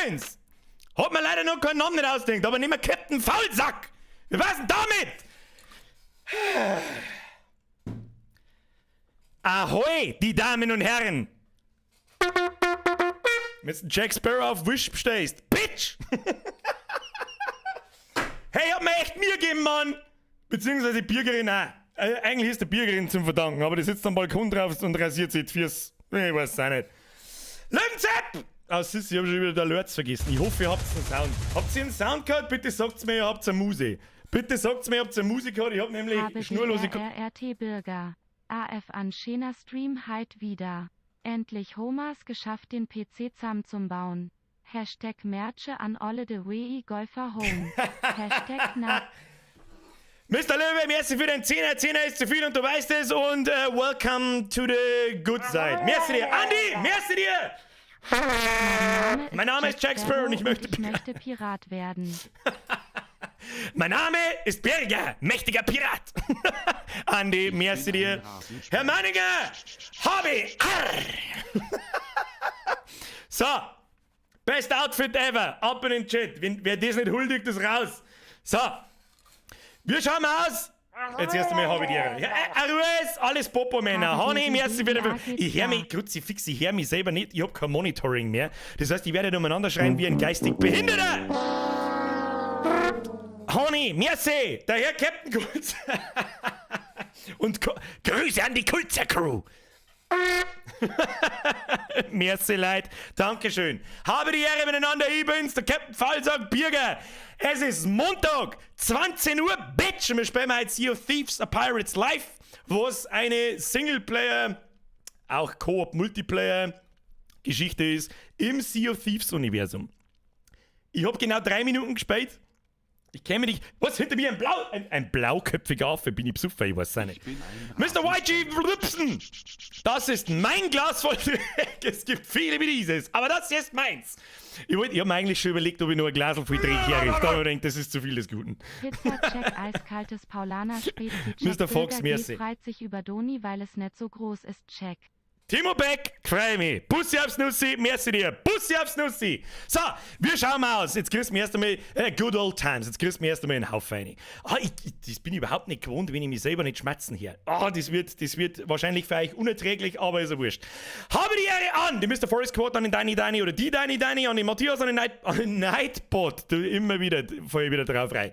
bin's! Hab mir leider noch keinen Namen nicht ausgedacht, aber nimm Captain Faulsack! Wie war's denn damit? Ahoi, die Damen und Herren! Wenn du Jack Sparrow auf Wish bestellst. Bitch! Hey, hab mir echt Mühe gegeben, Mann! Beziehungsweise die Bürgerin auch. Eigentlich ist der Bürgerin zum Verdanken, aber die sitzt am Balkon drauf und rasiert sich die Füße. Ich weiß es auch nicht. Löwenzepp! Ah, siehst ich hab schon wieder der Alerts vergessen. Ich hoffe, ihr habt einen Sound. Habt ihr einen Sound gehabt? Bitte sagt's mir, ihr habt eine Muse. Bitte sagt's mir, ihr habt eine Musik gehabt. Ich hab nämlich Habe schnurlose. RRT Bürger. AF an schöner Stream heit wieder. Endlich Homas geschafft, den PC zamm zum Bauen. Hashtag Merche an alle de Wii Golfer Home. Hashtag na. Mr. Löwe, merci für den Zehner. Zehner ist zu viel und du weißt es. Und welcome to the good side. Merci dir. Andi, merci dir. Mein Name ist Jack Sparrow und ich möchte, ich möchte Pirat werden. Mein Name ist Birger, mächtiger Pirat. Andi, merci dir. Herr Meininger, Hobby. Arr. So, best Outfit ever. Ab in den Chat. Wer das nicht huldigt, ist raus. So, wir schauen mal aus. Jetzt erst einmal habe ich die Ehre. Ja, Arues, alles Popo-Männer. Honey, merci für den. Ich höre mich, Kruzifix, ich höre mich selber nicht. Ich hab kein Monitoring mehr. Das heißt, ich werde umeinander schreien wie ein geistig Behinderter. Honey, merci, der Herr Captain Kulzer. Und Grüße an die Kulzer Crew. Merci, Leute. Dankeschön. Habe die Ehre miteinander. Ich bin's, der Captain Fallsack Birger. Es ist Montag, 20 Uhr, Bitch. Und wir spielen heute Sea of Thieves, A Pirate's Life, was eine Singleplayer, auch Koop Multiplayer Geschichte ist im Sea of Thieves Universum. Ich habe genau 3 Minuten gespielt. Ich kenne mich nicht. Was hinter mir ein Blau, ein blauköpfiger Affe? Bin ich besoffen? Ich weiß es nicht. Mr. YG Rüpsen! Das ist mein Glas voll Dreck. Es gibt viele wie dieses, aber das hier ist meins. Ich hab mir eigentlich schon überlegt, ob ich nur ein Glas voll Dreck herrichte. Aber ich denke, das ist zu viel des Guten. Pizza Check, eiskaltes Paulaner Spezi Check. Mr. Fox, Bürger G merci. Freut sich über Doni, weil es nicht so groß ist, Check. Timo Beck, freu mich. Bussi aufs Nussi, merci dir. Bussi aufs Nussi. So, wir schauen mal aus. Jetzt kriegst du mir erst einmal, good old times, jetzt kriegst du mir erst einmal einen Haufen rein. Ah, das bin ich überhaupt nicht gewohnt, wenn ich mich selber nicht schmatzen höre. Ah, das wird wahrscheinlich für euch unerträglich, aber ist ja wurscht. Habe die Ehre an die Mr. Forest Quote, an den Dani Dani oder die Dani Dani, an den Matthias, an den, Night, an den Nightbot, du immer wieder, fall ich wieder drauf rein.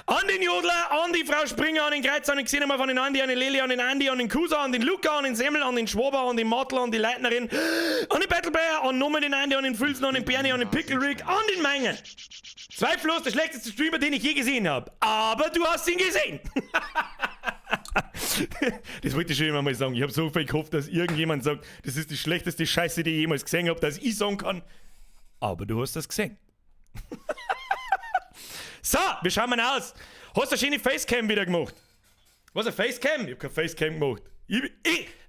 An den Jodler, an die Frau Springer, an den Kreuz, an den Xenomorph, an den Andi, an den Leli, an den Andi, an den Kusa, an den Luca, an den Semmel, an den Schwaber, an den Martl, an die Leitnerin, an den Battleplayer, an Nomen, den Andi, an den Fülsen, an den Bernie, an den Pickle Rick, an den Menger. Zweifellos der schlechteste Streamer, den ich je gesehen habe. Aber du hast ihn gesehen. Das wollte ich schon immer mal sagen. Ich habe so viel gehofft, dass irgendjemand sagt, das ist die schlechteste Scheiße, die ich jemals gesehen habe, dass ich sagen kann. Aber du hast das gesehen. So, wir schauen mal aus. Hast du eine schöne Facecam wieder gemacht? Was, eine Facecam? Ich hab keine Facecam gemacht. Ich,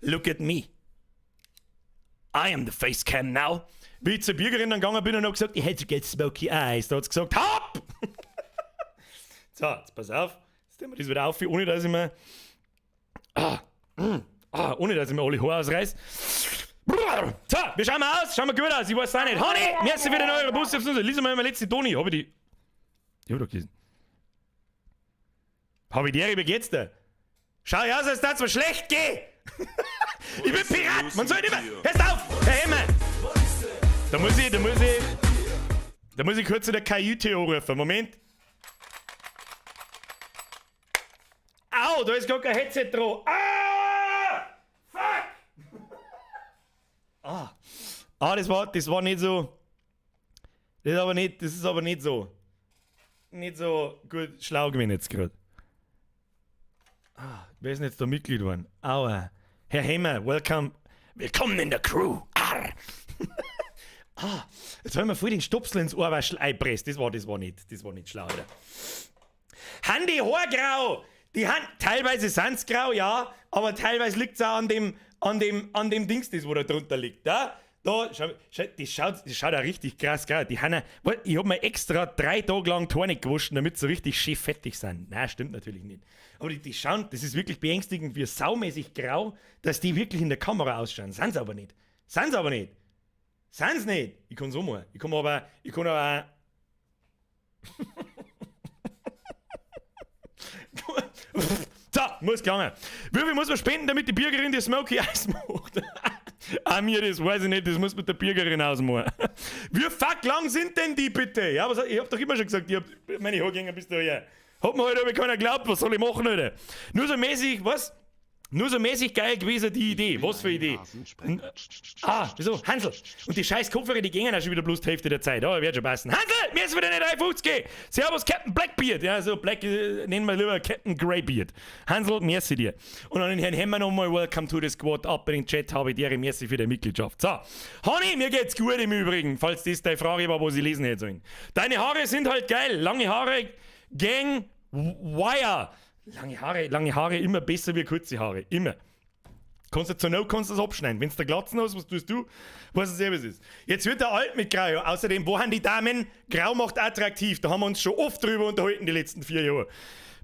look at me. I am the Facecam now. Wie ich zur Bürgerin dann gegangen bin und hab gesagt, ich hätte get smoky eyes. Da hat sie gesagt, hopp! So, jetzt pass auf. Jetzt tun wir das wieder auf, ohne dass ich mir. Ah, ah, ohne dass ich mir alle Haare ausreiß. So, wir schauen mal aus, schauen wir gut aus, ich weiß auch nicht. Honey, merci für den eure Bus. Lies mal meine letzte Toni. Hab ich die? Die hab ich doch gelesen. Hab ich die, wie geht's dir? Schau aus, als das mir schlecht geht. Ich bin Pirat, man soll nicht mehr. Hörst auf, Herr Hemmer. Da muss ich kurz in der Kajüte anrufen. Moment. Au, da ist gar kein Headset dran. Ah! Fuck! Ah. Ah, das war nicht so. Das ist aber nicht so. Nicht so gut schlau gewesen jetzt gerade. Ah, wer ist denn jetzt da Mitglied geworden? Aua. Herr Hemmer, welcome. Willkommen in der Crew. Arr. Ah, jetzt haben wir voll den Stopsel ins Ohr einpresst. Das war nicht schlau, Alter. Han die Haar grau? Die Han, teilweise sind's grau, ja, aber teilweise liegt's auch an dem Dings, das wo da drunter liegt, da? Da, schau, schau, das schaut auch richtig krass grau. Die Hanna, ich hab mir extra 3 Tage lang d'Haar nicht gewaschen, damit sie so richtig schön fettig sind. Nein, stimmt natürlich nicht. Aber die schauen, das ist wirklich beängstigend, wie saumäßig grau, dass die wirklich in der Kamera ausschauen. Sind's aber nicht. Sind's aber nicht. Sind's nicht. Ich kann so machen. Ich kann aber so, muss gegangen. Wie viel muss man spenden, damit die Birgerin die Smoky Eyes macht? Ah, mir, das weiß ich nicht, das muss mit der Birgerin ausmachen. Wie fuck lang sind denn die bitte? Ja, was, ich hab doch immer schon gesagt, ich hab meine Haare gingen bis daher. Hat mir halt aber keiner geglaubt, was soll ich machen, Alter? Nur so mäßig, was? Nur so mäßig geil gewesen, die Idee. Was für Idee? Ah, wieso? Hansel. Und die scheiß Kopfhörer, die gingen auch schon wieder bloß die Hälfte der Zeit. Aber wird schon passen. Hansel, mir ist wieder nicht 3,50. Servus, Captain Blackbeard. Ja, so Black, nennen wir lieber Captain Greybeard. Hansel, merci dir. Und an den Herrn Hemmer nochmal, welcome to the squad. Ab in den Chat habe ich dir, merci für die Mitgliedschaft. So, Honey, mir geht's gut im Übrigen, falls das deine Frage war, wo sie lesen hätte sollen. Deine Haare sind halt geil. Lange Haare, Gang, Wire. Lange Haare immer besser wie kurze Haare. Immer. Kannst du zur Not kannst du das abschneiden. Wenn du der Glatzen hast, was tust du? Weißt du selber, was ist. Jetzt wird der alt mit Grau. Außerdem, wo haben die Damen? Grau macht attraktiv. Da haben wir uns schon oft drüber unterhalten die letzten 4 Jahre.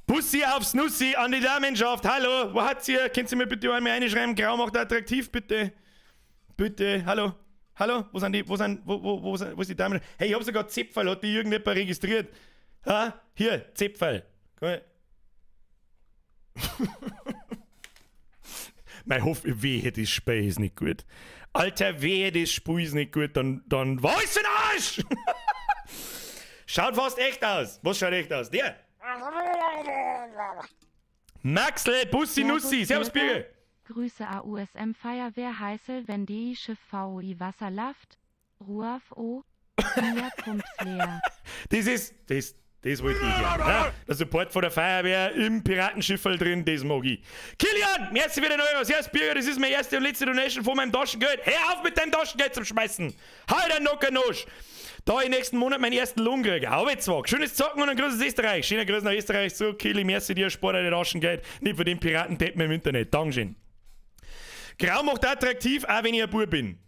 Bussi aufs Nussi an die Damenschaft. Hallo, wo hat sie? Könnt ihr mir bitte einmal reinschreiben? Grau macht attraktiv, bitte. Bitte, hallo. Hallo, wo sind die, wo sind, wo, wo, wo, sind, wo ist die Damen? Hey, ich hab sogar Zepferl, hat die irgendjemand registriert? Ha? Hier, Zepferl. Komm her. Mein Hoff, wehe, das Spiel ist nicht gut. Alter, wehe, das Spiel ist nicht gut, dann was für ein Arsch! Schaut fast echt aus. Was schaut echt aus? Der! Maxl, Bussi, Nussi, servus Birgit! Grüße AUSM Feuerwehr Heißel, wenn DI Schiff VOI Wasser laft, Ruaf O, Mia Pumps leer. Das wollte ich hören. Ja? Der Support von der Feuerwehr im Piratenschifferl drin, das mag ich. Kilian, merci für den Euro. Servus Birger, das ist meine erste und letzte Donation von meinem Taschengeld. Hör auf mit deinem Taschengeld zum Schmeißen. Halt den Nocker-Nosch. Da ich nächsten Monat meinen ersten Lohn kriege. Hau jetzt zwar. Schönes Zocken und ein Gruß aus Österreich. Schöner Gruß nach Österreich zu. Kili, merci dir, spar dein Taschengeld. Nicht von dem Piratendeppen im Internet. Dankeschön. Grau macht attraktiv, auch wenn ich ein Bub bin.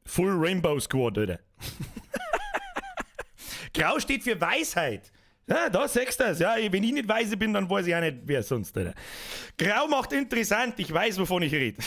Full Rainbow Squad, Alter. Grau steht für Weisheit. Ja, da siehst du das. Ja, wenn ich nicht weise bin, dann weiß ich auch nicht, wer sonst. Alter. Grau macht interessant, ich weiß, wovon ich rede.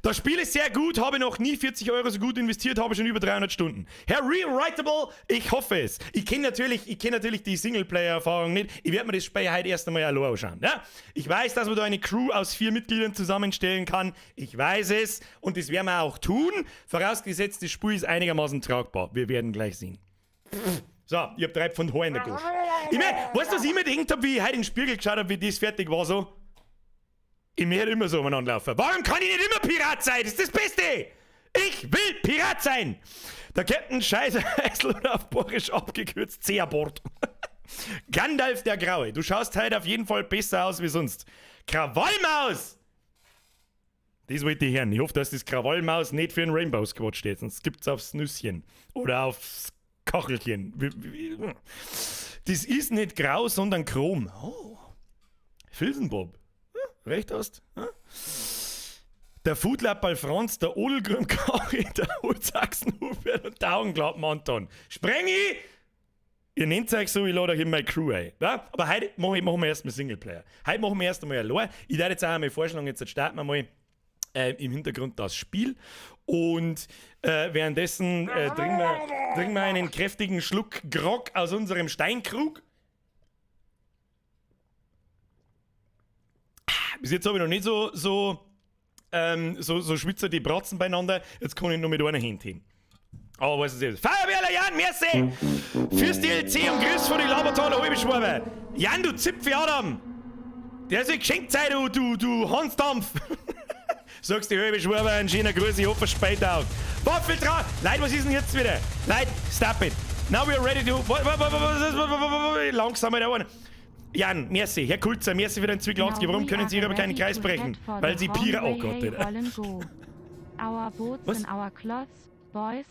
Das Spiel ist sehr gut, habe noch nie 40 Euro so gut investiert, habe schon über 300 Stunden. Herr Rewritable, ich hoffe es. Ich kenn natürlich die Singleplayer-Erfahrung nicht. Ich werde mir das Spiel heute erst einmal allein anschauen. Ja? Ich weiß, dass man da eine Crew aus 4 Mitgliedern zusammenstellen kann. Ich weiß es und das werden wir auch tun. Vorausgesetzt, das Spiel ist einigermaßen tragbar. Wir werden gleich sehen. So, ich hab 3 Pfund Haar in der Gosch. Ich mein, weißt du, was ich mir gedacht hab, wie ich heute in den Spiegel geschaut hab, wie das fertig war so? Ich möchte immer so umeinander laufen. Warum kann ich nicht immer Pirat sein? Das ist das Beste! Ich will Pirat sein! Der Captain Scheiße oder auf Borisch abgekürzt C-Abort. Gandalf der Graue. Du schaust heute auf jeden Fall besser aus wie sonst. Krawallmaus! Das wollte ich hören. Ich hoffe, dass das Krawallmaus nicht für einen Rainbow Squad steht, sonst gibt's aufs Nüsschen. Oder aufs Kachelchen. Das ist nicht grau, sondern chrom. Oh. Filzenbob. Recht hast. Ja? Der Foodlapperl Franz, der Odelgrüm Kari, der Holzachsen-Hubert und der Augenklappen Anton. Sprengi! Ihr nennt euch so, ich lade euch in meine Crew ein. Ja? Aber heute machen wir erstmal Singleplayer. Heute machen wir erst einmal allein. Ich werde jetzt auch einmal vorschlagen, jetzt starten wir mal im Hintergrund das Spiel. Und währenddessen trinken wir einen kräftigen Schluck Grog aus unserem Steinkrug. Bis jetzt habe ich noch nicht so schwitzer die Bratzen beieinander. Jetzt kann ich nur mit einer Hand hin. Aber was ist jetzt? Feuerwehrler Jan, merci! Fürs DLC und Grüß von den Labertaler Halbeschwabe. Jan, du Zipfel Adam! Der soll geschenkt sein, du Hansdampf! Sagst die halbe Schwabe, einen schönen Gruß, ich hoffe, es spät auf. Waffeltra! Leute, was ist denn jetzt wieder? Leute, stop it! Now we are ready to. Langsam da vorne. Jan, merci. Herr Kulzer, merci für den Zwickel 80. Warum können Sie aber keinen Kreis brechen? Weil Sie Pira. Oh Gott, Alter. Our boats Was? and our cloths, boys,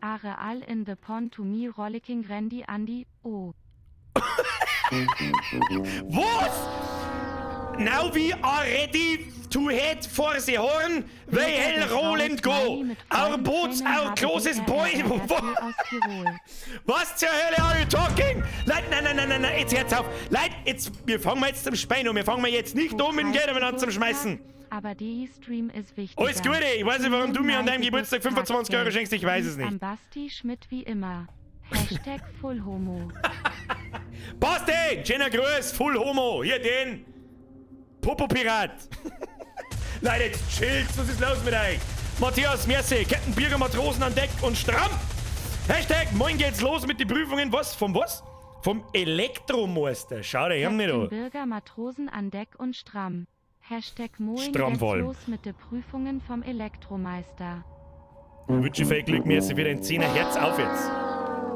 are all in the pond to me rollicking Randy Andy, oh. Was? Now we are ready to head for the horn. We hell roll and go. Our boats, our closest boy. Was zur Hölle are you talking? Leute, nein, nein, nein, nein, nein, jetzt hört's auf. Leute, jetzt, wir fangen mal jetzt zum Spein an. Wir fangen mal jetzt nicht um mit dem Geld an zum Schmeißen. Aber dei Stream is wichtiger. Alles Gute, ich weiß nicht, warum du mir an deinem Geburtstag 25 Euro Geld. schenkst, ich weiß es nicht. Am Basti Schmidt wie immer. #FullHomo. Basti! Schöner Gruß, Full Homo. Hier den. Popo-Pirat. Leute, jetzt chillt, was ist los mit euch? Matthias, merci. Captain Birger, Matrosen an Deck und stramm. #Moin geht's los mit den Prüfungen. Was? Vom was? Vom Elektromeister. Schau dir her nicht Captain an. Bürger Matrosen an Deck und stramm. #Moin Stramm geht's vor allem. los mit den Prüfungen vom Elektromeister. Wünsche viel Glück, merci für den Zehner. Herz auf jetzt.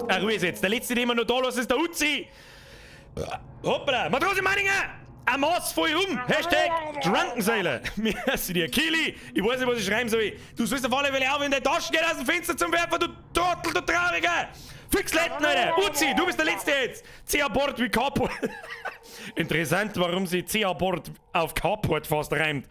Ah, Ruhe ist jetzt. Der letzte, den wir noch da lassen, ist der Uzi. Hoppla. Matrose Meininger! Am Maß voll rum. #DrunkenSailor. Merci dir. Kili, ich weiß nicht, was ich schreiben soll. Du sollst auf alle Fälle auf in deine Taschen gehen aus dem Fenster zum Werfen, du Trottel, du Trauriger. Fix Letten, Alter. Uzi, du bist der Letzte jetzt. C-Abort wie Carport. Interessant, warum sie C-Abort auf Carport fast reimt.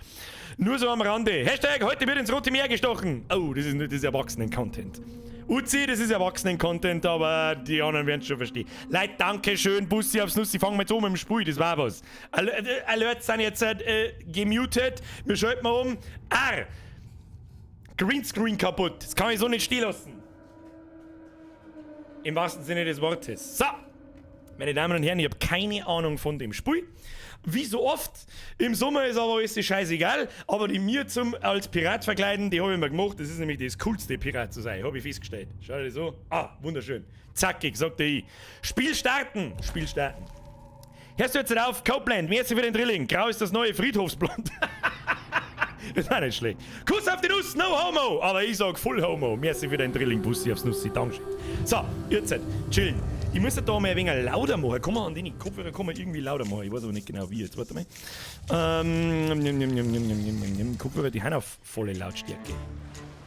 Nur so am Rande. #Heute wird ins Rote Meer gestochen. Oh, das ist, das ist Erwachsenen-Content. Uzi, das ist Erwachsenen-Content, aber die anderen werden es schon verstehen. Leute, danke schön, Bussi aufs Nussi. Fangen wir jetzt um mit dem Spiel, das war was. Alerts sind jetzt gemutet. Wir schalten mal um. R. Greenscreen kaputt. Das kann ich so nicht stehen lassen. Im wahrsten Sinne des Wortes. So. Meine Damen und Herren, ich habe keine Ahnung von dem Spiel. Wie so oft, im Sommer ist aber alles scheißegal, aber die mir zum als Pirat verkleiden, die habe ich mir gemacht. Das ist nämlich das coolste, Pirat zu sein, habe ich festgestellt. Schau dir das so. Ah, wunderschön. Zackig, sagte ich. Spiel starten! Spiel starten. Hörst du jetzt auf? Copeland, merci für den Drilling. Grau ist das neue Friedhofsblond. Das war nicht schlecht. Kuss auf die Nuss, no homo! Aber ich sag Full Homo. Merci für den Drilling, Bussi aufs Nussi. Dankeschön. So, jetzt chillen. Ich muss da mal ein wenig lauter machen. Komm mal an den Kopfhörer, kann man irgendwie lauter machen. Ich weiß aber nicht genau wie. Jetzt warte mal. Nimm, nimm, nimm, nimm, nimm, nimm, nimm. Kopfhörer, die haben auf volle Lautstärke.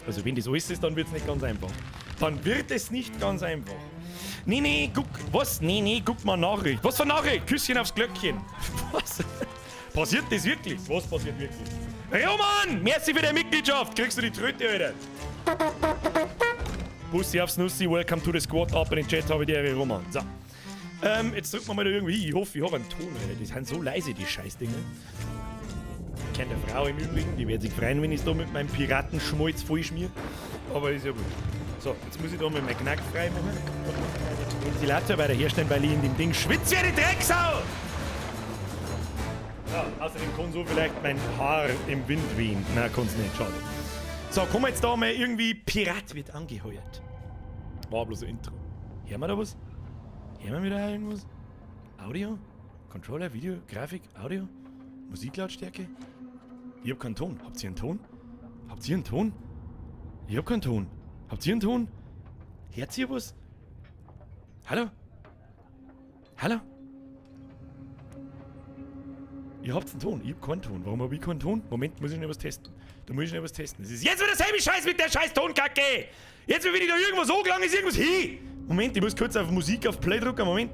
Also wenn das alles ist, dann wird es nicht ganz einfach. Dann wird es nicht ganz einfach. Nee, nee, guck. Was? Nee, nee, guck mal Nachricht. Was für Nachricht? Küsschen aufs Glöckchen. Was? Passiert das wirklich? Was passiert wirklich? Roman! Merci für deine Mitgliedschaft! Kriegst du die Tröte, Alter! Bussi aufs Nussi, welcome to the squad, ab in den Chat habe ich die Ehre, Roman. So. Jetzt drücken wir mal da irgendwie. Ich hoffe, ich habe einen Ton, Alter. Die sind so leise, die Scheißdinger. Ich kenne der Frau im Übrigen, die wird sich freuen, wenn ich da mit meinem Piratenschmalz vollschmier. Aber ist ja gut. So, jetzt muss ich da mal meinen Knack frei machen. Ventilator bei der herstellen, weil ich in dem Ding schwitze wie die Drecksau! Ja, außerdem kann so vielleicht mein Haar im Wind wehen. Na, kann's nicht, schade. So, kommen wir jetzt da mal irgendwie. Pirat wird angeheuert. War bloß ein Intro. Hören wir da was? Hören wir wieder irgendwas? Audio? Controller, Video, Grafik, Audio? Musiklautstärke? Ich hab keinen Ton. Habt ihr einen Ton? Habt ihr einen Ton? Ich hab keinen Ton. Habt ihr einen Ton? Hört ihr was? Hallo? Hallo? Ihr habt einen Ton. Ich hab keinen Ton. Warum hab ich keinen Ton? Moment, muss ich noch was testen. Da muss ich noch was testen. Es ist jetzt wieder derselbe Scheiß mit der scheiß Tonkacke! Jetzt, wenn ich da irgendwas angelangt, ist irgendwas hin! Moment, ich muss kurz auf Musik auf Play drücken. Moment.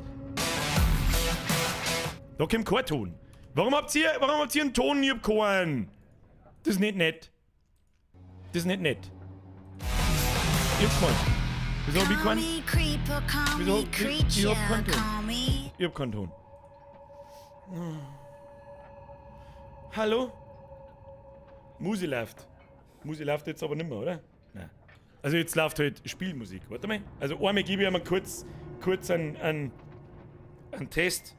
Da kommt kein Ton. Warum habt ihr einen Ton? Ich hab keinen. Das ist nicht nett. Das ist nicht nett. Ich hab keinen. Wieso hab ich keinen? Wieso? Ich hab keinen Ton. Ich hab keinen Ton. Hallo? Musi läuft. Musi läuft jetzt aber nicht mehr, oder? Nein. Also jetzt läuft halt Spielmusik. Warte mal. Also einmal gebe ich einmal kurz einen Test,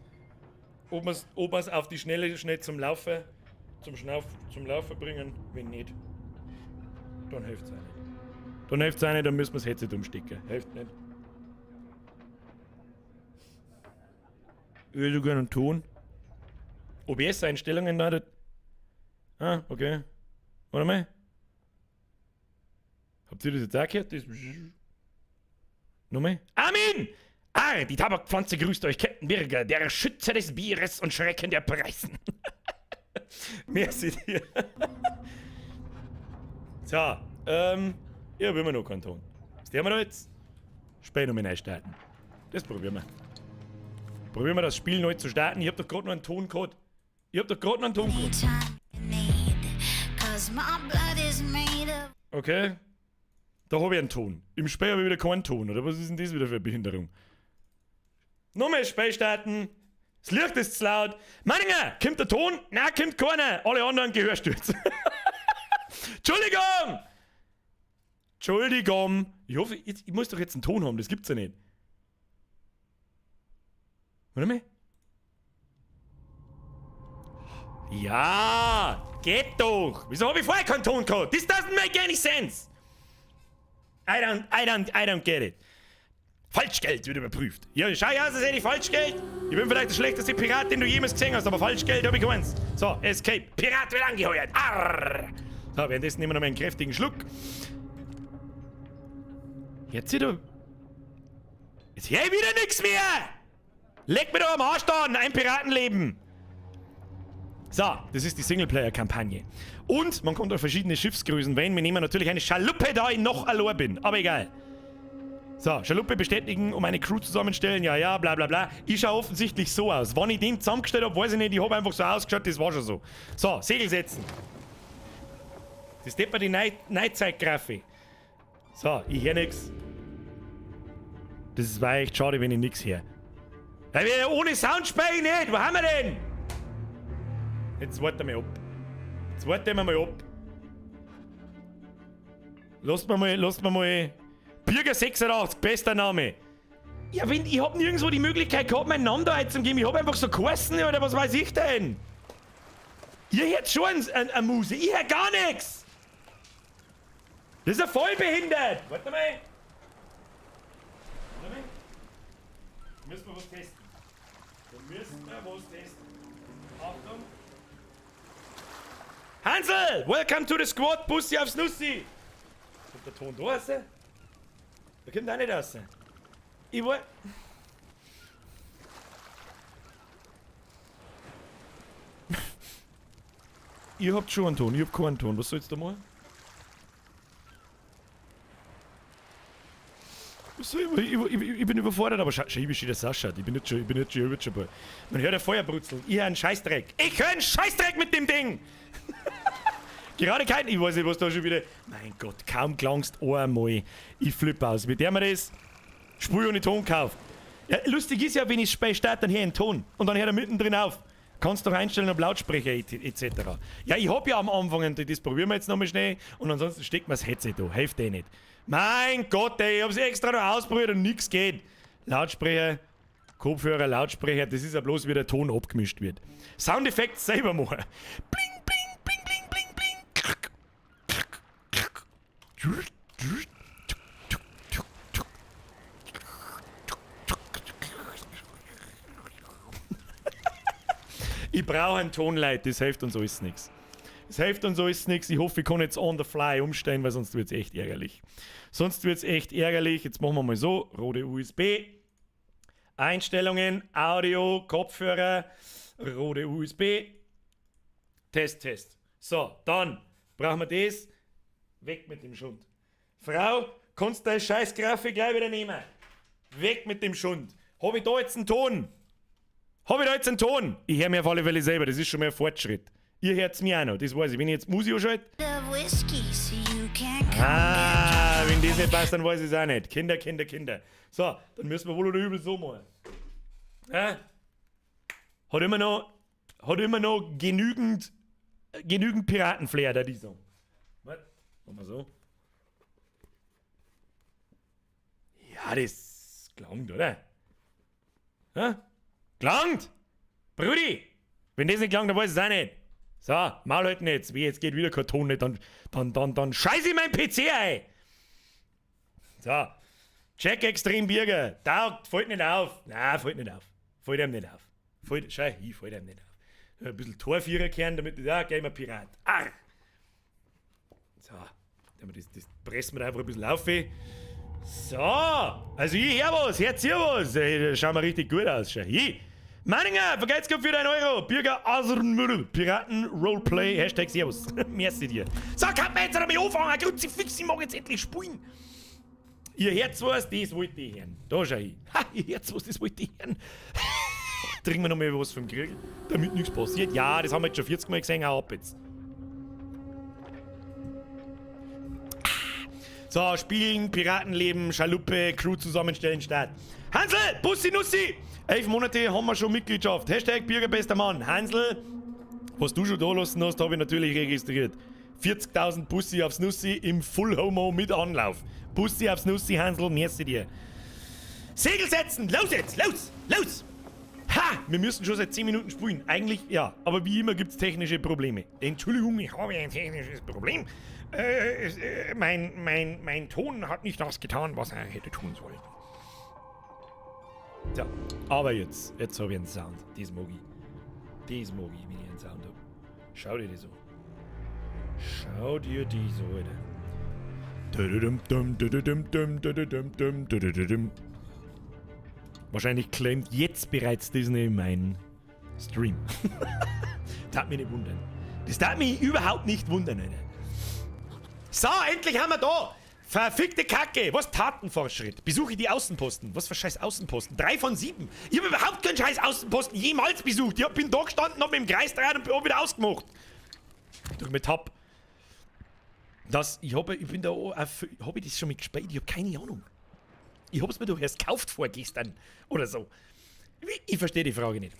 ob wir's auf die Schnelle schnell zum Laufen, zum Schnauf, zum Laufen bringen. Wenn nicht, dann hilft's auch nicht. Dann hilft's auch nicht, dann müssen wir das Headset umstecken. Hilft nicht. Ich hätte gerne einen Ton. OBS-Einstellungen da. Ah, okay. Warte mal. Habt ihr das jetzt auch gehört? Das. Nochmal. Armin! Ah, die Tabakpflanze grüßt euch, Captain Birger, der Schützer des Bieres und Schrecken der Preisen. Merci dir. So, ich hab immer noch keinen Ton. Was tun wir da jetzt? Spiel nochmal neu starten. Das probieren wir. Probieren wir das Spiel neu zu starten. Ich hab doch gerade noch einen Ton gehabt. Ich hab doch gerade noch einen Ton gehabt. Okay. Da habe ich einen Ton. Im Spiel habe ich wieder keinen Ton, oder was ist denn das wieder für eine Behinderung? Nochmal Spiel starten. Das Licht ist zu laut. Meininger, kommt der Ton? Nein, kommt keiner. Alle anderen Gehörsturz. Entschuldigung! Entschuldigung. Ich hoffe, ich muss doch jetzt einen Ton haben, das gibt's ja nicht. Warte mal. Ja, geht doch. Wieso habe ich vorher keinen Ton gehabt? This doesn't make any sense. I don't get it. Falschgeld wird überprüft. Ja, schau aus, als hätte ich Falschgeld. Ich bin vielleicht der schlechteste Pirat, den du jemals gesehen hast, aber Falschgeld habe ich keins. So, Escape. Pirat wird angeheuert. Arr. So, währenddessen nehmen wir noch mal einen kräftigen Schluck. Jetzt wieder. Jetzt hör ich wieder nichts mehr! Leck mir doch am Arsch da an, ein Piratenleben! So, das ist die Singleplayer-Kampagne. Und man kommt auf verschiedene Schiffsgrößen wählen. Wir nehmen natürlich eine Schaluppe, da ich noch allein bin. Aber egal. So, Schaluppe bestätigen, um eine Crew zusammenstellen. Ja, bla bla bla. Ich schaue offensichtlich so aus. Wann ich den zusammengestellt habe, weiß ich nicht. Ich habe einfach so ausgeschaut, das war schon so. So, Segel setzen. Das ist etwa die Neuzeitgrafik. So, ich höre nix. Das war echt schade, wenn ich nix höre. Ohne Sound spiel ich nicht. Wo haben wir denn? Jetzt warten wir ab. Jetzt warten wir mal ab. Lasst mir mal, lasst mir mal. Bürger 86, bester Name. Ja, wenn, ich hab nirgendwo die Möglichkeit gehabt, meinen Namen da einzugeben. Ich hab einfach so geheißen, oder was weiß ich denn? Ihr hört schon ein Muse, ich hör gar nichts. Das ist ja voll behindert. Warte mal. Warte mal. Da müssen wir was testen. Da müssen wir was testen. Achtung. Hansel, welcome to the squad, Bussi aufs Nussi. Kommt der Ton da raus? Da kommt auch nicht raus. Ich wollt. Ihr habt schon einen Ton, ich hab keinen Ton. Was soll's da machen? Was soll ich, ich bin überfordert, aber schau, wie schön das ausschaut. Ich bin jetzt schon, ich bin schon. Man hört ein Feuerbrutzeln. Ich höre einen Scheißdreck. Ich höre einen Scheißdreck mit dem Ding! Gerade kein. Ich weiß nicht, was da schon wieder. Mein Gott, kaum klangst einmal. Ich flippe aus. Mit der man das Spul ohne Ton kauft. Ja, lustig ist ja, wenn ich Spiel starte, dann höre ich einen Ton. Und dann hört er mittendrin auf. Kannst doch einstellen, ob Lautsprecher etc. Ja, ich hab ja am Anfang, das probieren wir jetzt nochmal schnell. Und ansonsten steckt mir das Headset da. Hilft eh nicht. Mein Gott, ey, ich hab's extra noch ausprobiert und nix geht. Lautsprecher, Kopfhörer, Lautsprecher, das ist ja bloß, wie der Ton abgemischt wird. Soundeffekt selber machen. Bling, bling, bling, bling, bling, bling. Krack, krack, krack. Tuk, tuk, tuk, tuk. Ich brauche einen Ton, Leute, das hilft uns alles nichts. Das hilft uns alles nichts. Ich hoffe, ich kann jetzt on the fly umstellen, weil sonst wird es echt ärgerlich. Sonst wird es echt ärgerlich. Jetzt machen wir mal so: Rode USB. Einstellungen, Audio, Kopfhörer, Rode USB. Test, Test. So, dann brauchen wir das. Weg mit dem Schund. Frau, kannst du deine scheiß Grafik gleich wieder nehmen? Weg mit dem Schund. Hab ich da jetzt einen Ton? Hab ich da jetzt einen Ton? Ich höre mir auf alle Fälle selber, das ist schon mal ein Fortschritt. Ihr hört's mir auch noch, das weiß ich. Wenn ich jetzt Musik anschalte. Ah, wenn das nicht passt, dann weiß ich es auch nicht. Kinder, Kinder, Kinder. So, dann müssen wir wohl oder übel so machen. Ja? Hat immer noch genügend Piratenflair, der die Song. Warte, machen wir so. Ja, das klangt, oder? Ja? Klangt! Brudi! Wenn das nicht klangt, dann weiß ich es auch nicht. So, Maul halten jetzt. Wie, jetzt geht wieder kein Ton nicht, dann scheiße ich mein PC ein! So. Check Extrem Birger. Taugt, fällt nicht auf. Nein, fällt nicht auf. Fällt ihm nicht auf. Fällt, schau, ich fällt ihm nicht auf. Ein bisschen Torvierer kehren, damit, ja, gleich mal Pirat. Arr! So. Das pressen wir da einfach ein bisschen auf. So, also ich hör was, hört ihr was? Ey, da schauen wir richtig gut aus. Schau, hier. Manninger, vergelt's Gott für dein Euro. Bürger Asernmüll, Piraten Roleplay, #Servus. Merci dir. So, kann man jetzt noch mal anfangen? Kruzifix, ich mag jetzt endlich spielen. Ihr hört was, das wollte ich hören. Da schau ich. Ha, ihr hört was, das wollte ich hören. Trinken wir noch mal was vom Krieg, damit nichts passiert. Ja, das haben wir jetzt schon 40 Mal gesehen, hau ab jetzt. So, spielen, Piratenleben, Schaluppe, Crew zusammenstellen, Start. Hansel, Bussi Nussi! 11 Monate haben wir schon Mitgliedschaft. #BürgerbesterMann. Hansel, was du schon da lassen hast, habe ich natürlich registriert. 40.000 Bussi aufs Nussi im Full Homo mit Anlauf. Bussi aufs Nussi, Hansel, merci dir. Segel setzen! Los jetzt! Los! Los! Ha! Wir müssen schon seit 10 Minuten spielen. Eigentlich, ja. Aber wie immer gibt es technische Probleme. Entschuldigung, ich habe ein technisches Problem. Mein Ton hat nicht das getan, was er hätte tun sollen. So, aber jetzt habe ich einen Sound. Das mag ich. Das mag ich, wenn ich einen Sound habe. Schau dir das an. Schau dir das an, Alter. Dududum, dududum, dududum, dududum. Wahrscheinlich claimt jetzt bereits Disney meinen Stream. Tät mich nicht wundern. Das tät mich überhaupt nicht wundern, Alter. So, endlich haben wir da! Verfickte Kacke! Was Tatenfortschritt? Besuche die Außenposten. Was für scheiß Außenposten? 3 von 7. Ich habe überhaupt keinen scheiß Außenposten jemals besucht. Ich bin da gestanden, hab mit dem Kreis dreht und hab wieder ausgemacht. Durch mit Tab. Das, ich hab, ich bin da, hab ich das schon mitgespielt? Ich hab keine Ahnung. Ich hab's mir doch erst gekauft vorgestern oder so. Ich verstehe die Frage nicht.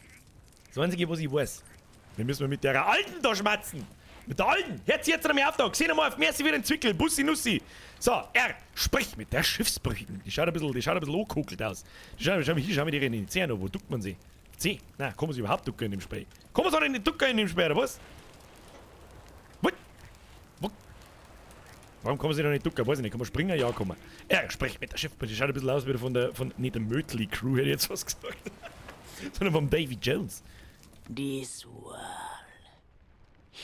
Das Einzige, was ich weiß, wir müssen mit der Alten da schmatzen. Mit der Alten. Jetzt, jetzt einmal auf da. Gesehen einmal auf Merci wieder ein Zwickel. Bussi Nussi. So, er spricht mit der Schiffsbrüchigen. Die schaut ein bisschen angekokelt aus. Die schaut, schau mal hier, schau mir die in die Zähne an. Wo duckt man sie? C. Na, kann man sie überhaupt ducken in dem Spiel? Kann man sie nicht ducken in dem Spiel, oder was? What? Wo? Warum kann man sie noch nicht ducken? Weiß ich nicht. Kann man springen? Ja, kann man. Er spricht mit der Schiffsbrüchigen. Die schaut ein bisschen aus wie von der, von, nicht der Mötley Crew, hätte ich jetzt was gesagt, sondern vom Davy Jones. This world,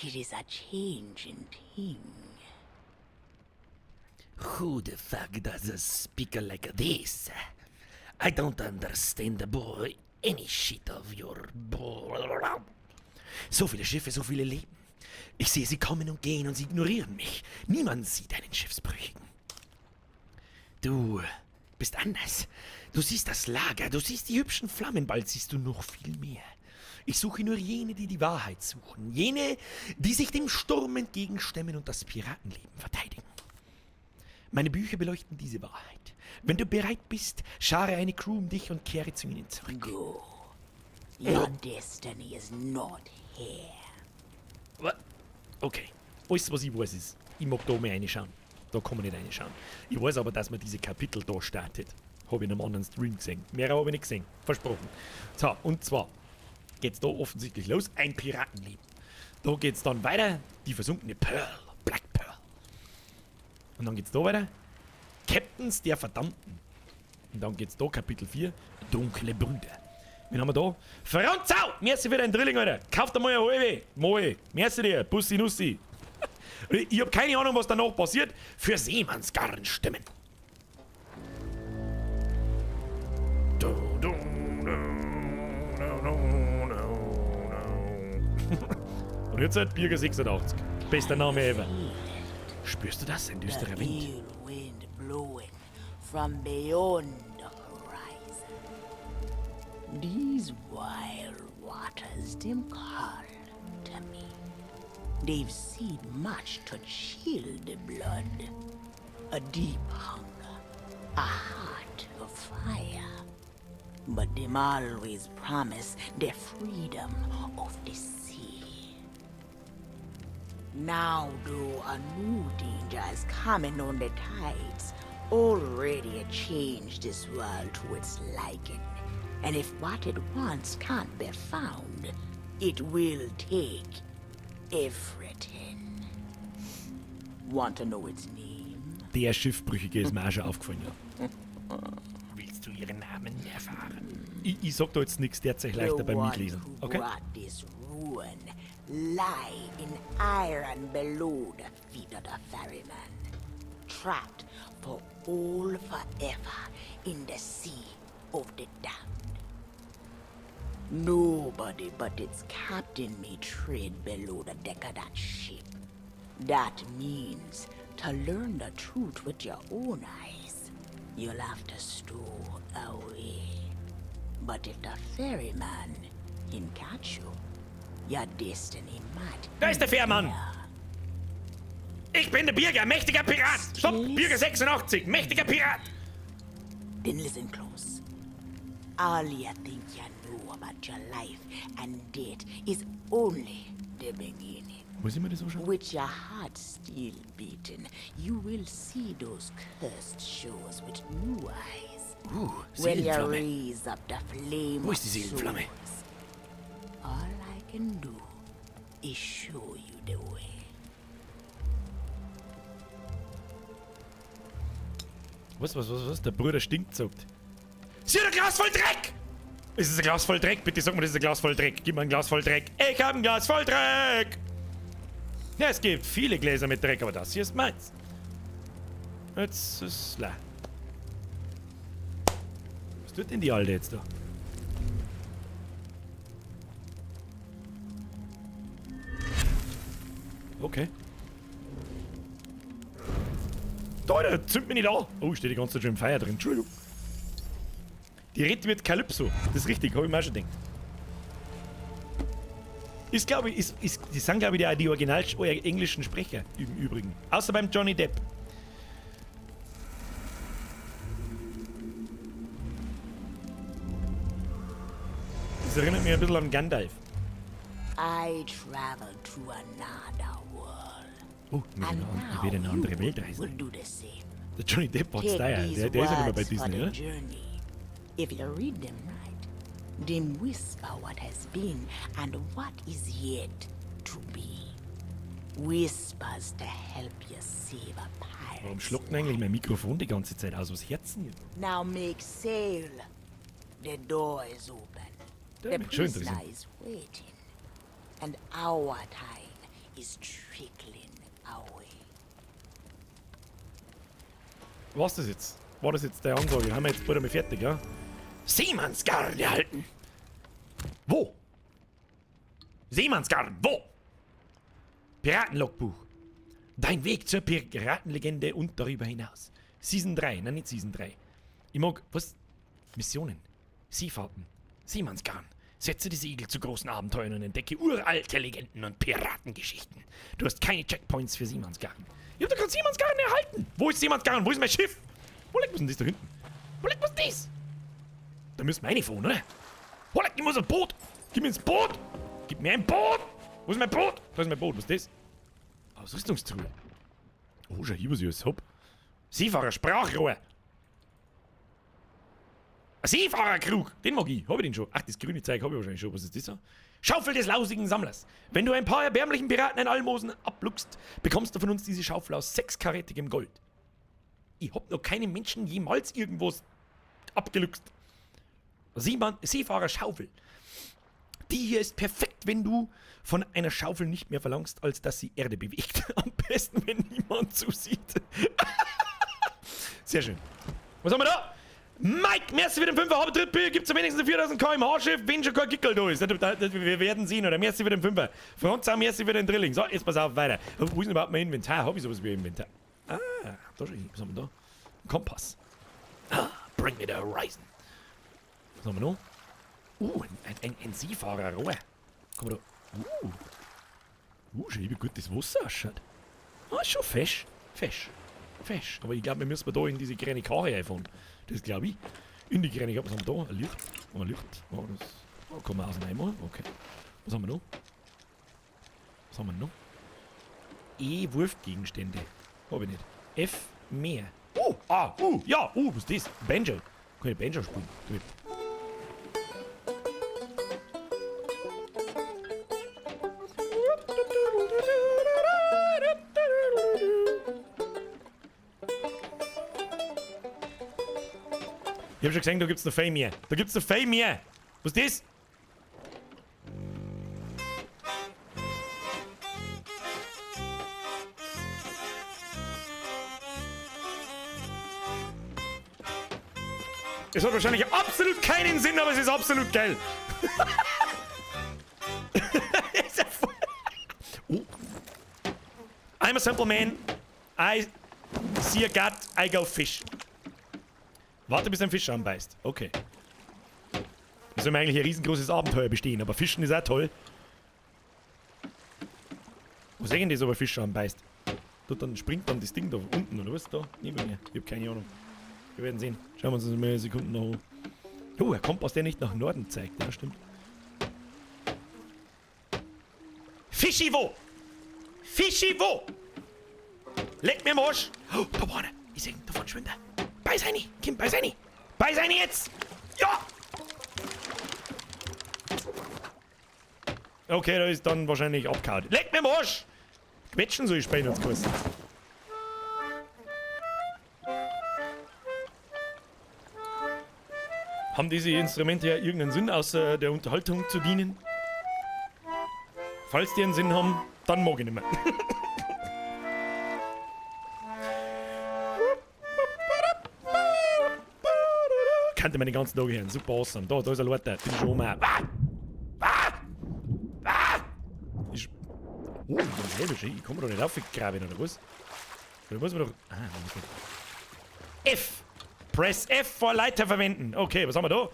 it is a changing thing. Who the fuck does speak like this? I don't understand the boy any shit of your. So viele Schiffe, so viele Leben. Ich sehe sie kommen und gehen und sie ignorieren mich. Niemand sieht einen Schiffsbrüchigen. Du bist anders. Du siehst das Lager, du siehst die hübschen Flammen, bald siehst du noch viel mehr. Ich suche nur jene, die die Wahrheit suchen. Jene, die sich dem Sturm entgegenstemmen und das Piratenleben verteidigen. Meine Bücher beleuchten diese Wahrheit. Wenn du bereit bist, schare eine Crew um dich und kehre zu ihnen zurück. Go. Your destiny is not here. Okay. Alles, was ich weiß, ist, ich mag da mal reinschauen. Da kann man nicht reinschauen. Ich weiß aber, dass man diese Kapitel da startet. Habe ich in einem anderen Stream gesehen. Mehr habe ich nicht gesehen. Versprochen. So, und zwar geht's da offensichtlich los. Ein Piratenleben. Da geht's dann weiter. Die versunkene Pearl. Black Pearl. Und dann geht's da weiter. Captains der Verdammten. Und dann geht's da Kapitel 4. Dunkle Brüder. Wen haben wir da? Franzau! Merci für deinen Drilling, Alter. Kauf dir mal eine halbe. Moi. Merci dir. Bussi Nussi. Ich hab keine Ahnung, was danach passiert. Für Seemannsgarn stimmen. Du, du, du, du, du, du. Und jetzt halt Birger 86. Bester Name ever. Spürst du das? Ein düsterer The Wind. ill wind blowing from beyond the horizon. These wild waters, them call to me. They've seen much to chill the blood. A deep hunger, a heart of fire. But them always promise the freedom of the sea. Now, though, a new danger is coming on the tides. Already it changed this world to its liking. And if what it wants can't be found, it will take everything. Want to know its name? Der Schiffbrüchige ist mir auch schon aufgefallen, ja. Willst du ihren Namen erfahren? Ich sag da jetzt nichts, der euch leichter The beim one Mitlesen. who Okay? brought this ruin lie in iron below the feet of the ferryman, trapped for all forever in the sea of the damned. Nobody but its captain may tread below the deck of that ship. That means to learn the truth with your own eyes, you'll have to stow away. But if the ferryman him catch you, your destiny might Da ist der Fährmann! Ich bin der Birger, mächtiger Pirat. Stopp, Birger 86, mächtiger Pirat. Then listen close. All you think you know about your life and death is only the beginning. Muss ich mir das anschauen? With your heart still beating, you will see those cursed shores with new eyes. When you Seelenflamme. raise up the flame Wo of ist die Seelenflamme? souls, all I can do is show you the way. Was, was, was, was? Der Bruder stinkt, sagt. Sie hat ein Glas voll Dreck! Ist es ein Glas voll Dreck? Bitte sag mir, das ist ein Glas voll Dreck. Gib mir ein Glas voll Dreck. Ich habe ein Glas voll Dreck! Ja, es gibt viele Gläser mit Dreck, aber das hier ist meins. Jetzt ist leer. Was tut denn die Alte jetzt da? Okay. Da, der zündet mich nicht an. Oh, steht die ganze Zeit schon im Feuer drin. Entschuldigung. Die redet mit Calypso. Das ist richtig, hab ich mir auch schon gedacht. Ist, glaube ich, die sind, glaube ich, die original englischen Sprecher im Übrigen. Außer beim Johnny Depp. Das erinnert mich ein bisschen an Gandalf. I traveled to another world. Oh, ich And werde in eine now andere you Welt reisen. will do the same. Der Johnny Depp war Take Style. these Der ist ja nicht mehr bei words for Disney, the oder? journey. If you read them right, them whisper what has been and what is yet to be. Whispers to help you save a pirate's Warum schluckt denn eigentlich mein Mikrofon die ganze Zeit aus? Was Herzen hier? Now make sail. The door is open. Der The mich schon prisoner interessieren. is waiting. And our time is trickling away. Was das jetzt? War das jetzt der Ansage? Haben wir jetzt bald einmal fertig, ja? Seemannsgarn erhalten! Wo? Seemannsgarn, wo? Piratenlogbuch. Dein Weg zur Piratenlegende und darüber hinaus. Season 3, nein, nicht Season 3. Ich mag, was? Missionen, Seefahrten, Seemannsgarn. Setze die Segel zu großen Abenteuern und entdecke uralte Legenden und Piratengeschichten. Du hast keine Checkpoints für Seemannsgarn. Ich hab doch gerade Seemannsgarn erhalten. Wo ist Seemannsgarn? Wo ist mein Schiff? Wo liegt was denn das da hinten? Wo liegt was das? Da müssen wir reinfahren, oder? Wo liegt, ich muss ein Boot. Gib mir ins Boot. Gib mir ein Boot. Wo ist mein Boot? Da ist mein Boot. Was ist das? Ausrüstungstruhe. Oh, schau hier, was ich alles hab. Seefahrer, Sprachrohr. Ein Seefahrerkrug. Den mag ich. Hab ich den schon? Ach, das grüne Zeug hab ich wahrscheinlich schon. Was ist das da? Schaufel des lausigen Sammlers. Wenn du ein paar erbärmlichen Piraten ein Almosen abluchst, bekommst du von uns diese Schaufel aus 6-karätigem Gold. Ich hab noch keinem Menschen jemals irgendwas abgeluchst. Seefahrer Schaufel. Die hier ist perfekt, wenn du von einer Schaufel nicht mehr verlangst, als dass sie Erde bewegt. Am besten, wenn niemand zusieht. Sehr schön. Was haben wir da? Mike, merci für den 5er, hab Trippel, gibt's am wenigsten 4000 km/h Schiff, wenn schon kein Gickel da ist. Wir werden sehen, oder? Merci für den 5er. Franz, auch merci für den Drilling. So, jetzt pass auf, weiter. Wo ist denn überhaupt mein Inventar? Hab ich sowas wie Inventar? Ah, da schon. Was haben wir da? Ein Kompass. Ah, bring me the horizon. Was haben wir noch? Ein Seefahrerrohr. Komm mal da. Schau, wie gut das Wasser ausschaut. Ah, ist schon fesch. Fesch. Fesch. Aber ich glaub, wir müssen da in diese kleine Karre einfahren. Das glaub ich. In die kleine Karre. Was haben wir da? Ein Licht. Oh, ein Licht. Oh, das oh, kann man auseinander. Okay. Was haben wir noch? Was haben wir noch? E-Wurfgegenstände. Hab ich nicht. F, mehr. Oh, A, U, ja, U, was ist das? Banjo. Kann ich Banjo spielen? Ich hab schon gesehen, da gibt's noch viel mehr. Da gibt's noch viel mehr. Was ist das? Es hat wahrscheinlich absolut keinen Sinn, aber es ist absolut geil. Ist ja voll Oh. I'm a simple man. I see a gut, I go fish. Warte, bis ein Fisch anbeißt. Okay. Das soll mir eigentlich ein riesengroßes Abenteuer bestehen, aber Fischen ist auch toll. Wo sehen die so, ob ein Fisch anbeißt? Da, dann springt dann das Ding da unten, oder was? Da? Neben mir. Ich hab keine Ahnung. Wir werden sehen. Schauen wir uns das mal Sekunden noch an. Oh, der Kompass, der nicht nach Norden zeigt. Ja, stimmt. Fischi wo? Fischi wo? Leck mir am Arsch! Oh, da war einer. Ich seh ihn, da vorne schwimmt er. Beiß rein, Kim, beiß rein. Beiß rein jetzt! Ja! Okay, da ist dann wahrscheinlich abgehauen. Leck mir am Arsch! Quetschen soll ich spielen, hat's geheißen. Haben diese Instrumente ja irgendeinen Sinn, außer der Unterhaltung zu dienen? Falls die einen Sinn haben, dann mag ich nicht mehr. Kannte meine ganzen Tage hören. Super awesome. Da, da ist ein Leute. Bin ich schon mal. Ah! Ah! Ah! Ich, oh, ich bin selber schon. Ich komme da nicht aufgraben, oder was? Oder muss man doch. Ah, muss man. F! Press F for Leiter verwenden. Okay, was haben wir da?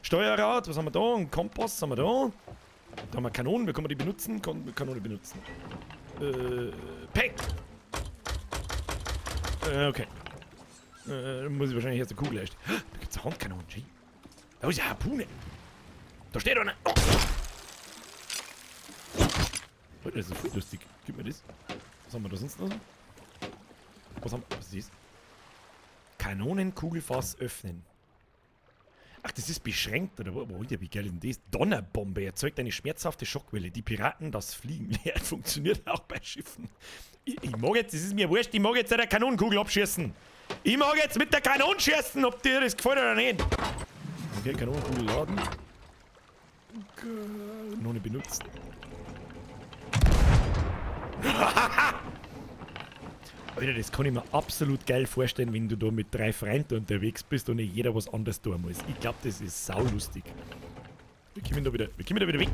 Steuerrad, was haben wir da? Ein Kompass haben wir da. Da haben wir Kanonen, wie kann man die benutzen? Kanone benutzen. Pack! Okay. Muss ich wahrscheinlich erst eine Kugel erst. Da gibt's eine Handkanone, schön. Da ist eine Harpune. Da steht einer. Oh. Oh, das ist voll lustig. Gib mir das. Was haben wir da sonst noch? Was haben wir? Was ist das? Kanonenkugelfass öffnen. Ach, das ist beschränkt, oder? Wo, wo, wie geil ist denn das? Donnerbombe erzeugt eine schmerzhafte Schockwelle. Die Piraten das Fliegen lehrt. Funktioniert auch bei Schiffen. Ich mag jetzt, das ist mir wurscht, ich mag jetzt eine Kanonenkugel abschießen. Ich mag jetzt mit der Kanone schießen, ob dir das gefällt oder nicht. Okay, Kanonenkugel laden. Kanone benutzen. Alter, das kann ich mir absolut geil vorstellen, wenn du da mit 3 Freunden unterwegs bist und nicht jeder was anderes tun muss. Ich glaub, das ist saulustig. Wir kommen da wieder, wir kommen da wieder weg.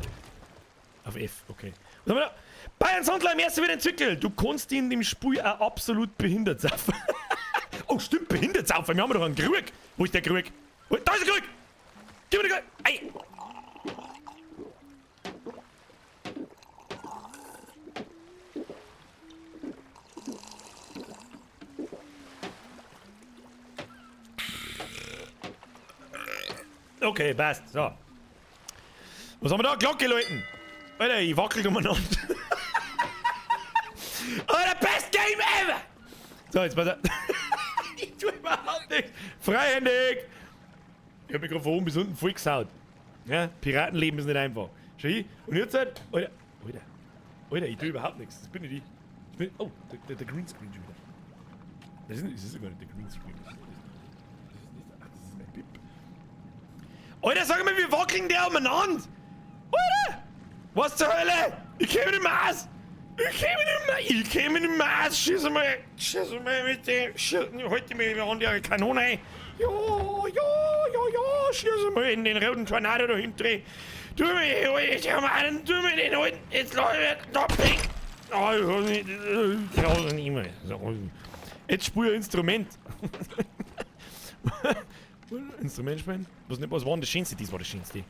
Auf F, okay. Was haben wir da? Bayern Sandler im ersten wieder entwickelt. Du kannst in dem Spiel auch absolut behindert saufen. Oh, stimmt, behindert saufen. Wir haben doch einen Krug. Wo ist der Krug? Wo, da ist der Krug! Gib mir den Krug! Ei! Okay, passt. So. Was haben wir da? Glocke läuten. Alter, ich wackel umeinander. Alter, best game ever! So, jetzt pass auf. Ich tue überhaupt nichts. Freihändig! Ich hab mich gerade von oben bis unten voll gesaut. Ja, Piratenleben ist nicht einfach. Schau hin. Und jetzt halt. Alter, Alter. Alter, ich tue überhaupt nichts. Das bin nicht ich. Ich bin, oh, der Greenscreen schon wieder. Das ist gar nicht der Greenscreen. Das ist nicht, ach, das ist mein Bip. Alter, sag mal, wir wackeln der umeinander! Alter! Was zur Hölle? Ich käme nicht mehr aus! Ich käme nicht mehr! Ich käme nicht mehr aus! Schieß mal! Schieß mal mit dem! Schieß, halt mich an die Kanone! Ja, ja, ja, ja! Schieß mal in den roten Tornado da hinten! Tu mir, ich hab einen, tu mir den alten! Jetzt lass ich da ping! Oh, ich hab nicht, ich trau's nicht mehr. So. Jetzt spiel ein Instrument! Instrument spielen? Was, nicht, was war denn das Schönste? Das war das Schönste.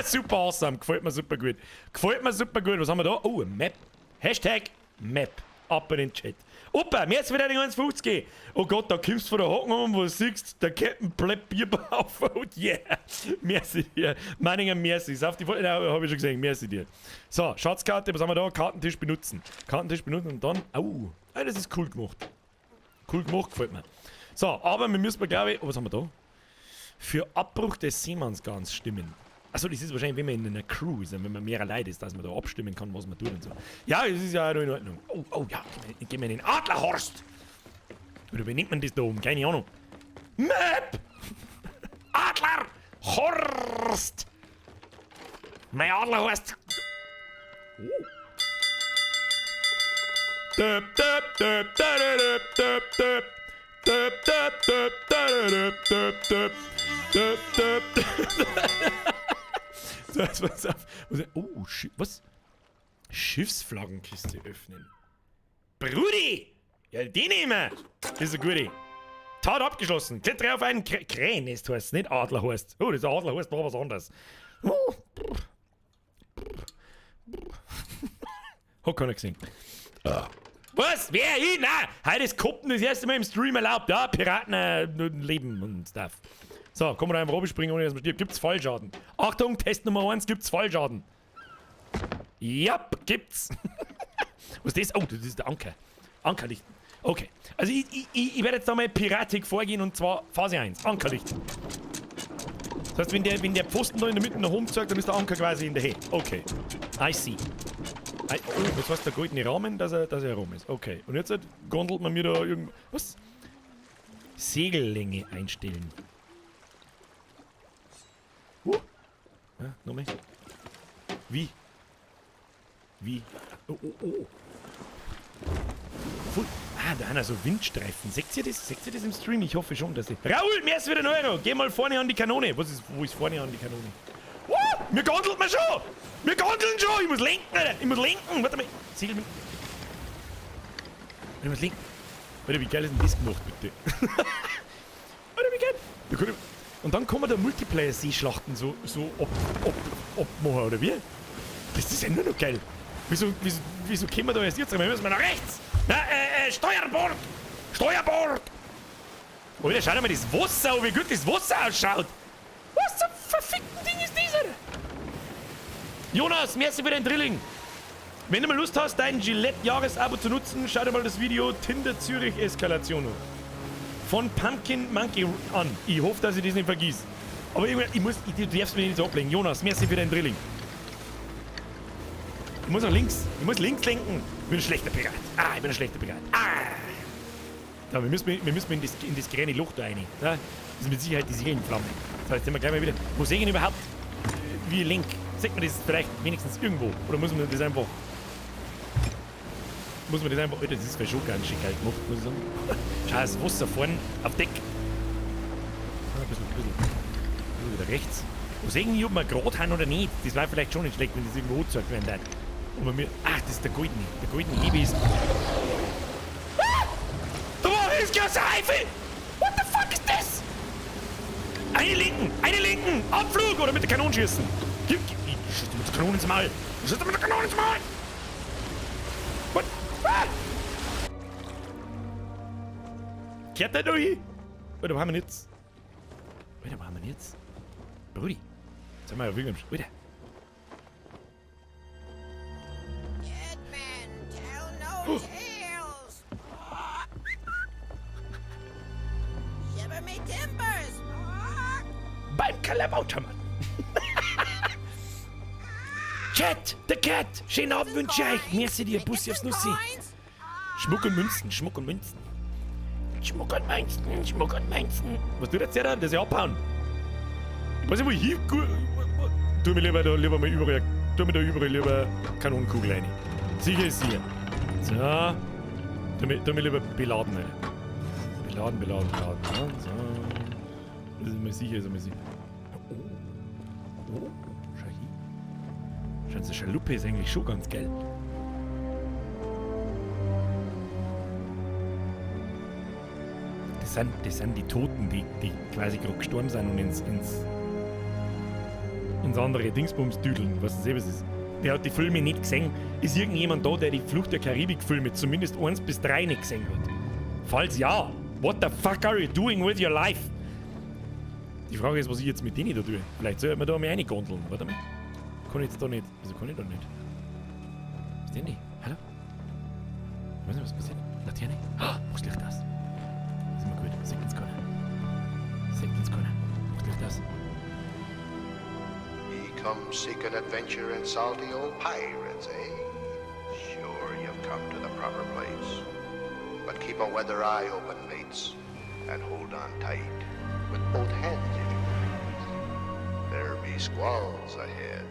Super awesome, gefällt mir super gut. Gefällt mir super gut. Was haben wir da? Oh, eine Map. Hashtag Map. Ab in den Chat. Opa, mir ist wieder die 1,50. Oh Gott, da kommst du von der Haken um, wo du siehst, der Captain bleibt Bierbauch. Oh yeah. Merci dir. Meininger, merci. Auf die Folge, hab ich schon gesehen. Merci dir. So, Schatzkarte, was haben wir da? Kartentisch benutzen. Kartentisch benutzen und dann. Au. Oh, das ist cool gemacht. Cool gemacht, gefällt mir. So, aber wir müssen, glaube ich. Oh, was haben wir da? Für Abbruch des Seemannsgarns stimmen. Achso, das ist wahrscheinlich, wenn man in einer Crew ist, wenn man mehrere Leute ist, dass man da abstimmen kann, was man tut und so. Ja, das ist ja auch noch in Ordnung. Oh, oh ja, gehen wir in den Adlerhorst! Oder wie nennt man das da oben? Keine Ahnung. Map! Adlerhorst! Mein Adlerhorst! Oh. Döp, döp, döp, döp, döp, döp. Döp, döp, döp, döp, döp, döp, döp, döp, döp. So, jetzt pass auf. Oh, was? Schiffsflaggenkiste öffnen. Brudi! Ja, die nehmen wir. Das ist eine gute. Tat abgeschlossen. Klettere auf einen Krähennest heißt es, nicht Adlerhorst. Oh, das Adlerhorst war was anderes. Oh. Hat keiner gesehen. Was? Wer? Ich? Nein! Heute ist Koppen das erste Mal im Stream erlaubt. Ja, Piraten leben und stuff. So, kann man da einfach runterspringen, ohne dass man stirbt. Gibt's Fallschaden? Achtung, Test Nummer 1, gibt's Fallschaden? Jap, gibt's. Was ist das? Oh, das ist der Anker. Ankerlicht. Okay. Also ich werde jetzt da mal Piratik vorgehen und zwar Phase 1. Ankerlicht. Das heißt, wenn der Pfosten da in der Mitte nach oben zeigt, dann ist der Anker quasi in der Höhe. Okay. I see. I, oh, was heißt der goldene Rahmen, dass er rum ist? Okay. Und jetzt gondelt man mir da irgend... Was? Segellänge einstellen. Ja, nochmal. Wie? Wie? Oh, oh, oh. Voll. Ah, da haben wir so Windstreifen. Seht ihr das? Seht ihr das im Stream? Ich hoffe schon, dass ich... Raoul, mehr ist wieder ein Euro. Geh mal vorne an die Kanone. Was ist, wo ist vorne an die Kanone? Oh, mir gondelt man schon! Wir gondeln schon! Ich muss lenken, Alter! Ich muss lenken! Warte mal. Segel mit... Ich muss lenken. Alter, wie geil ist denn das gemacht, bitte? Alter, wie geil! Da kann ich... Und dann kann man da Multiplayer-Seeschlachten so abmachen, oder wie? Das ist ja nur noch geil. Wieso kommen wir da erst jetzt rein? Wir müssen nach rechts! Na, Steuerbord! Steuerbord! Alter, schau dir mal das Wasser an, wie gut das Wasser ausschaut! Was zum verfickten Ding ist das, Alter? Jonas, merci für dein Drilling! Wenn du mal Lust hast, dein Gillette-Jahresabo zu nutzen, schau dir mal das Video Tinder Zürich Eskalation an. Von Pumpkin Monkey an. Ich hoffe, dass ich das nicht vergiss. Aber du darfst mich nicht so ablenken. Jonas, merci für dein Drilling. Ich muss nach links. Ich muss links lenken. Ich bin ein schlechter Pirat. Ah, ich bin ein schlechter Pirat. Ah! Da, wir müssen in das kleine Loch da rein. Ja, das ist mit Sicherheit die Seelenflamme. Das heißt, sind wir gleich mal wieder. Wo sehe ich denn überhaupt, wie ich lenk? Sieht man das vielleicht wenigstens irgendwo? Oder muss man das einfach... Muss man das einfach... Alter, das ist schon ganz schön geil gemacht, muss ich sagen. Schau, das Wasser vorne auf Deck. Ein bisschen wieder rechts. Wo sehen ich, ob wir gerade haben oder nicht? Das war vielleicht schon nicht schlecht, wenn das irgendwo angezeigt werden würde. Aber mir... Ach, das ist der goldene. Der goldene Hebe ist... Ah! Da war ein riesengroßer Eifel! What the fuck ist das? Eine linken! Eine linken! Abflug! Oder mit der Kanone schießen! Gib! Ich schieße mit der Kanone ins Maul! Ich schieße mit der Kanone ins Maul! What? Ah! Kehrt der da hin? Alter, wo haben wir denn jetzt? Alter, wo haben wir denn jetzt? Brudi. Jetzt haben wir ja wirklich am... Alter. Dead men tell no tales. Shiver me timbers. Beim Kalabautermann. Cat, the Cat. Schönen Abend wünsche ich euch. Merci dir, Bussi aufs Nussi. Schmuck und Münzen, Schmuck und Münzen. Schmuck und Münzen, Schmuck und Münzen. Was tut jetzt der da? Der ist ja abhauen. Ich weiß nicht, wo ich hin... Tu mir lieber da, lieber mal überall... Tu mir da überall lieber Kanonenkugel rein. Sicher ist sicher. So. Tu mir lieber beladen rein. Beladen, beladen, beladen. Ja, so. Das ist mir sicher, ist mir sicher. Oh. Oh. Schau hin. Schau, diese Schaluppe ist eigentlich schon ganz geil. Das sind die Toten, die quasi gerade gestorben sind und ins andere Dingsbums düdeln, was das eben ist. Der hat die Filme nicht gesehen. Ist irgendjemand da, der die Flucht der Karibik-Filme zumindest 1 bis 3 nicht gesehen hat? Falls ja, what the fuck are you doing with your life? Die Frage ist, was ich jetzt mit denen da tue. Vielleicht soll man da mal reingondeln. Warte mal. Kann ich jetzt da nicht. Wieso kann ich da nicht? Was ist denn die? Hallo? Ich weiß nicht, was passiert. Laterne? Ah, mach's Licht aus. Das ist immer gut. Sagt uns keiner. Sagt uns keiner. Macht Licht aus. Ye come seeking adventure and salty old pirates, eh? Sure, you've come to the proper place. But keep a weather eye open, mates, and hold on tight with both hands if you please. There be squalls ahead,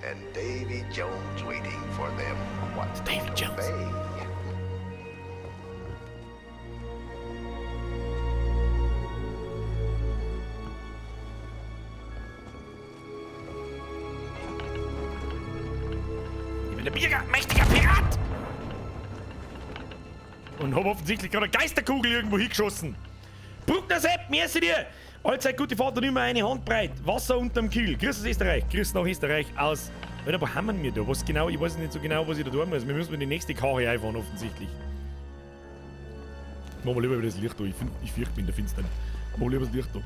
and Davy Jones waiting for them. What Davy Jones? Bay. Ich bin der Pirat, mächtiger Pirat! Und hab offensichtlich gerade eine Geisterkugel irgendwo hingeschossen. Bruckner Sepp, merci dir! Allzeit gute Fahrt und immer eine Handbreit. Wasser unterm Kiel. Grüß aus Österreich. Grüß nach Österreich aus. Alter, wo haben wir da? Was genau? Ich weiß nicht so genau, was ich da tun muss. Wir müssen mit die nächste Karre einfahren, offensichtlich. Machen wir lieber wieder das Licht da. Ich fürchte mich in der Finsternis. Machen wir lieber das Licht da.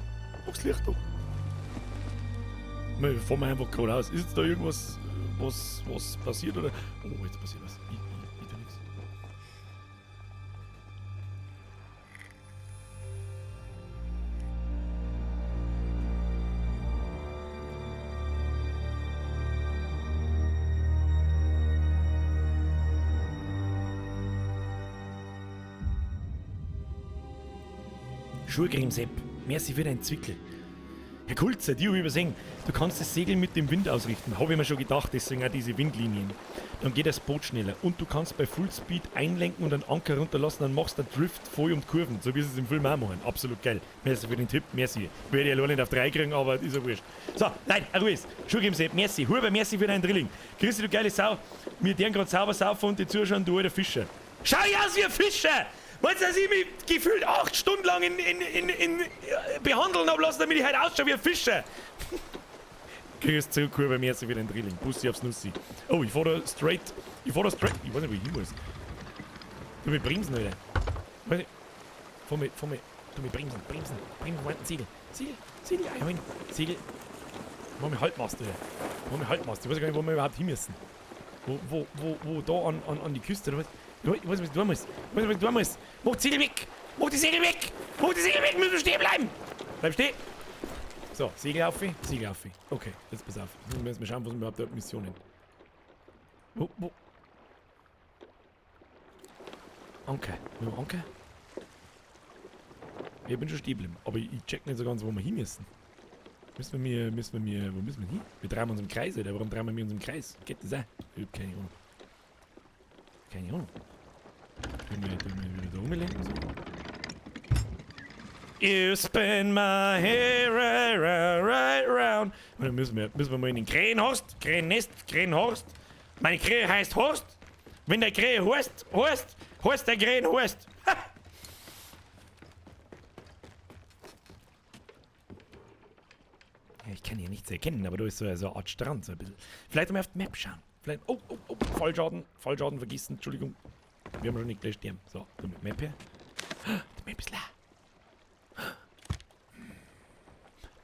Mach das Licht da. Wir fahren einfach geradeaus. Ist jetzt da irgendwas, was passiert? Oder? Oh, jetzt passiert was. Ich tu nix. Schurgrim Sepp, merci für deinen Zwickel. Herr Kulzer, die hab ich übersehen. Du kannst das Segel mit dem Wind ausrichten. Hab ich mir schon gedacht, deswegen auch diese Windlinien. Dann geht das Boot schneller. Und du kannst bei Fullspeed einlenken und einen Anker runterlassen, dann machst du einen Drift voll um die Kurven, so wie sie es im Film auch machen. Absolut geil. Merci für den Tipp, merci. Werde ich allein nicht auf 3 kriegen, aber ist ja wurscht. So, nein, Ruhe ist. Schurgrim Sepp, merci. Huber, merci für deinen Drilling. Christi, du geile Sau. Wir deren grad sauber saufen und die zuschauen, du alter Fischer. Schau ich aus wie ein Fischer! Weißt du, dass ich mich gefühlt 8 Stunden lang in behandeln hab lassen, damit ich heute ausschaue wie ein Fischer? Grüß zurück, Huber, merci für den Drilling. Bussi aufs Nussi. Oh, ich fahr da straight. Ich fahr da straight. Ich weiß nicht, wo ich hin muss. Du mit Bremsen, Alter. Weiß nicht. Fahr mit, fahr mit. Du mit Bremsen, Bremsen, Bremsen, warten, Segel. Segel, Segel, einholen. Segel. Mach mich Halbmast, Alter. Mach mich Halbmast. Ich weiß gar nicht, wo wir überhaupt hin müssen. Wo da an die Küste, oder was? Ich weiß nicht, was ich tun muss. Ich weiß nicht, was ich tun muss. Mach die Segel weg! Mach die Segel weg! Mach die Segel weg! Müssen wir stehen bleiben! Bleib stehen! So, Segel auf, Segel auf. Okay, jetzt pass auf. Jetzt müssen wir mal schauen, was wir überhaupt da Missionen. Wo, wo? Anker. Wollen wir Anker? Ich bin schon stehen geblieben, aber ich check nicht so ganz, wo wir hin müssen. Müssen wir, müssen wir, wo müssen wir hin? Wir drehen uns im Kreis, oder? Warum drehen wir uns im Kreis? Geht das auch? Ich hab keine Ahnung. Keine Ahnung. Tun wir wieder da rumlenken? So. You spin my hair right, right, right round. Und dann müssen wir mal in den Krähenhorst. Krähennest, Krähenhorst. Meine Krähe heißt Horst. Wenn der Krähe Horst, Horst, Horst der Krähenhorst. Ha! Ja, ich kann hier nichts erkennen, aber da ist so eine Art Strand, so ein bisschen. Vielleicht mal auf die Map schauen. Vielleicht, oh, oh, oh, Fallschaden, Fallschaden vergessen, Entschuldigung. Wir haben schon nicht gleich sterben. So, da mit Map her. Die Map ist leer.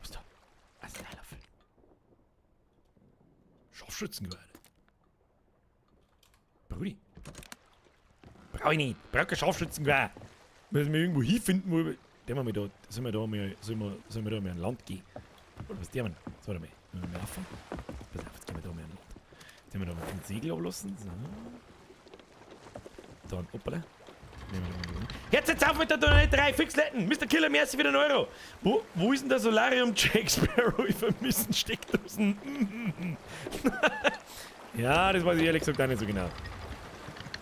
Was ist da? Was ist da? Scharfschützengewehr. Brudi. Brauch ich nicht. Brauch kein Scharfschützengewehr. Müssen wir irgendwo hinfinden, wo wir. Der wir da, sollen wir da mal, sollen wir, sollen wir da mal an Land gehen? Oder was der man? So, warte mal. Müssen wir mal rauf? Pass auf, jetzt gehen wir da mal an Land. Jetzt haben wir da mal den Segel ablassen. So. Dann, hoppala. Jetzt jetzt auf mit der 3 Fixletten! Mister Killer, merci für den Euro! Wo ist denn der Solarium Jack Sparrow? Ich vermisse Steckdosen. Ja, das weiß ich ehrlich gesagt auch nicht so genau.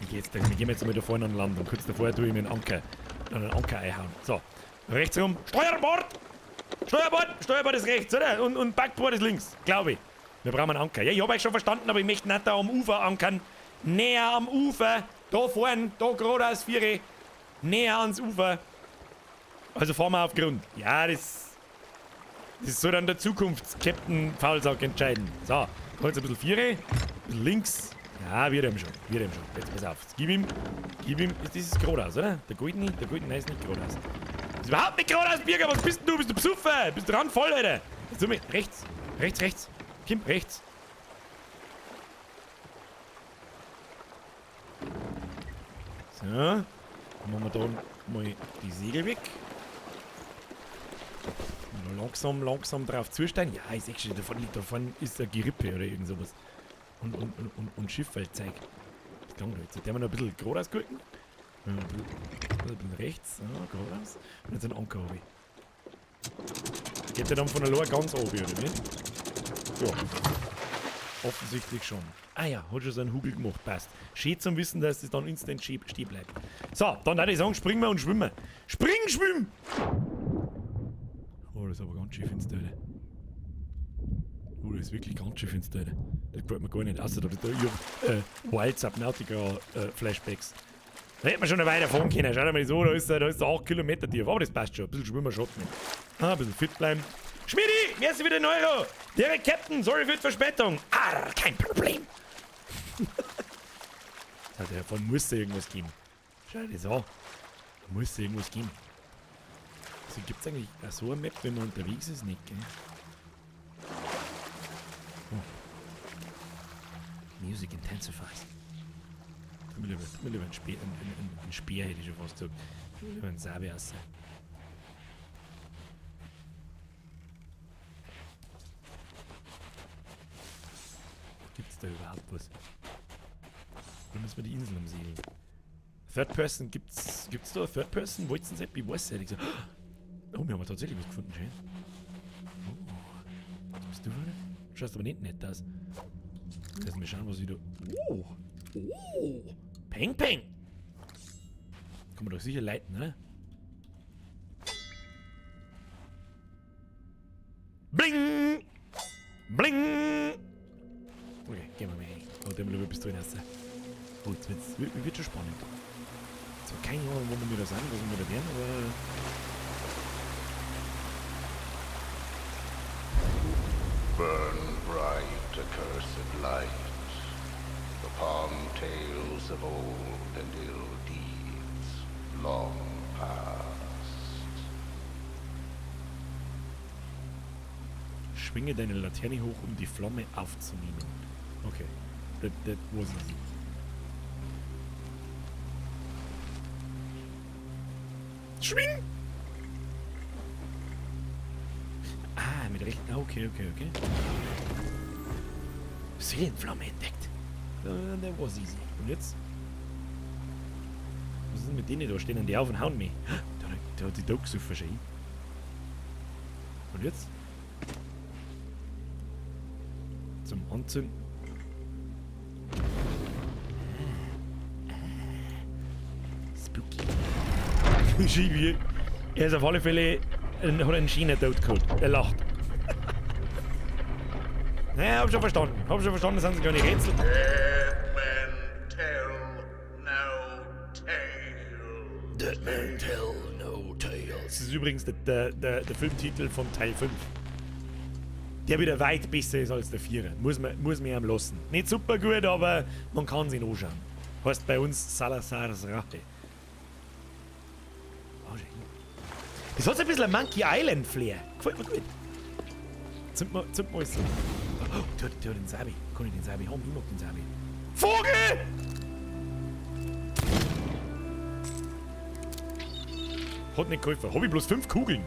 Ich geh jetzt, wir gehen jetzt mal da vorne an Land und kurz davor tue ich mir einen Anker einhauen. So, rechts rum. Steuerbord! Steuerbord! Steuerbord ist rechts, oder? Und Backbord ist links, glaube ich. Wir brauchen einen Anker. Ja, ich hab euch schon verstanden, aber ich möchte nicht da am Ufer ankern. Näher am Ufer. Da vorne, da geradeaus, Viere. Näher ans Ufer. Also fahren wir auf Grund. Ja, das soll dann der Zukunfts-Captain Faulsack entscheiden. So, da jetzt ein bisschen Viere. Ein bisschen links. Ja, wir haben schon. Wir haben schon. Jetzt pass auf. Jetzt gib ihm. Gib ihm. Das ist geradeaus, oder? Der goldene, nein, ist nicht geradeaus. Das ist überhaupt nicht geradeaus, Birger. Was bist denn du? Bist du besoffen? Bist du dran voll, Alter? Jetzt tu mich. Rechts. Rechts, rechts. Kim, rechts. So. Dann machen wir da mal die Segel weg. Und langsam, langsam drauf zusteigen. Ja, ich seh schon, da vorne ist eine Gerippe oder irgend sowas. Und Schifffeldzeug. Das klang da jetzt. Jetzt haben wir noch ein bisschen geradeaus gucken. Ein bisschen rechts. Ja, geradeaus. Und jetzt einen Anker habe ich. Geht der dann von der Lohr ganz oben, oder wie? Ja. Offensichtlich schon. Ah ja, hat schon so einen Hugel gemacht, passt. Schön zum Wissen, dass das dann instant stehen bleibt. So, dann würde ich sagen, springen wir und schwimmen. Spring, schwimm! Oh, das ist aber ganz schön finster, Alter. Oh, das ist wirklich ganz schön finster, Alter. Das gefällt mir gar nicht. Außer da ich hab Wild Subnautica Flashbacks. Da hätten wir schon weiter fahren können. Schau dir mal so, da ist er 8 Kilometer tief. Aber das passt schon. Ein bisschen schwimmen schaut nicht. Ah, ein bisschen fit bleiben. Schmidi, merci für den Euro. Derek Captain, sorry für die Verspätung. Arr, kein Problem. Davon muss es irgendwas geben. Schau dir das an. Da muss es irgendwas geben. Also gibt es eigentlich auch so eine Map, wenn man unterwegs ist? Nicht, gell? Oh. Music intensifies. Tu mir lieber einen Speer, einen Speer hätte ich schon fast gesagt. Tu mir lieber einen Sabi raus. Gibt's da überhaupt was? Oder müssen wir die Insel umsegeln? Third Person, gibt's da Third Person? Wollt's denn ich weiß ehrlich gesagt. Oh, wir haben tatsächlich was gefunden, schön. Oh. Was bist du für eine? Du schaust aber nicht nett aus. Lass mich schauen, was ich da. Oh! Oh! Peng, peng! Kann man doch sicher leiten, oder? Bling! Bling! Okay, gehen wir mal rein. Oh, der lieber bis drin erst. Oh, jetzt wird schon spannend. Zwar keine Ahnung, wo wir da sind, was wir da werden, aber. Burn bright accursed light upon tales of old and ill deeds long past. Schwinge deine Laterne hoch, um die Flamme aufzunehmen. Okay, that was easy. Schwing! Ah, mit rechten. Okay, okay, okay. Seelenflamme entdeckt. That was easy. Und jetzt? Was ist denn mit denen da? Stehen die auf und hauen mich. Da hat die Dog so verschrieben. Und jetzt? Zum Anzünden. Spooky. Schiebe. Er ist auf alle Fälle hat einen schönen Tod gehabt. Er lacht. Naja, hab schon verstanden. Hab schon verstanden, das sind so kleine Rätsel. Dead men tell no tales. Dead men tell no tales. Das ist übrigens der Filmtitel von Teil 5. Der wieder weit besser ist als der 4er. Muss man ihm lassen. Nicht super gut, aber man kann sich anschauen. Heißt bei uns Salazar's Rache. Oh, schön. Das hat so ein bisschen ein Monkey Island Flair. Gefällt mir gut. Zünd mal alles so. Oh, der hat den Sabi. Kann ich den Sabi haben? Ich mag den Sabi. Vogel! Hat nicht geholfen. Hab ich bloß 5 Kugeln.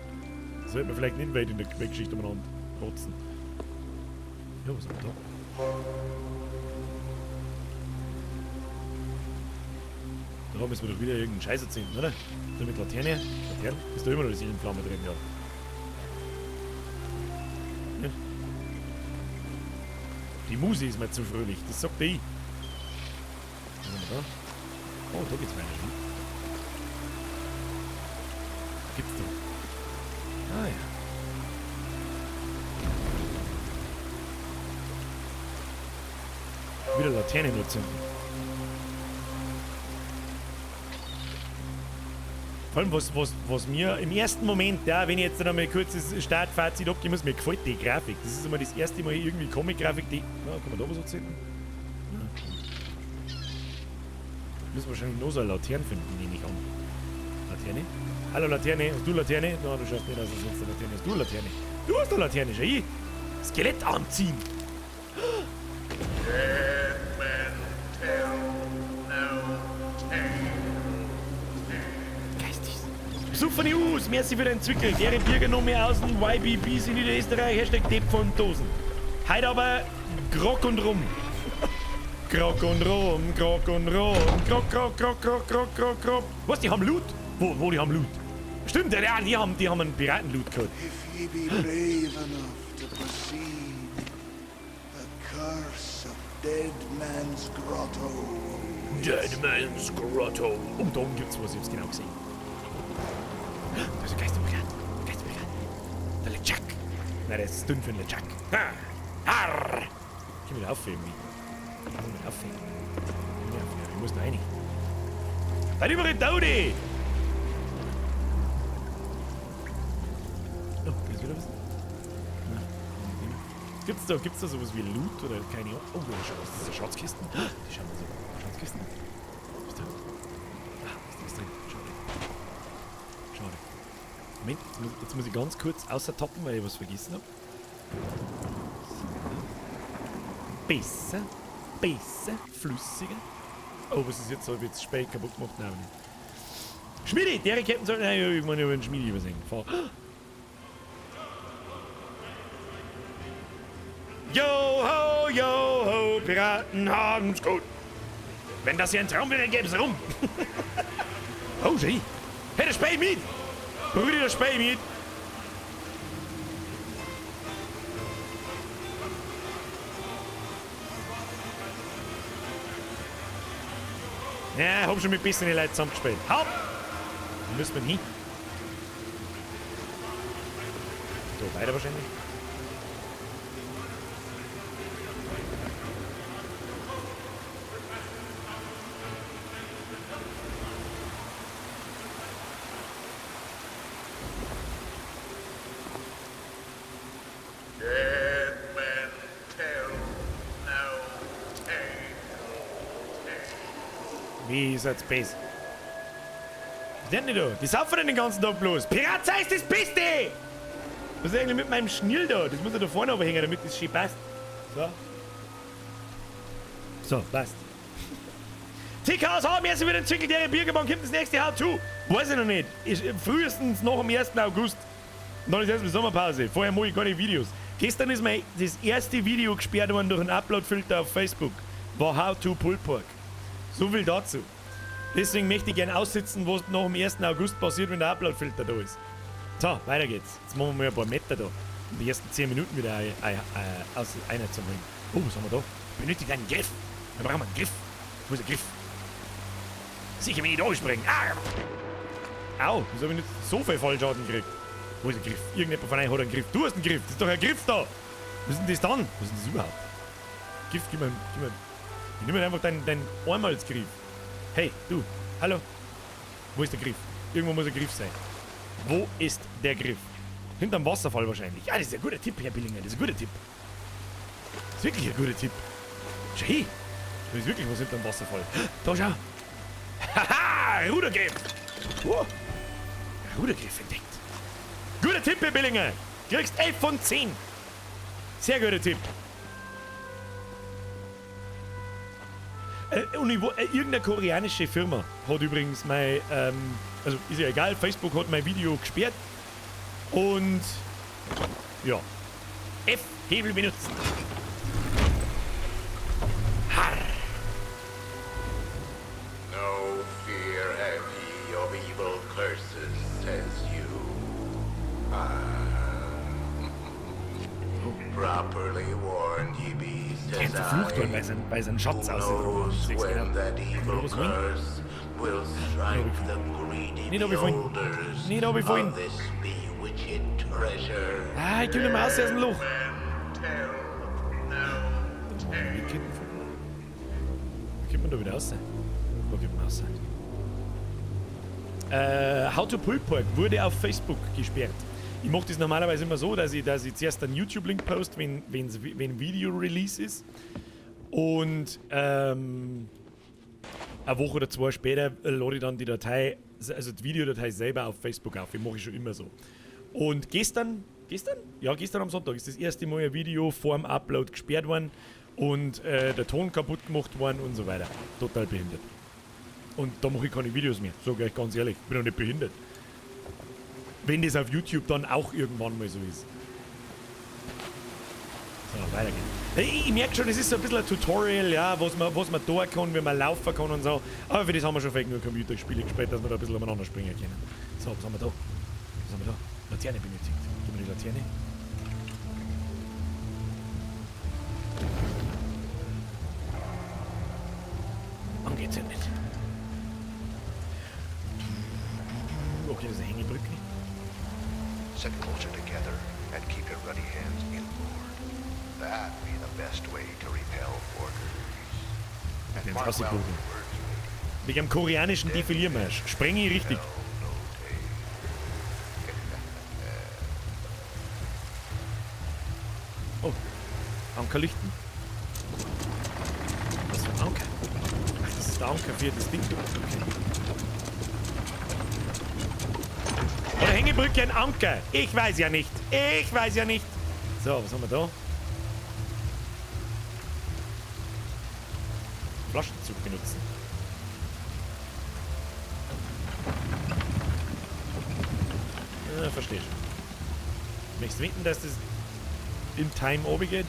Das sollte man vielleicht nicht weit in der Geschichte umeinander rotzen. Ja, was haben wir da? Da müssen wir doch wieder irgendeinen Scheiß erzählen, oder? Da mit Laterne. Laterne? Ist da immer noch die Seelenflamme drin, ja. Ne? Die Muse ist mir zu fröhlich, das sagt ich. Was haben wir da? Oh, da geht's weiter. Hm? Gibt's da? Ah ja. Wieder Laterne nur zünden. Vor allem, was mir im ersten Moment, ja, wenn ich jetzt noch mal ein kurzes Startfazit abgeben muss, mir gefällt die Grafik. Das ist immer das erste Mal irgendwie Comic-Grafik, die. Na, kann man da was erzählen? Ja. Müssen wir wahrscheinlich noch so eine Laterne finden, nehme ich an. Laterne? Hallo Laterne, hast du Laterne? Nein, du schaust nicht aus, als sonst eine Laterne. Hast du Laterne? Du hast eine Laterne, schau ich! Skelett anziehen! Dead men tell no tales. Super News, merci für den Zwickel. Deren Bürger noch mehr aus dem YBBs in Niederösterreich, Hashtag Depp von Dosen. Heute aber Grog und Rum. Grog und Rum, Grog und Rum, Grog, Grog, Grog, Grog, Grog, Grog, Grog. Was, die haben Loot? Wo, die haben Loot? Stimmt, ja, die haben einen Piraten-Loot gehabt. If ye be brave enough to proceed, the curse of Dead Man's Grotto. Dead Man's Grotto. Oh, da oben gibt's was, ich hab's genau gesehen. Da ist ein Geisterpirat. Geisterpirat. Der LeChuck. Nein, der ist dünn für den LeChuck. Arr. Ich kann mich da aufheben. Ich muss mich aufheben. Ich muss da rein. Seid überall Tode! Oh, da ist wieder was. Nein. Gibt's da sowas wie Loot oder keine Ahnung? Oh, da ist schon was. Das ist eine Schatzkiste. Die schauen wir so. Schatzkisten. Was ist da? Ah, ist nichts drin. Schade. Schade. Moment, jetzt muss ich ganz kurz außer toppen, weil ich was vergessen hab. So. Besser, besser, flüssiger. Oh, was ist jetzt so? Wird's spät kaputt gemacht? Nein, aber nicht. Schmiedi! Der Captain soll. Nein, ich meine, über den Schmiedi übersehen. Fahr. Yo ho, yo ho, Piraten haben's gut. Wenn das hier ein Traum wäre, gäbe's rum. Oh, schön. Hey, der Spey mit! Brüder, der Spey mit! Ja, hab schon mit bisschen Leuten zusammengespielt. Hopp! Wo müssen wir denn hin? So, weiter wahrscheinlich. Dead men tell no tales. Wie ist das besser? Was ist denn da? Die saufen denn den ganzen Tag bloß. Pirat sei das Beste! Was ist eigentlich mit meinem Schnürl da? Das muss ja da vorne runterhängen, damit das schön passt. So. So, passt. TKSH, mir wieder entwickelt, der Biergebahn kommt das nächste How-To. Weiß ich noch nicht. Ist frühestens noch am 1. August. Und dann ist erstmal Sommerpause. Vorher mache ich keine Videos. Gestern ist mir das erste Video gesperrt worden durch einen Upload-Filter auf Facebook. War How to Pulled Pork. So viel dazu. Deswegen möchte ich gerne aussitzen, was nach dem 1. August passiert, wenn der Upload-Filter da ist. So, weiter geht's. Jetzt machen wir mal ein paar Meter da. Um die ersten 10 Minuten wieder einer zu bringen. Oh, was haben wir da? Benötigt einen Griff. Da brauchen wir einen Griff. Wo ist der Griff? Sicher, wenn ich da springe. Ah! Au, wieso hab ich nicht so viel Fallschaden gekriegt? Wo ist der Griff? Irgendjemand von euch hat einen Griff. Du hast einen Griff. Das ist doch ein Griff da. Was ist denn das dann? Was ist denn das überhaupt? Griff, gib mir. Ich nehme einfach dein Einmalsgriff. Hey, du. Hallo. Wo ist der Griff? Irgendwo muss ein Griff sein. Wo ist der Griff? Hinterm Wasserfall wahrscheinlich. Ja, das ist ein guter Tipp, Herr Billinger. Das ist ein guter Tipp. Das ist wirklich ein guter Tipp. Schau hin. Da ist wirklich was hinterm Wasserfall. Da, schau. Haha, Rudergriff. Oh. Rudergriff entdeckt. Guter Tipp, Herr Billinger. Kriegst 11 von 10. Sehr guter Tipp. Irgendeine koreanische Firma hat übrigens mein, also ist ja egal, Facebook hat mein Video gesperrt. Und ja, F-Hebel benutzen. Harr. No fear have ye of evil curses, says you. Properly warned ye be, says Jetzt verflucht worden, I. weil sie einen Schatz Who ausgetragen haben. knows Siehst du, when genau. that evil Was wollen? curse will strike the greedy Nicht, ob ich vorhin- beholders nicht, ob ich vorhin- of this bewitched treasure. Ah, ich komm nicht mehr raus aus dem Loch. Wie kommt man da wieder raus? Wo kommt man raus? How to Pulled Pork wurde auf Facebook gesperrt. Ich mach das normalerweise immer so, dass ich zuerst einen YouTube-Link poste, wenn Video-Release ist. Und eine Woche oder zwei später lade ich dann die Datei, also die Videodatei selber auf Facebook auf. Ich mache ich schon immer so. Und gestern? Ja, gestern am Sonntag ist das erste Mal ein Video vorm Upload gesperrt worden und der Ton kaputt gemacht worden und so weiter. Total behindert. Und da mache ich keine Videos mehr, sag ich euch ganz ehrlich. Ich bin doch nicht behindert. Wenn das auf YouTube dann auch irgendwann mal so ist. So, weiter geht's. Ich merke schon, es ist so ein bisschen ein Tutorial, ja, was man da kann, wie man laufen kann und so. Aber für das haben wir schon vielleicht nur Computerspiele gespielt, dass wir da ein bisschen umeinander springen können. So, was haben wir da? Was haben wir da? Laterne benötigt. Gib mir die Laterne. Angezündet. Okay, das ist eine Hängebrücke. Sit closer together and keep your ruddy hands inboard. That be the best way to repel boarders. And Den mark well Rassikogen. the words, matey. Wegen einem koreanischen Defiliermarsch. Spreng ich richtig. Oh, Ankerlichten. Was für ein Anker? Ach, das ist der Anker für das Ding. Okay. Oder Hängebrücke ein Anker? Ich weiß ja nicht. Ich weiß ja nicht. So, was haben wir da? Flaschenzug benutzen. Ja, verstehe schon. Möchtest du wetten, dass das im Time oben geht?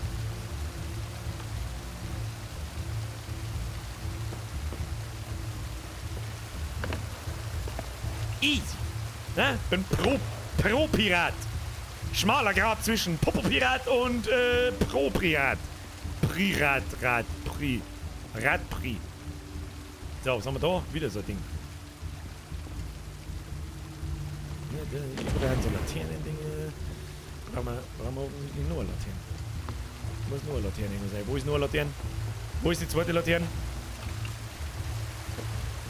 Easy. Ne? Bin Pro-Pirat. Schmaler Grat zwischen Popo-Pirat und Pro-Pirat. Prirat, Rat, Pri. Rat, Pri. So, was haben wir da? Wieder so ein Ding. Ja, da überall so Laternen-Dinge. Brauchen wir offensichtlich nur eine Laterne. Muss nur eine Laterne irgendwo sein. Wo ist nur eine Laterne? Wo ist die zweite Laterne?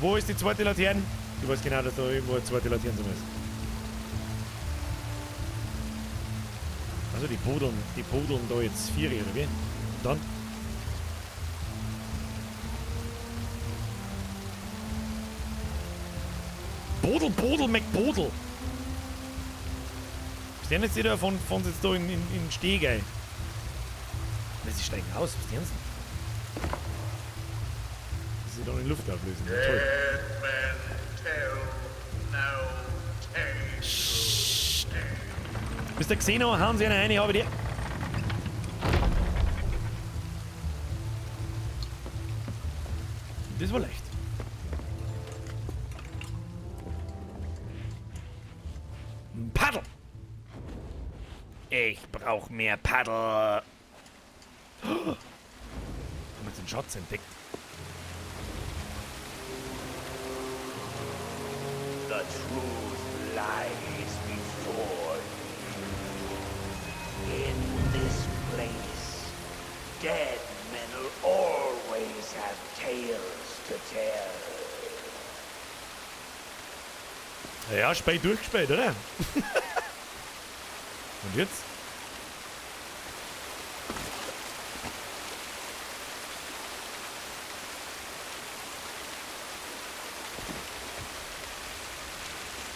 Wo ist die zweite Laterne? Ich weiß genau, dass da irgendwo eine zweite Laterne sein muss. Also die buddeln da jetzt 4, oder wie? Und dann? Bodel, Bodel, McBodel. Was denn jetzt wieder von jetzt da in Steg ein? Na, sie steigen aus, was denn? Sie sich dann in Luft auflösen. Ja, toll. Mister Xeno, hauen Sie eine rein, ich habe die. Das war leicht. Ein Paddel. Ich brauch mehr Paddel. Oh. Haben wir jetzt einen Schatz entdeckt? The truth lies before you. In this place, dead men'll always have tales to tell. Ja, Spiel durchgespielt, oder? Und jetzt?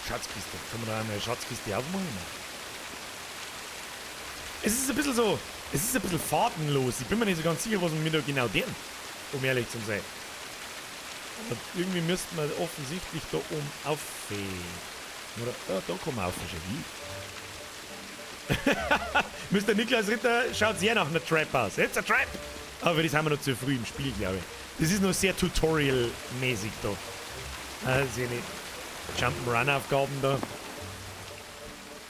Schatzkiste. Können wir da eine Schatzkiste aufmachen? Es ist ein bisschen so, es ist ein bisschen fadenlos. Ich bin mir nicht so ganz sicher, was wir mir da genau tun, um ehrlich zu sein. Aber irgendwie müssten wir offensichtlich da oben auffahren. Oder, ja, da kann man auffahren. Wie? Mister Niklas Ritter schaut sehr nach einer Trap aus. It's a Trap! Aber das haben wir noch zu früh im Spiel, glaube ich. Das ist noch sehr tutorial-mäßig da. Also nicht Jump'n'Run-Aufgaben da.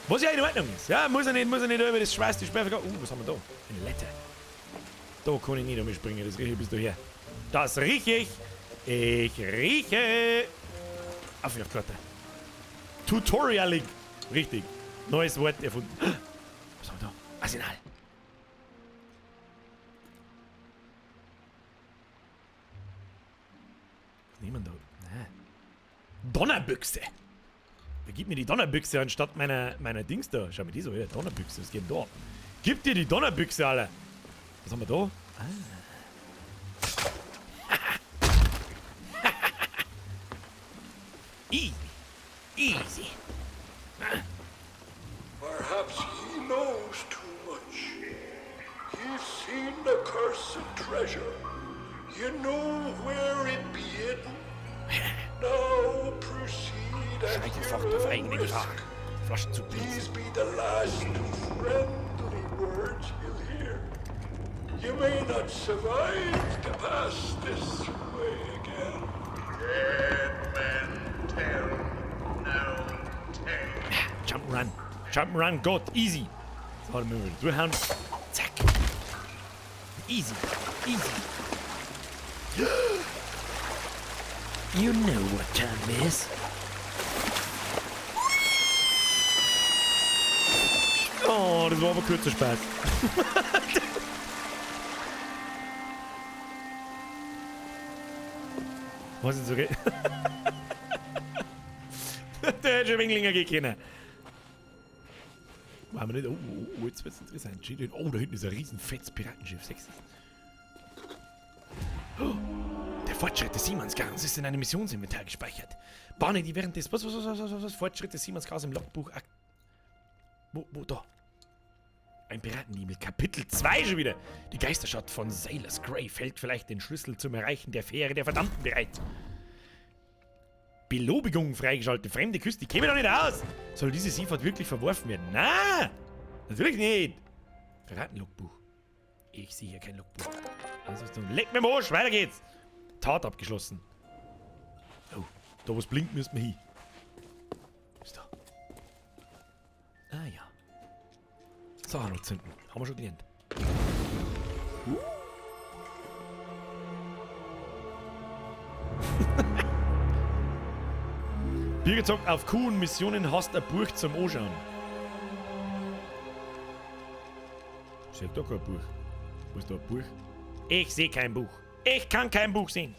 Was ja in Ordnung ist. Ja, muss ja nicht über das schwarze Sperrvergabe. Was haben wir da? Eine Letter. Da kann ich nicht umspringen, das rieche ich bis daher. Das rieche ich! Ich rieche! Auf die Karte. Tutorialig. Richtig. Neues Wort erfunden. Was haben wir da? Arsenal. Was nehmen wir da? Nein. Donnerbüchse. Wer gibt mir die Donnerbüchse anstatt meiner Dings da? Schau mir die so her. Donnerbüchse, was geht denn da ab? Gib dir die Donnerbüchse, Alter. Was haben wir da? Ah. Easy. Easy. Perhaps he knows too much. He's seen the cursed treasure. You know where it be hidden. Now proceed at Schreite your fort auf own eigene risk. Gefahr. Flaschen zu blitzen. These be the last friendly words you'll hear. You may not survive to pass this way again. Dead men tell no tales. Jump run. Jump run, Gott, easy. So, dann müssen wir wieder durchhauen. Zack. Easy. Easy. You know what time is. Oh, das war aber kurzer Spaß. Was ist so Der hätte schon ein wenig länger gehen können. Machen wir nicht. Oh, oh, oh, jetzt wird's interessant. Oh, da hinten ist ein riesen fettes Piratenschiff. Sechs. Oh, der Fortschritt des Seemannsgarns ist in einem Missionsinventar gespeichert. Bahne, die während des. Was? Fortschritt des Seemannsgarns im Logbuch. Wo, da? Ein Piratenebel, Kapitel 2 schon wieder. Die Geisterstadt von Sailor's Grave hält vielleicht den Schlüssel zum Erreichen der Fähre der Verdammten bereit. Belobigung freigeschaltet. Fremde Küste, die käme doch nicht aus. Soll diese Seefahrt wirklich verworfen werden? Na, natürlich nicht. Piratenlogbuch. Ich sehe hier kein Logbuch. Also, leck mir am Arsch, weiter geht's. Tat abgeschlossen. Oh, da was blinkt, müssen wir hin. Was ist da? Ah ja. Sachen noch zünden. Haben wir schon gelernt. Bier gezockt auf Kuh und Missionen hast ein Buch zum Anschauen. Ich sehe da kein Buch. Wo ist da ein Buch? Ich sehe kein Buch. Ich kann kein Buch sehen.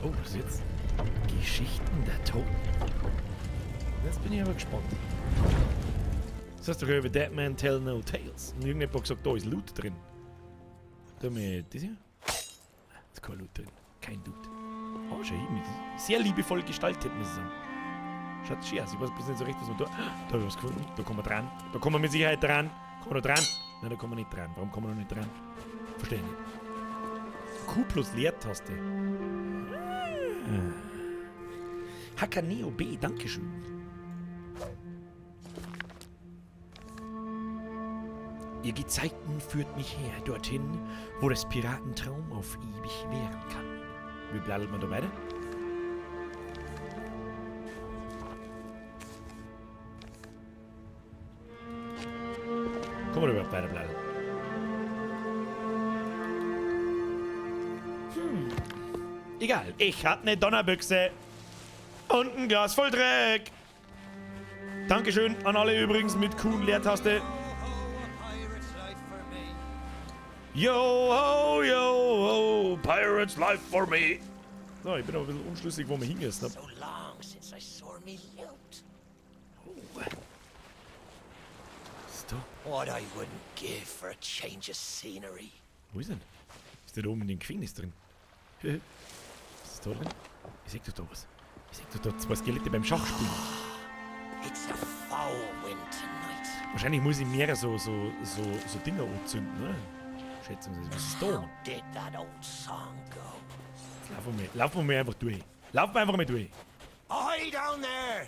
Oh, was ist jetzt? Geschichten der Toten. Jetzt bin ich aber gespannt. Das heißt doch über Dead Man Tell No Tales. Und irgendjemand hat gesagt, da ist Loot drin. Da mit das hier? Da ist kein Loot drin. Kein Loot. Oh, schau hier. Sehr liebevoll gestaltet, muss ich sagen. Schaut schön aus. Ich weiß bloß nicht so recht, was man da. Da hab ich was gefunden. Da kommen wir dran. Da kommen wir mit Sicherheit dran. Kommen wir da dran? Nein, da kommen wir nicht dran. Warum kommen wir noch nicht dran? Verstehe ich nicht. Q plus Leertaste. Hakaneo B, Dankeschön. Ihr Gezeiten führt mich her, dorthin, wo das Piratentraum auf ewig währen kann. Wie bladdelt man da weiter? Kommen wir überhaupt weiter bladdeln? Egal, ich hab ne Donnerbüchse. Und ein Glas voll Dreck. Dankeschön an alle übrigens mit Q und Leertaste. Yo ho, yo ho, Pirates life for me. So, ich bin aber ein bisschen unschlüssig, wo wir hingehen. So long since I saw me loot. Oh. Was ist da? What I wouldn't give for a change of scenery. Wo ist denn? Ist der da oben in dem Gefängnis drin? Was ist da drin? Ich seh doch da was. Ich seh doch da zwei Skelette beim Schachspielen. It's a foul wind tonight. Wahrscheinlich muss ich mehrere so Dinger anzünden, oder? Schätzungsweise. Was ist da? How did that old song go? Jetzt laufen wir mal einfach durch. Laufen wir einfach mal durch. Ahoy down there!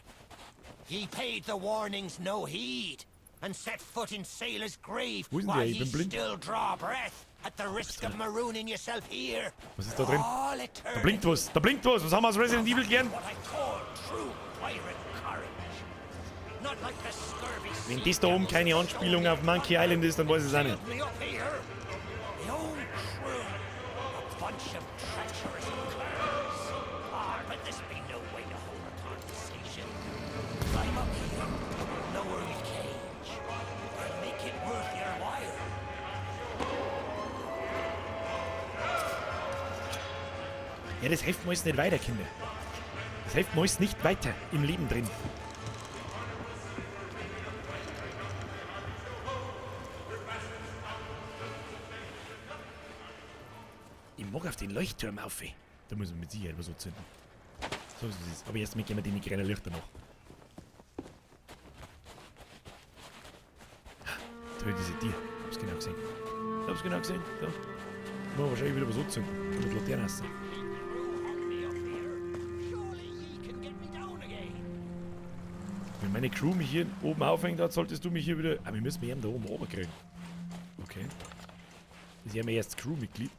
Ye paid the warnings no heed and set foot in sailor's grave Wo ist denn while der? Ich ye bin blind. still draw breath at the risk of marooning yourself here. Was ist da drin? All Da blinkt was, da blinkt was. Was haben wir aus Resident Evil gelernt? What I call true pirate courage. Not like the scurvy Wenn das da oben keine Anspielung auf Monkey Island ist, dann weiß ich es auch nicht. Me up here. The own crew. A bunch of treacherous curs. Ah, but this be no way to hold a conversation. Climb up here, lower me cage, and make it worth your while. Ja, das hilft mir alles nicht weiter, Kinder. Das hilft mir alles nicht weiter im Leben drin. Ich mag auf den Leuchtturm auf. Da muss man mit Sicherheit was anzünden. So ist es. Aber erst mal gehen wir die kleinen Lichter nach. Da ist diese Tier. Hab's genau gesehen. Hab's genau gesehen. Da. Muss wahrscheinlich wieder was anzünden. Mit Laterne raus. Wenn meine Crew mich hier oben aufhängt hat, solltest du mich hier wieder... Ah, wir müssen mich eben da oben runterkriegen. Okay. Das ist ja mein erstes Crewmitglied.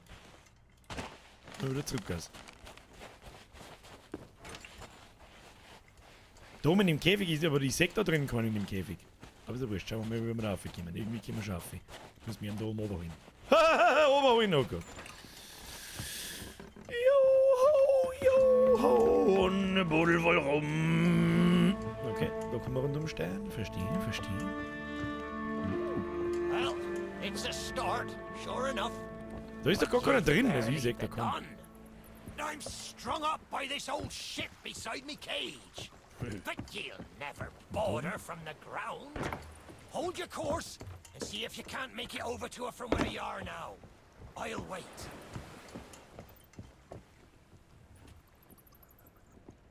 Mal wieder zurück, guys. Da oben in dem Käfig ist aber die Sek da drin kein in dem Käfig. Aber ist ja wurscht, schauen wir mal, wie wir da raufkommen. Irgendwie kommen wir schon rauf. Müssen wir ihn da oben runterholen. Oberholen, oh Gott. Joho, joho, und eine Buddel voll rum. Okay, da kommen wir rund um Stern. Verstehe, verstehe. Well, it's a start, sure enough. Da ist doch gar keiner drin. Also ich seh da keinen. I'm strung up by this old ship beside me cage. But ye'll never board her from the ground. Hold your course and see if you can't make it over to her from where you are now. I'll wait.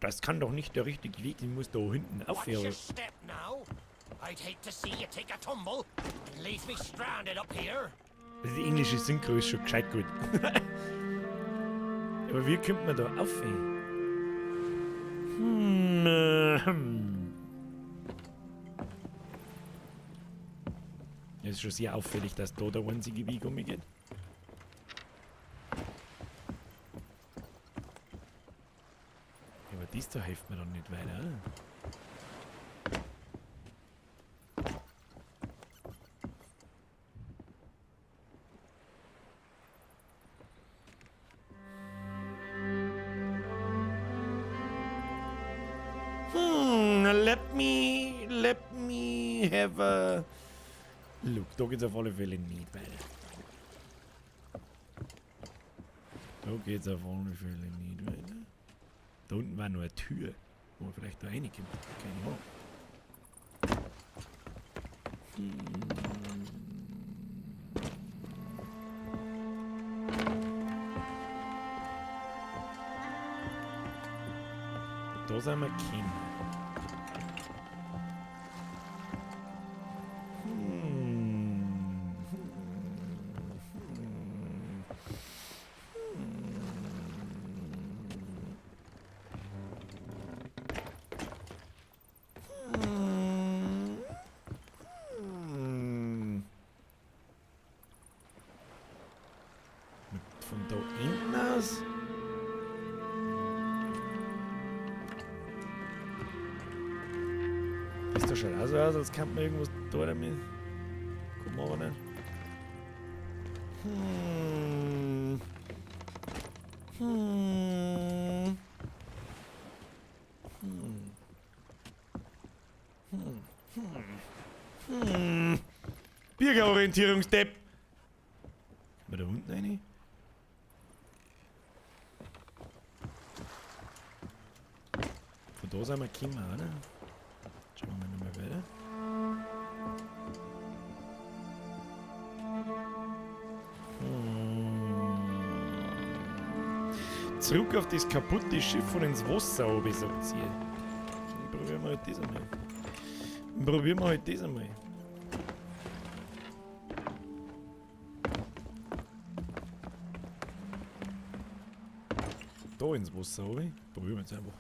Das kann doch nicht der richtige Weg sein. Ich muss da hinten Watch aufhören. your step now. I'd hate to see you take a tumble and leave me stranded up here. Also die englische Synchro ist schon gescheit gut. Aber wie kommt man da aufhören? Es ist schon sehr auffällig, dass da der einzige Weg umgeht. Aber das da hilft mir dann nicht weiter, oder? Let me have a look. Da geht's auf alle Fälle nicht weiter. Da geht's auf alle Fälle nicht weiter. Da unten war nur eine Tür, wo man vielleicht da reinkommt. Keine Ahnung. Da sind wir gekommen. Von da hinten aus? Das da schaut auch so aus, als könnte man irgendwas da damit. Kommen wir aber nicht. Birgerorientierungsdepp. Können wir da unten rein? Von da sind wir gekommen, oder? Schauen wir mal nochmal weiter. Zurück auf das kaputte Schiff und ins Wasser runter, sagt sie. Dann probieren wir halt das einmal. Probieren wir halt das einmal. Da ins Wasser runter. Probieren wir jetzt einfach.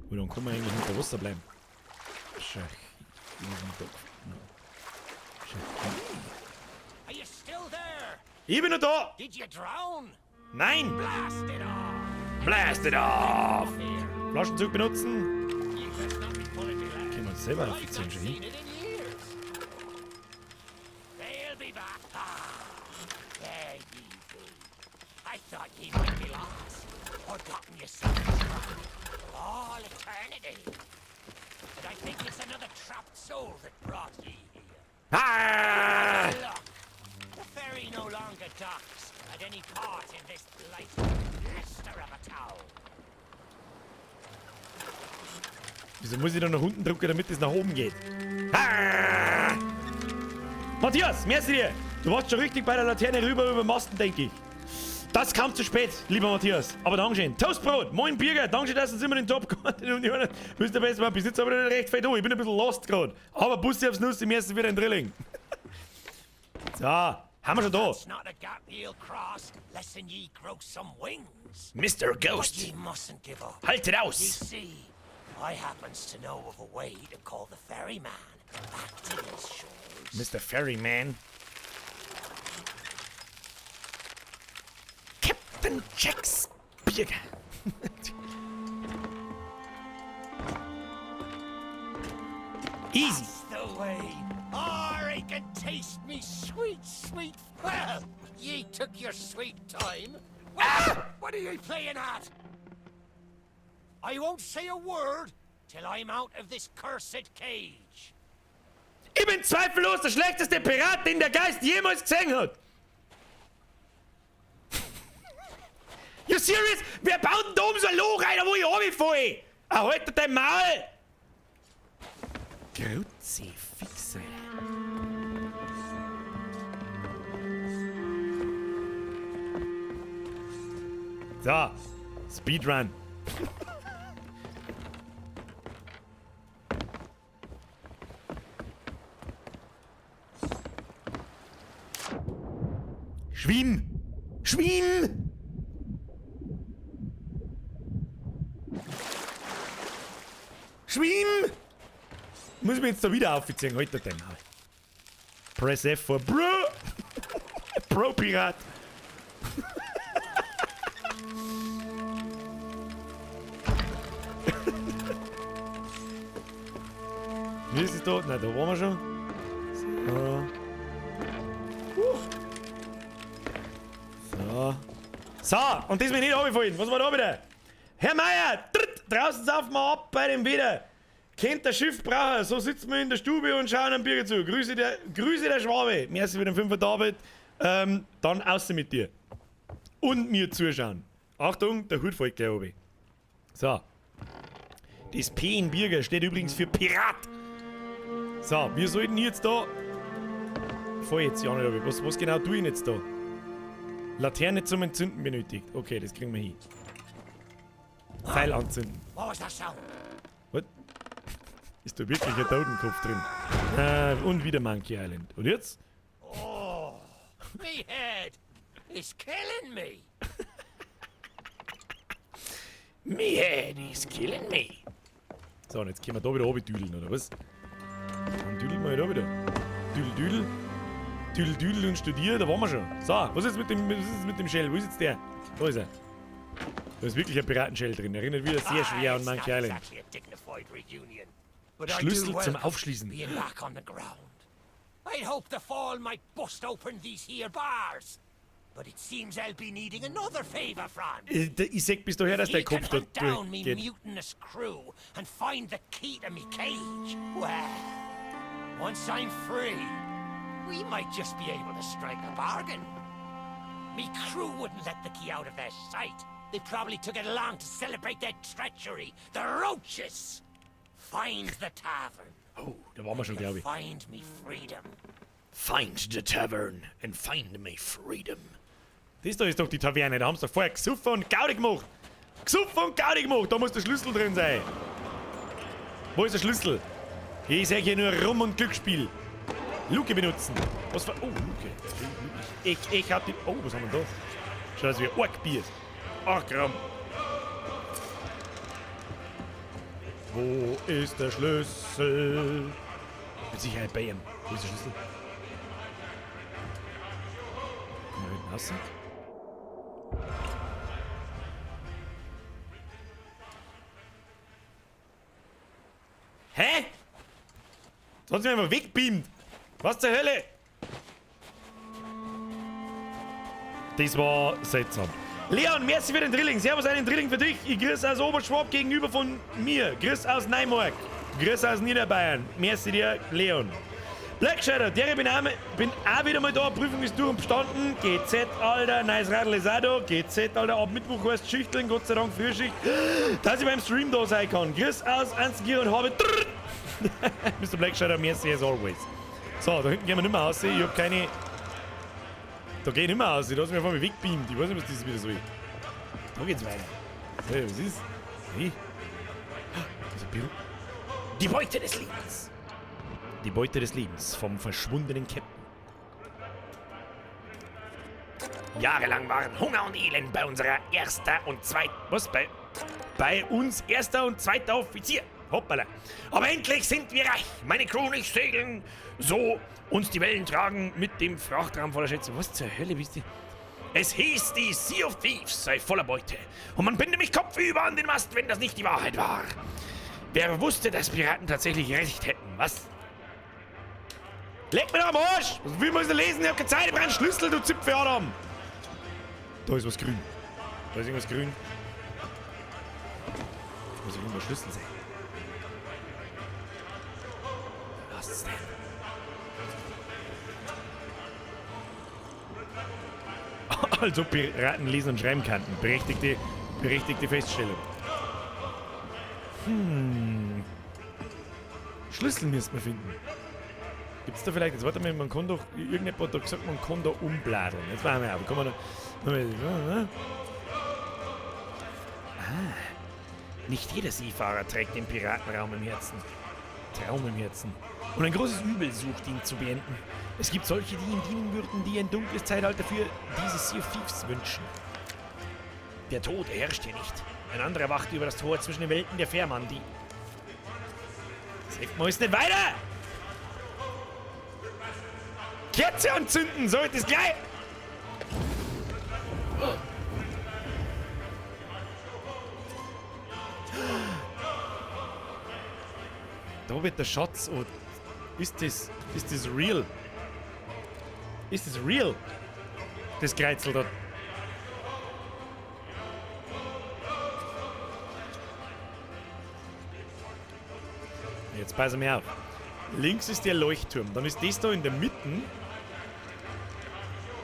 Wie lange kann man eigentlich unter Wasser bleiben? Are you still there? Ich bin noch da! Did you drown? Nein! Blast it off! Blast it off! Here. Flaschenzug benutzen. You best not be pulling me leg. Können wir uns selber I've aufziehen not schon hin. seen it in years. They'll be back. There ye be. I thought ye might be lost or gotten yourself trapped for all eternity. And I think it's another trapped soul that brought ye here. Ah! Look, the ferry no longer docks at any port in this blighted blister of a town. Wieso muss ich da nach unten drücken, damit es nach oben geht? Ah! Matthias, merci dir! Du warst schon richtig bei der Laterne rüber über den Masten, denke ich. Das kam zu spät, lieber Matthias. Aber Dankeschön. Toastbrot, moin Birger, Dankeschön, dass du uns immer den Job gemacht hast. Du bist der beste Mann. Bis jetzt aber nicht recht fett. Oh, ich bin ein bisschen lost gerade. Aber Bussi aufs Nuss im ersten wieder ein Drilling. So, haben wir schon da. That's not a gap ye'll cross, lessen ye grow some wings. Mister But Ghost, ye mustn't give up. haltet Ye aus! see, I happens to know of a way to call the ferryman back to these shores. Mister Ferryman. Captain Jacks Birger. Easy. That's the way. I can taste me sweet, sweet. Well, ye took your sweet time. Well, what are ye playing at? I won't say a word till I'm out of this cursed cage. Ich bin zweifellos der schlechteste Pirat, den der Geist jemals gesehen hat. You serious? Wer baut denn da oben so ein Loch rein, wo ich runterfalle? Ah, halt dein Maul! Kruzifix, Alter. So, Speedrun. Schwimm! Schwimm! Schwimm! Muss ich mich jetzt da wieder aufziehen? Halt dein Maul. Press F for Bro! Pro Pirat! Wie ist es da? Nein, da waren wir schon. So. So. So, und das mir nicht runterfallen. Was war da wieder? Herr Meier, tritt, draußen saufen wir ab bei dem Wetter. Kennt der Schiffbraucher, so sitzen wir in der Stube und schauen am Bier zu. Grüße der Schwabe. Merci für den 5er David. Dann außer mit dir. Und mir zuschauen. Achtung, der Hut fällt gleich runter. So. Das P in Birger steht übrigens für Pirat. So, wir sollten jetzt da. Voll jetzt ja nicht, was genau tue ich jetzt da? Laterne zum Entzünden benötigt. Okay, das kriegen wir hin. Seil anzünden. What was that sound? What? Ist da wirklich ein Totenkopf drin? Und wieder Monkey Island. Und jetzt? Oh, me head is killing me. Me head is killing me. So, und jetzt können wir da wieder runter düdeln, oder was? Dann düdeln wir da wieder. Düdel, düdel. Düdel, düdel und studier, da waren wir schon. So, was ist mit dem, was ist mit dem Shell? Wo ist jetzt der? Da ist er. Da ist wirklich ein Piratenshell drin. Erinnert wieder sehr schwer an Monkey Island. Schlüssel zum Aufschließen. I'd hoped the fall might bust open these here bars. But it seems I'll be needing another favor, Franz. Ich seh bis daher, dass der Kopf da down me durchgeht. mutinous crew and find the key to me cage. Well, once I'm free, we might just be able to strike a bargain. Me crew wouldn't let the key out of their sight. They probably took it along to celebrate their treachery. The roaches! Find the tavern. Oh, da waren wir schon, glaub ich. Find me freedom. Find the tavern and find me freedom. Das da ist doch die Taverne, da haben sie doch vorher gesoffen und Gaudi gemacht. Gesoffen und Gaudi gemacht, da muss der Schlüssel drin sein. Wo ist der Schlüssel? Ich seh hier nur Rum und Glücksspiel. Luke benutzen. Was für... Oh, Luke. Ich hab die... Oh, was haben wir da? Schau, das wie Orkbier. Orkram. Wo ist der Schlüssel? Mit Sicherheit bei ihm. Wo ist der Schlüssel? Mal hinten raus. Hä? Jetzt hat sie mich einfach wegbeamt. Was zur Hölle? Das war seltsam. Leon, merci für den Drilling. Servus, einen Drilling für dich. Ich grüße aus Oberschwab gegenüber von mir. Grüß aus Neumarkt. Grüß aus Niederbayern. Merci dir, Leon. Black Shadow, der bin auch wieder mal da. Prüfung ist durch und bestanden. GZ, Alter. Nice Radl ist auch da. GZ, Alter. Ab Mittwoch heißt Schichteln. Gott sei Dank Frühschicht. Dass ich beim Stream da sein kann. Grüß aus Anzgier und habe. Mr. Black Shadow, merci as always. So, da hinten gehen wir nicht mehr raus. Ich hab keine. Da geh ich nicht mehr raus. Da ist mir von mir wegbeamt. Ich weiß nicht, was das wieder soll. Da geht's weiter. So, was ist? Hey. Das ist ein Büro. Die Beute des Lebens. Die Beute des Lebens vom verschwundenen Captain. Jahrelang waren Hunger und Elend bei unserer erster und zweiter... Was? Bei uns erster und zweiter Offizier. Hoppala. Aber endlich sind wir reich. Meine Crew und ich segeln so uns die Wellen tragen mit dem Frachtraum voller Schätze. Was zur Hölle bist du? Es hieß, die Sea of Thieves sei voller Beute. Und man binde mich kopfüber an den Mast, wenn das nicht die Wahrheit war. Wer wusste, dass Piraten tatsächlich recht hätten, was? Leck mir doch am Arsch! Was will man denn lesen? Ich hab keine Zeit, ich brauch einen Schlüssel, du Zipfel Adam! Da ist was grün. Da ist irgendwas grün. Da muss irgendwo ein Schlüssel sein. Was ist denn? Also Piraten lesen und schreiben kannten. Berechtigte Feststellung. Schlüssel müssen wir finden. Gibt's da vielleicht, jetzt warte mal, man kann doch, irgendjemand hat da gesagt, man kann da umbladeln. Jetzt warten wir auf, kann man da, ah, nicht jeder Seefahrer trägt den Piratenraum im Herzen. Traum im Herzen. Und ein großes Übel sucht ihn zu beenden. Es gibt solche, die ihm dienen würden, die ein dunkles Zeitalter für diese Sea of Thieves wünschen. Der Tod herrscht hier nicht. Ein anderer wacht über das Tor zwischen den Welten der Fährmann, die... Das hilft mir jetzt nicht weiter! Kerze anzünden, so ist es gleich! Da wird der Schatz. Oh, ist das real? Ist das real? Das Kreuzel da. Jetzt passen wir auf. Links ist der Leuchtturm. Dann ist das da in der Mitte.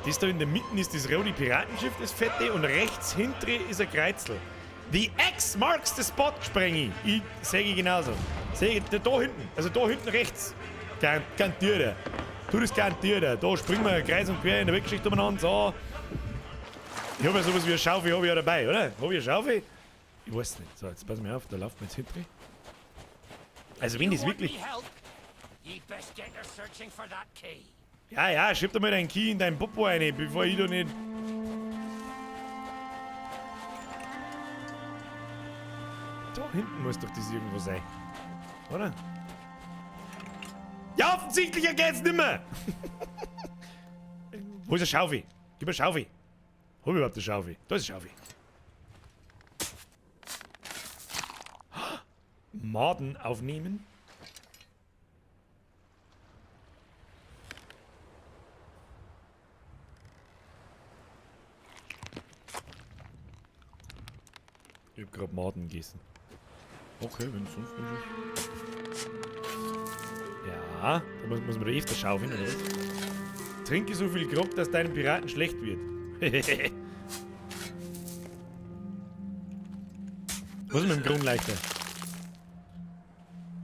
Das da in der Mitte ist das rote Piratenschiff, das fette. Und rechts hinter ist ein Kreuzel. The X marks the spot, spreng ich. Ich sage genauso. Seh ich, da hinten. Also da hinten rechts. Garantiert. Du, das garantiert. Da springen wir kreis und quer in der Weltgeschichte umeinander. So. Ich hab ja sowas wie eine Schaufel, hab ich ja dabei, oder? Hab ich eine Schaufel? Ich weiß nicht. So, jetzt pass mal auf, da laufen wir jetzt hinten. Also wenn das wirklich... Ja, ja, schieb doch mal deinen Key in deinen Popo rein, bevor ich da nicht... Da hinten muss doch das irgendwo sein. Oder? Ja, offensichtlich geht's nimmer! Wo ist der Schaufel? Gib mir Schaufel. Hab ich überhaupt eine Schaufel? Da ist eine Schaufel. Maden aufnehmen. Ich hab grad Maden gegessen. Okay, wenn es sonst nicht ist. Ja, da muss man da öfter schaufeln, oder was? Trinke so viel Grog, dass deinem Piraten schlecht wird. Was ist mit dem Kronleuchter?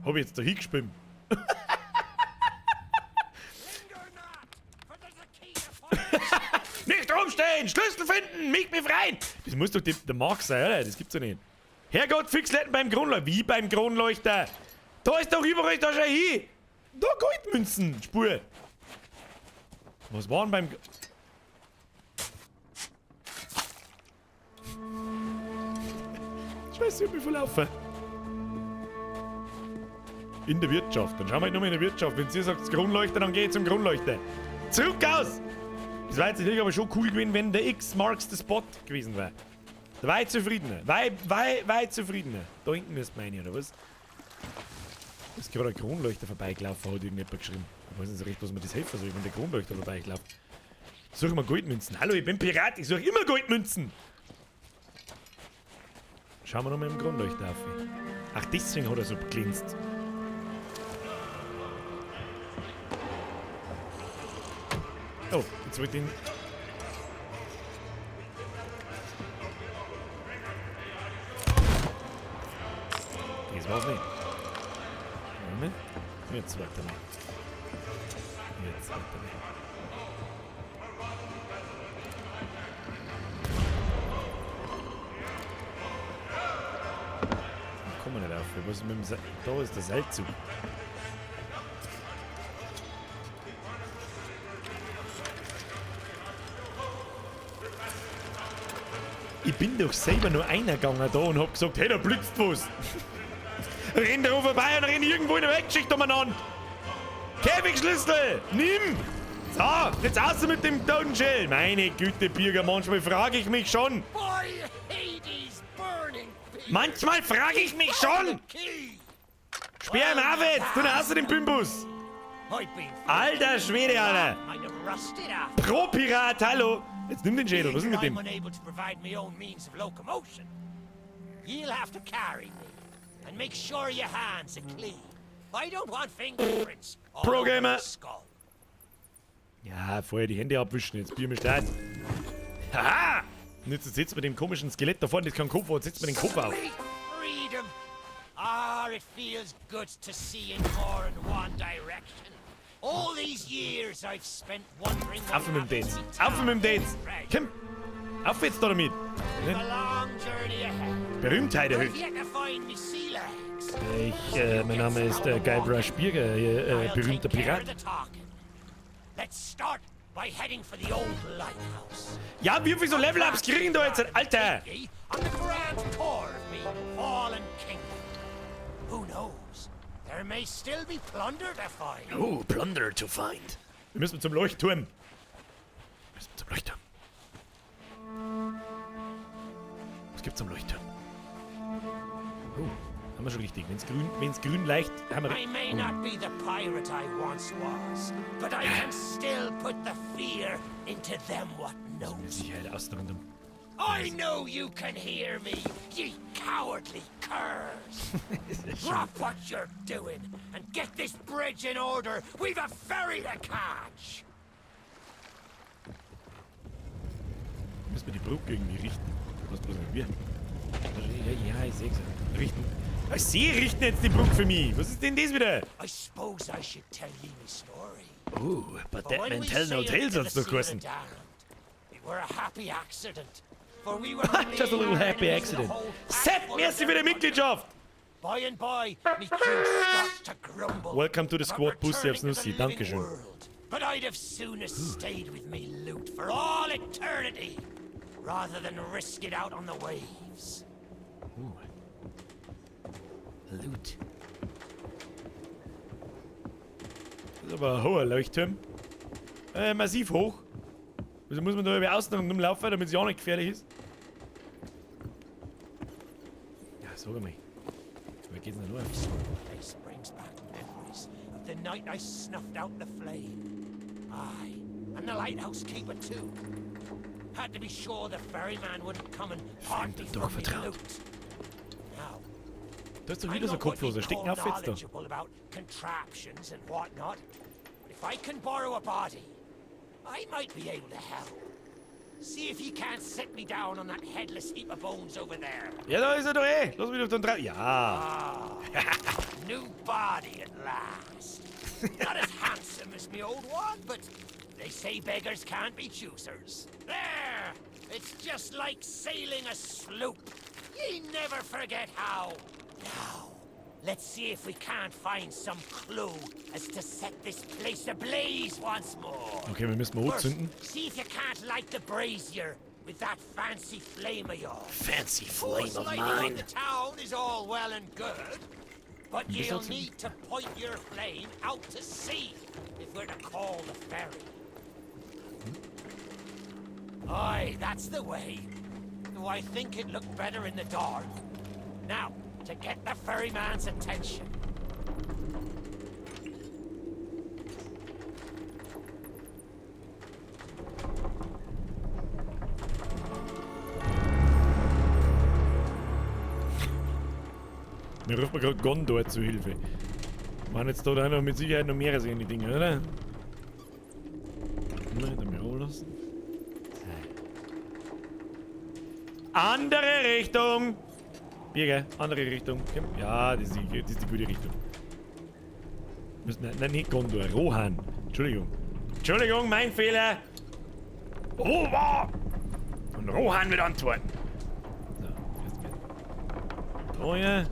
Hab ich jetzt da hingeschwimmt? Nicht rumstehen! Schlüssel finden! Mich befreien! Das muss doch der Mark sein, oder? Das gibt's doch nicht. Herrgott, Fixletten beim Kronleuchter. Wie beim Kronleuchter? Da ist doch überall da schon hin! Da Goldmünzen! Spur! Was war denn beim... Scheiße, ich hab mich verlaufen. In der Wirtschaft. Dann schauen wir halt nochmal in der Wirtschaft. Wenn sie sagt, Kronleuchter, dann geh ich zum Kronleuchter. Zurück aus! Das war jetzt natürlich aber schon cool gewesen, wenn der X marks the spot gewesen wäre. Da war ich zufriedener. Weit zufriedener. Da hinten müsste man rein, oder was? Da ist gerade ein Kronleuchter vorbeigelaufen, hat irgendjemand geschrieben. Ich weiß nicht so recht, was mir das helfen soll, wenn der Kronleuchter vorbeigelaufen. Suche mal Goldmünzen. Hallo, ich bin Pirat, ich suche immer Goldmünzen. Schauen wir nochmal im Kronleuchter auf. Ach, deswegen hat er so geglinst. Oh, jetzt wollte ich ihn... Das war's nicht. Moment. Jetzt warte mal. Jetzt warte mal. Da kommen wir nicht auf. Was ist mit dem Se- Da ist der Seilzug. Ich bin doch selber nur einer gegangen da und hab gesagt, hey, da blitzt was. Renn da vorbei und renn irgendwo in der Weltgeschichte umeinander. Käfigschlüssel, nimm! So, jetzt außer mit dem Totenschädel. Meine Güte, Birger, manchmal frage ich mich schon. Manchmal frage ich mich schon. Sperr ihm auf jetzt, du hast den Bimbus. Alter Schwede, Alter. Pro-Pirat, hallo. Jetzt nimm den Schädel, was ist mit dem? You'll have to carry me and make sure your hands are clean. I don't want fingerprints all Pro over Gamer. the skull. Ja, vorher die Hände abwischen, jetzt Bier mit Start. Haha! Und jetzt sitzt mit dem komischen Skelett da vorne, das keinen Kopf hat, setzt mir den Kopf auf. Sweet freedom! Ah, it feels good to see in more than one direction. All these years I've spent wondering what Auf mit dem happened Date. to me Auf mit dem Date. Komm. Auf jetzt da damit. We've a long journey ahead. Berühmtheit erhöht. I've yet to find me sea legs. Mein Name ist Guybrush Birger, I'll berühmter take care of Pirat. the talking. Let's start by heading for the old lighthouse. Ja, wie viel so Level-Ups kriegen da jetzt? Alter! On the grand tour of me fallen kingdom. Who knows? There may still be plunder to find. Oh, plunder to find. Wir müssen zum Leuchtturm. Wir müssen zum Leuchtturm. Was gibt's am Leuchtturm? Oh, haben wir schon richtig. Wenn's grün leicht, haben wir. I may not be the pirate I once was, but I can still put the fear into them what knows. Mit Sicherheit außen rundum. I know you can hear me, ye cowardly curs! Drop what you're doing and get this bridge in order. We've a ferry to catch! Müssen wir die Brücke irgendwie richten? Was bloß nicht wir? Ja, ja, ich seh's. Richten. Ah, Sie richten jetzt die Brücke für mich. Was ist denn das wieder? I suppose I should tell ye me story. Oh, but For that when man we tell no sailed tales to hat's the doch Sea of the geheißen. Damned, it were a happy accident. For we were Just a fleeing little our happy enemies with a accident. whole pack Sepp, full of merci their für die plunder. Mitgliedschaft! By and by, me crew starts to grumble. Welcome to the about squad, Pussy aufs returning to Nussi. the living Dankeschön. world. But I'd have sooner stayed with me loot for all eternity, rather than risk it out on the waves. Loot. Das ist aber ein hoher Leuchtturm. Massiv hoch. Also muss man da über außen rumlaufen, damit es ja auch nicht gefährlich ist. Ja, sag mal. Aber geht's nicht nur? This place brings back memories of the night I snuffed out the flame. Aye, and the lighthouse keeper too. Had to be sure the ferryman wouldn't come and part me Fremden doch from me vertraut. loot. Now, Da ist doch I'm wieder so ein not what Kopfloser. you'd Stecken call auf jetzt da. knowledgeable about contraptions and whatnot, but if I can borrow a body, I might be able to help. See if you can't set me down on that headless heap of bones over there. Ja, da ist er doch eh. Lass mich doch dann drauf. Ja. New body at last. Not as handsome as me old one, but they say beggars can't be choosers. There! It's just like sailing a sloop. Ye never forget how. Now, let's see if we can't find some clue as to set this place ablaze once more. Okay, wir müssen mal First, anzünden. see if you can't light the brazier with that fancy flame of yours. Fancy Course, flame of lighting up mine. the town is all well and good, but Bist you'll du- need to point your flame out to sea if we're to call the ferry. Aye, that's the way. Though I think it looked better in the dark. Now, to get the ferryman's attention. Mir ruft man gerade Gondor zu Hilfe. Waren jetzt da auch noch mit Sicherheit noch mehrere solche Dinge, oder? Nein, da mir lassen. Andere Richtung! Birger, andere Richtung. Komm. Ja, das ist die gute Richtung. Müssen, nein, nein, nicht Gondor, Rohan. Entschuldigung. Entschuldigung, mein Fehler! Rohan! Und Rohan wird antworten. So, jetzt geht's. Da hier.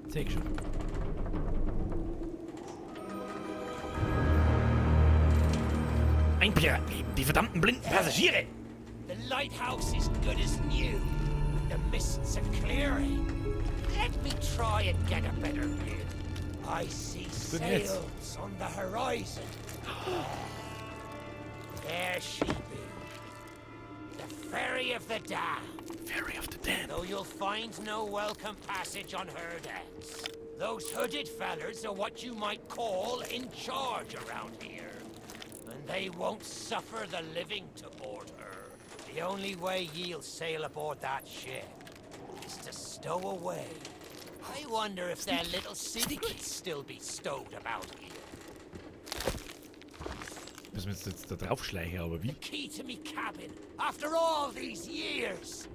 Seh schon. Ein Piratenleben, die verdammten blinden Passagiere! The lighthouse is good as new, with the mists a clearing. Let me try and get a better view. I see denn jetzt? sails on the horizon. There she be. The ferry of the damned. Ferry of the Damned. Though you'll find no welcome passage on her decks. Those hooded fellers are what you might call in charge around here. And they won't suffer the living to board her. The only way ye'll sail aboard that ship is to stow away I wonder if their little secrets still be stowed about here. Müssen wir jetzt da draufschleichen, aber wie? The key to me cabin, after all these years.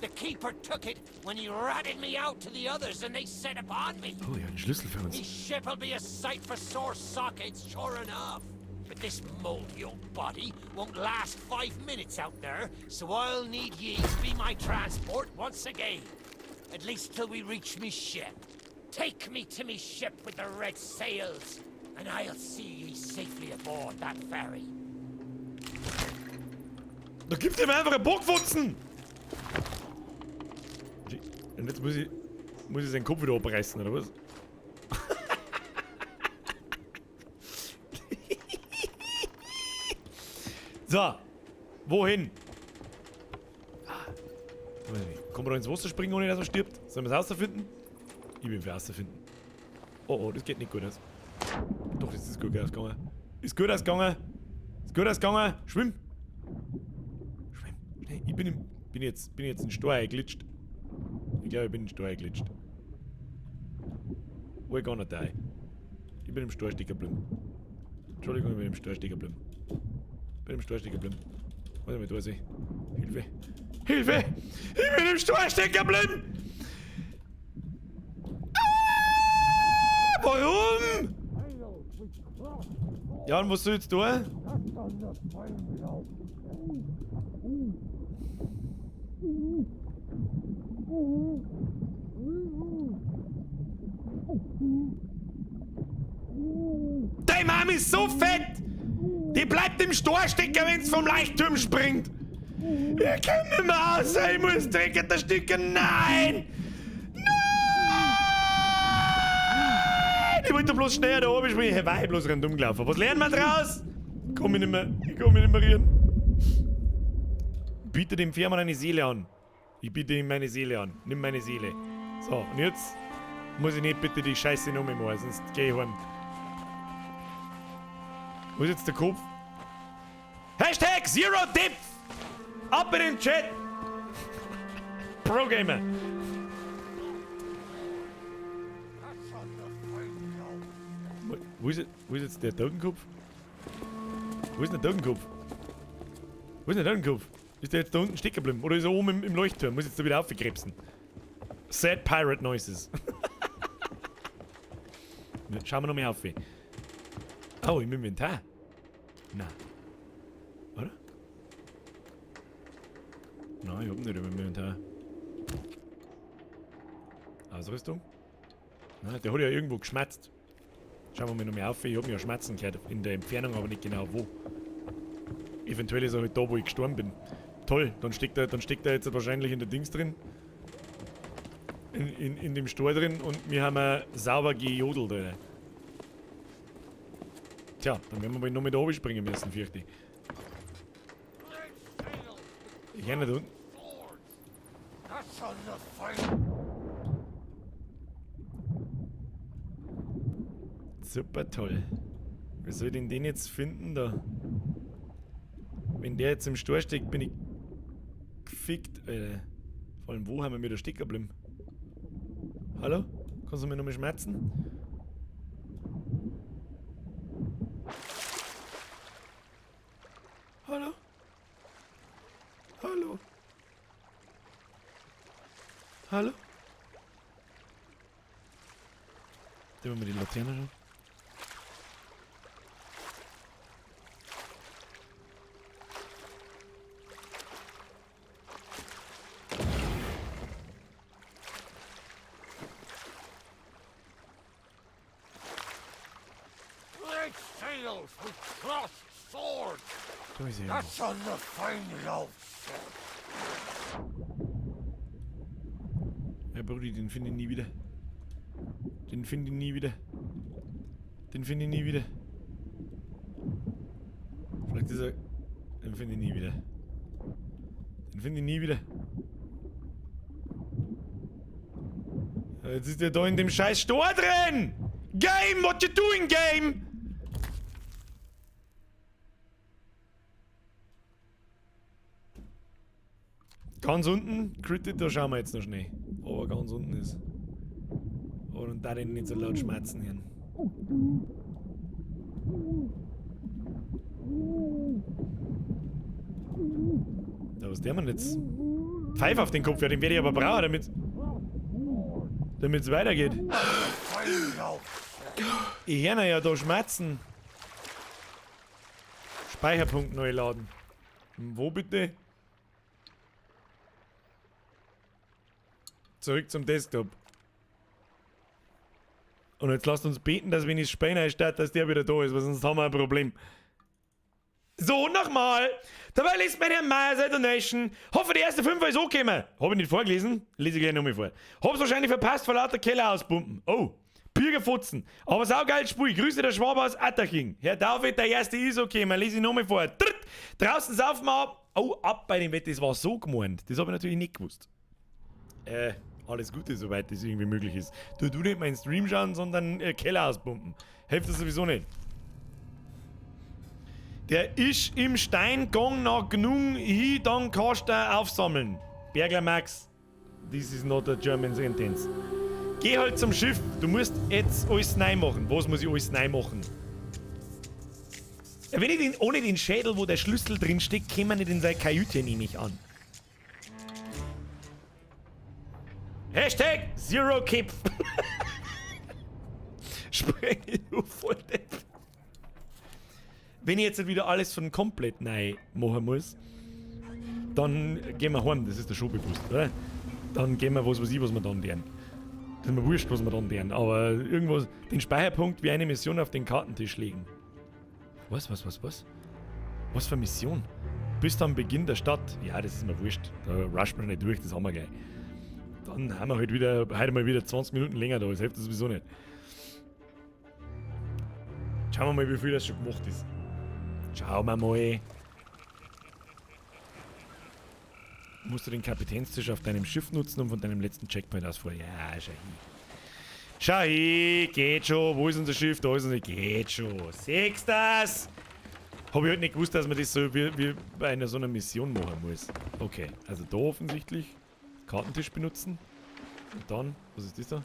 The keeper took it when he ratted me out to the others and they set upon me. Oh, ja, einen Schlüssel für uns. Me ship'll be a sight for sore sockets, sure enough. But this moldy old body won't last 5 minutes out there, so I'll need ye to be my transport once again. At least till we reach me ship. Take me to me ship with the red sails, and I'll see ye safely aboard that ferry. Da gibt ihm einfach einen Bockfutzen! Und jetzt muss ich seinen Kopf wieder abreißen, oder was? So, wohin? Kann man da ins Wasser springen, ohne dass man stirbt? Sollen wir es rausfinden? Ich bin für rausfinden. Oh, oh, das geht nicht gut aus. Doch, das ist gut ausgegangen. Ist gut ausgegangen. Ist gut ausgegangen. Schwimm. Schwimm. Schnell. Ich bin jetzt in den Stor eingeglitscht. Ich glaube, ich bin in den Stor eingeglitscht. We're gonna die. Ich bin im Stor stecken geblieben. Entschuldigung, ich bin im Stor stecken geblieben. Bin im Stor stecken geblieben. Warte mal, da ist ich. Hilfe! Hilfe! Ich bin im Stor stecken geblieben! Ah, warum? Ja, und was soll ich jetzt tun? Deine Mom ist so fett! Die bleibt im Stor stecken, wenn's vom Leuchtturm springt! Ich kann nicht mehr raus, ich muss dringend ersticken! Nein! Nein! Ich wollte bloß schneller da oben springen. Ich war bloß rundum gelaufen. Was lernen wir draus? Ich komm mich nicht mehr, ich komm mich nicht mehr rühren. Biete dem Fährmann eine Seele an. Ich biete ihm meine Seele an. Nimm meine Seele. So, und jetzt muss ich nicht bitte die Scheiße noch mehr machen, sonst geh ich heim. Wo ist jetzt der Kopf? Hashtag Zero Depth! Ab in den Chat! Pro Gamer! Wo ist jetzt der Totenkopf? Wo ist denn der Totenkopf? Wo ist denn der Totenkopf? Ist der jetzt da unten stecken geblieben? Oder ist er oben im Leuchtturm? Muss jetzt da wieder aufkrebsen? Sad Pirate Noises. Schauen wir noch mal auf. Oh, im Inventar. Nein. Oder? Nein, ich hab nicht im Inventar. Ausrüstung? Nein, der hat ja irgendwo geschmatzt. Schauen wir mal noch mal auf. Ich hab mich ja schmatzen gehört. In der Entfernung, aber nicht genau wo. Eventuell ist er halt da, wo ich gestorben bin. Toll, dann steckt er jetzt wahrscheinlich in der Dings drin. In dem Stor drin und wir haben sauber gejodelt, Alter. Tja, dann werden wir wohl noch mit oben springen müssen, fürchte ich. Ich kann nicht unten. Super toll. Wie soll ich denn den jetzt finden da? Wenn der jetzt im Stor steckt, bin ich gefickt, Alter. Vor allem, wo haben wir da stecken geblieben? Hallo? Kannst du mir nochmal schmerzen? Hallo? Hallo? Hallo? Nehmen wir die Laterne schon. Da ist er. That's on the fine old ship. Ja, Brudi, den finde ich nie wieder. Den finde ich nie wieder. Den finde ich nie wieder. Vielleicht ist er... Den finde ich nie wieder. Den finde ich nie wieder. Jetzt ist der da in dem scheiß Stor drin! Game, what you doing, Game? Ganz unten, Critted, da schauen wir jetzt noch schnell. Aber ganz unten ist. Und da den nicht so laut schmerzen hören. Da, was der man jetzt? Pfeif auf den Kopf, ja, den werde ich aber brauchen, damit es weitergeht. Ich höre ja da schmerzen. Speicherpunkt neu laden. Wo bitte? Zurück zum Desktop. Und jetzt lasst uns beten, dass wenn ich das Spiel starte, dass der wieder da ist, weil sonst haben wir ein Problem. So, nochmal. Dabei liest mein Herr Meier seine Donation. Hoffe, die erste 5 ist angekommen. Hab ich nicht vorgelesen? Lese ich gleich nochmal vor. Hab's wahrscheinlich verpasst vor lauter Keller auspumpen. Oh, Bürgerfotzen. Aber saugeil Spiel. Grüße der Schwabe aus Attaching. Herr David, der erste ist okay. Lese ich nochmal vor. Tritt. Draußen saufen wir ab. Oh, ab bei dem Wetter. Das war so gemeint. Das habe ich natürlich nicht gewusst. Alles Gute, soweit das irgendwie möglich ist. Du nicht meinen Stream schauen, sondern Keller auspumpen. Hilft das sowieso nicht. Der ist im Steingang nach genug hin, dann kannst du aufsammeln. Bergler Max, this is not a German sentence. Geh halt zum Schiff, du musst jetzt alles neu machen. Was muss ich alles neu machen? Wenn ich den, ohne den Schädel, wo der Schlüssel drin steckt, käme man nicht in seine Kajüte, nehme ich an. Hashtag Zero Kipf. Spreng du voll Depp. Wenn ich jetzt wieder alles von komplett neu machen muss, dann gehen wir heim, das ist der schon bewusst, oder? Dann gehen wir, was weiß ich, was wir dann lernen. Das ist mir wurscht, was wir dann lernen, aber irgendwas, den Speicherpunkt wie eine Mission auf den Kartentisch legen. Was? Was für eine Mission? Bis am Beginn der Stadt. Ja, das ist mir wurscht. Da rusht man nicht durch, das haben wir gleich. Dann haben wir halt wieder, heute mal wieder 20 Minuten länger da, das hilft sowieso nicht. Schauen wir mal, wie viel das schon gemacht ist. Schauen wir mal. Musst du den Kapitänstisch auf deinem Schiff nutzen, um von deinem letzten Checkpoint aus vor. Ja, schau hin. Schau hin, geht schon. Wo ist unser Schiff? Da ist unser. Geht schon. Siehst das? Hab ich halt nicht gewusst, dass man das so wie bei einer so einer Mission machen muss. Okay, also da offensichtlich Kartentisch benutzen. Und dann, was ist das da?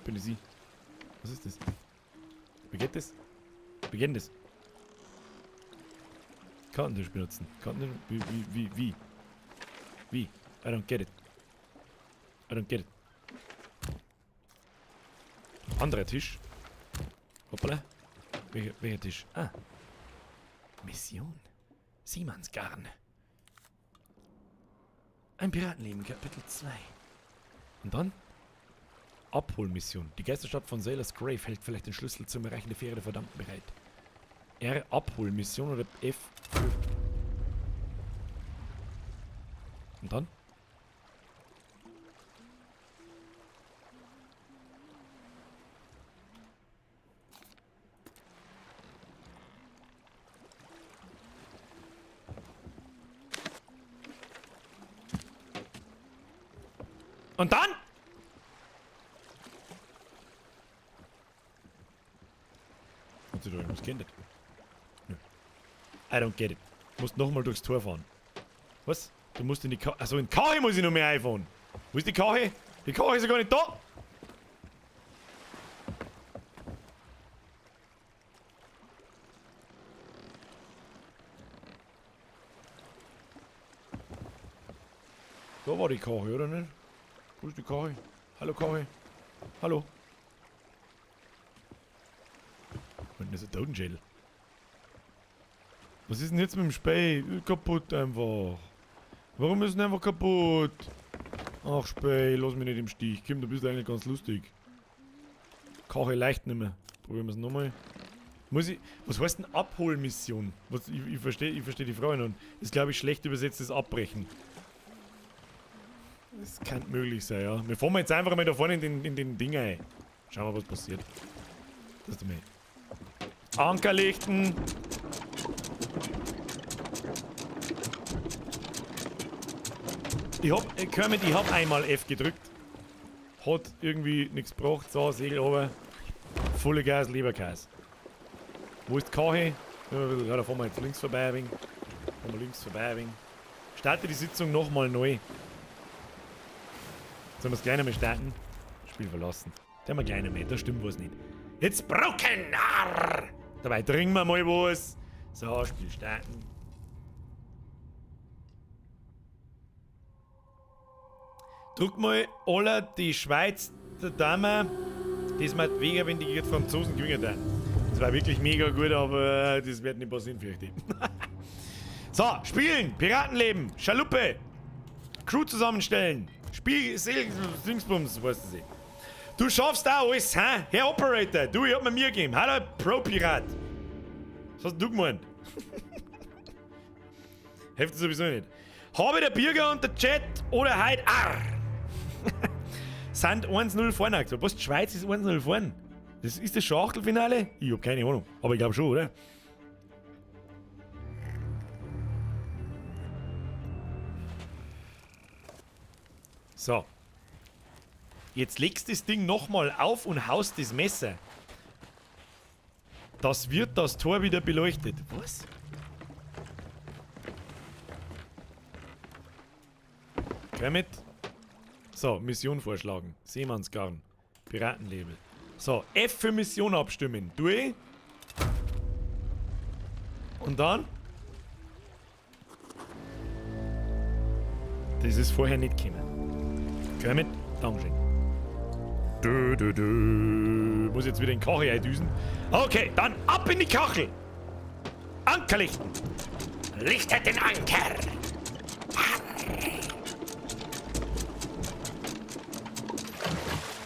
Bin ich sie. Was ist das? Wie geht das? Wie geht denn das? Kartentisch benutzen. Kartentisch. Wie? Wie? I don't get it. I don't get it. Anderer Tisch. Hoppala. Welcher Tisch? Ah. Mission. Seemannsgarn. Ein Piratenleben, Kapitel 2. Und dann? Abholmission. Die Geisterstadt von Sailor's Grave hält vielleicht den Schlüssel zum Erreichen der Fähre der Verdammten bereit. R. Abholmission oder F. Und dann? Und dann? Hat sich da irgendwas geändert? Nö. I don't get it. Du musst nochmal durchs Tor fahren. Was? Du musst in die Kache. Achso, in die Kache muss ich noch mehr einfahren. Wo ist die Kache? Die Kache ist ja gar nicht da. Da war die Kache, oder nicht? Wo ist die Kache? Hallo Kache. Hallo. Und das ist ein Totenschädel. Was ist denn jetzt mit dem Spey? Kaputt einfach. Warum ist denn einfach kaputt? Ach Spey, lass mich nicht im Stich. Kim, du bist eigentlich ganz lustig. Kache leicht nicht mehr. Probieren wir es nochmal. Muss ich. Was heißt denn Abholmission? Was, ich verstehe die Frage noch. Das ist, glaube ich, schlecht übersetztes Abbrechen. Das kann möglich sein, ja. Wir fahren jetzt einfach mal da vorne in den Ding ein. Schauen wir mal, was passiert. Das ist mal. Anker lichten! Ich hab, Kermit, ich hab einmal F gedrückt. Hat irgendwie nichts gebracht. So, Segel runter. Volle Gas, Leberkäse. Wo ist die Kache? Ja, da fahren wir jetzt links vorbei ein wenig. Fahren wir links vorbei ein wenig. Starte die Sitzung nochmal neu. Sollen wir es gleich nochmal starten? Spiel verlassen. Stellen wir gleich noch mit, da stimmt was nicht. It's broken! Arr! Dabei trinken wir mal was. So, Spiel starten. Druck mal alle die Schweiz der Dame. Das macht weniger, wenn die gegen die Franzosen gewinnen dann. Das war wirklich mega gut, aber das wird nicht passieren, fürchte ich. So, spielen! Piratenleben! Schaluppe! Crew zusammenstellen! Spiel, Segel, Dingsbums, weißt du sie. Du schaffst auch alles, hä? Herr Operator, du, ich hab mir Mühe gegeben. Hallo, Pro-Pirat. Was hast du gemeint? Hilft sowieso nicht. Habe der Bürger und der Chat oder heut arr. Sind 1-0 vorne. Was, die Schweiz ist 1-0 vorne? Das, ist das schon Achtelfinale? Ich hab keine Ahnung. Aber ich glaub schon, oder? So. Jetzt legst du das Ding nochmal auf und haust das Messer. Das wird das Tor wieder beleuchtet. Was? Kermit. So, Mission vorschlagen. Seemannsgarn. Piratenlabel. So, F für Mission abstimmen. Du? Und dann? Das ist vorher nicht gekommen. Kermit, Dankeschön. Du, du, du. Muss jetzt wieder in die Kachel eindüsen. Okay, dann ab in die Kachel. Anker lichten. Lichtet den Anker.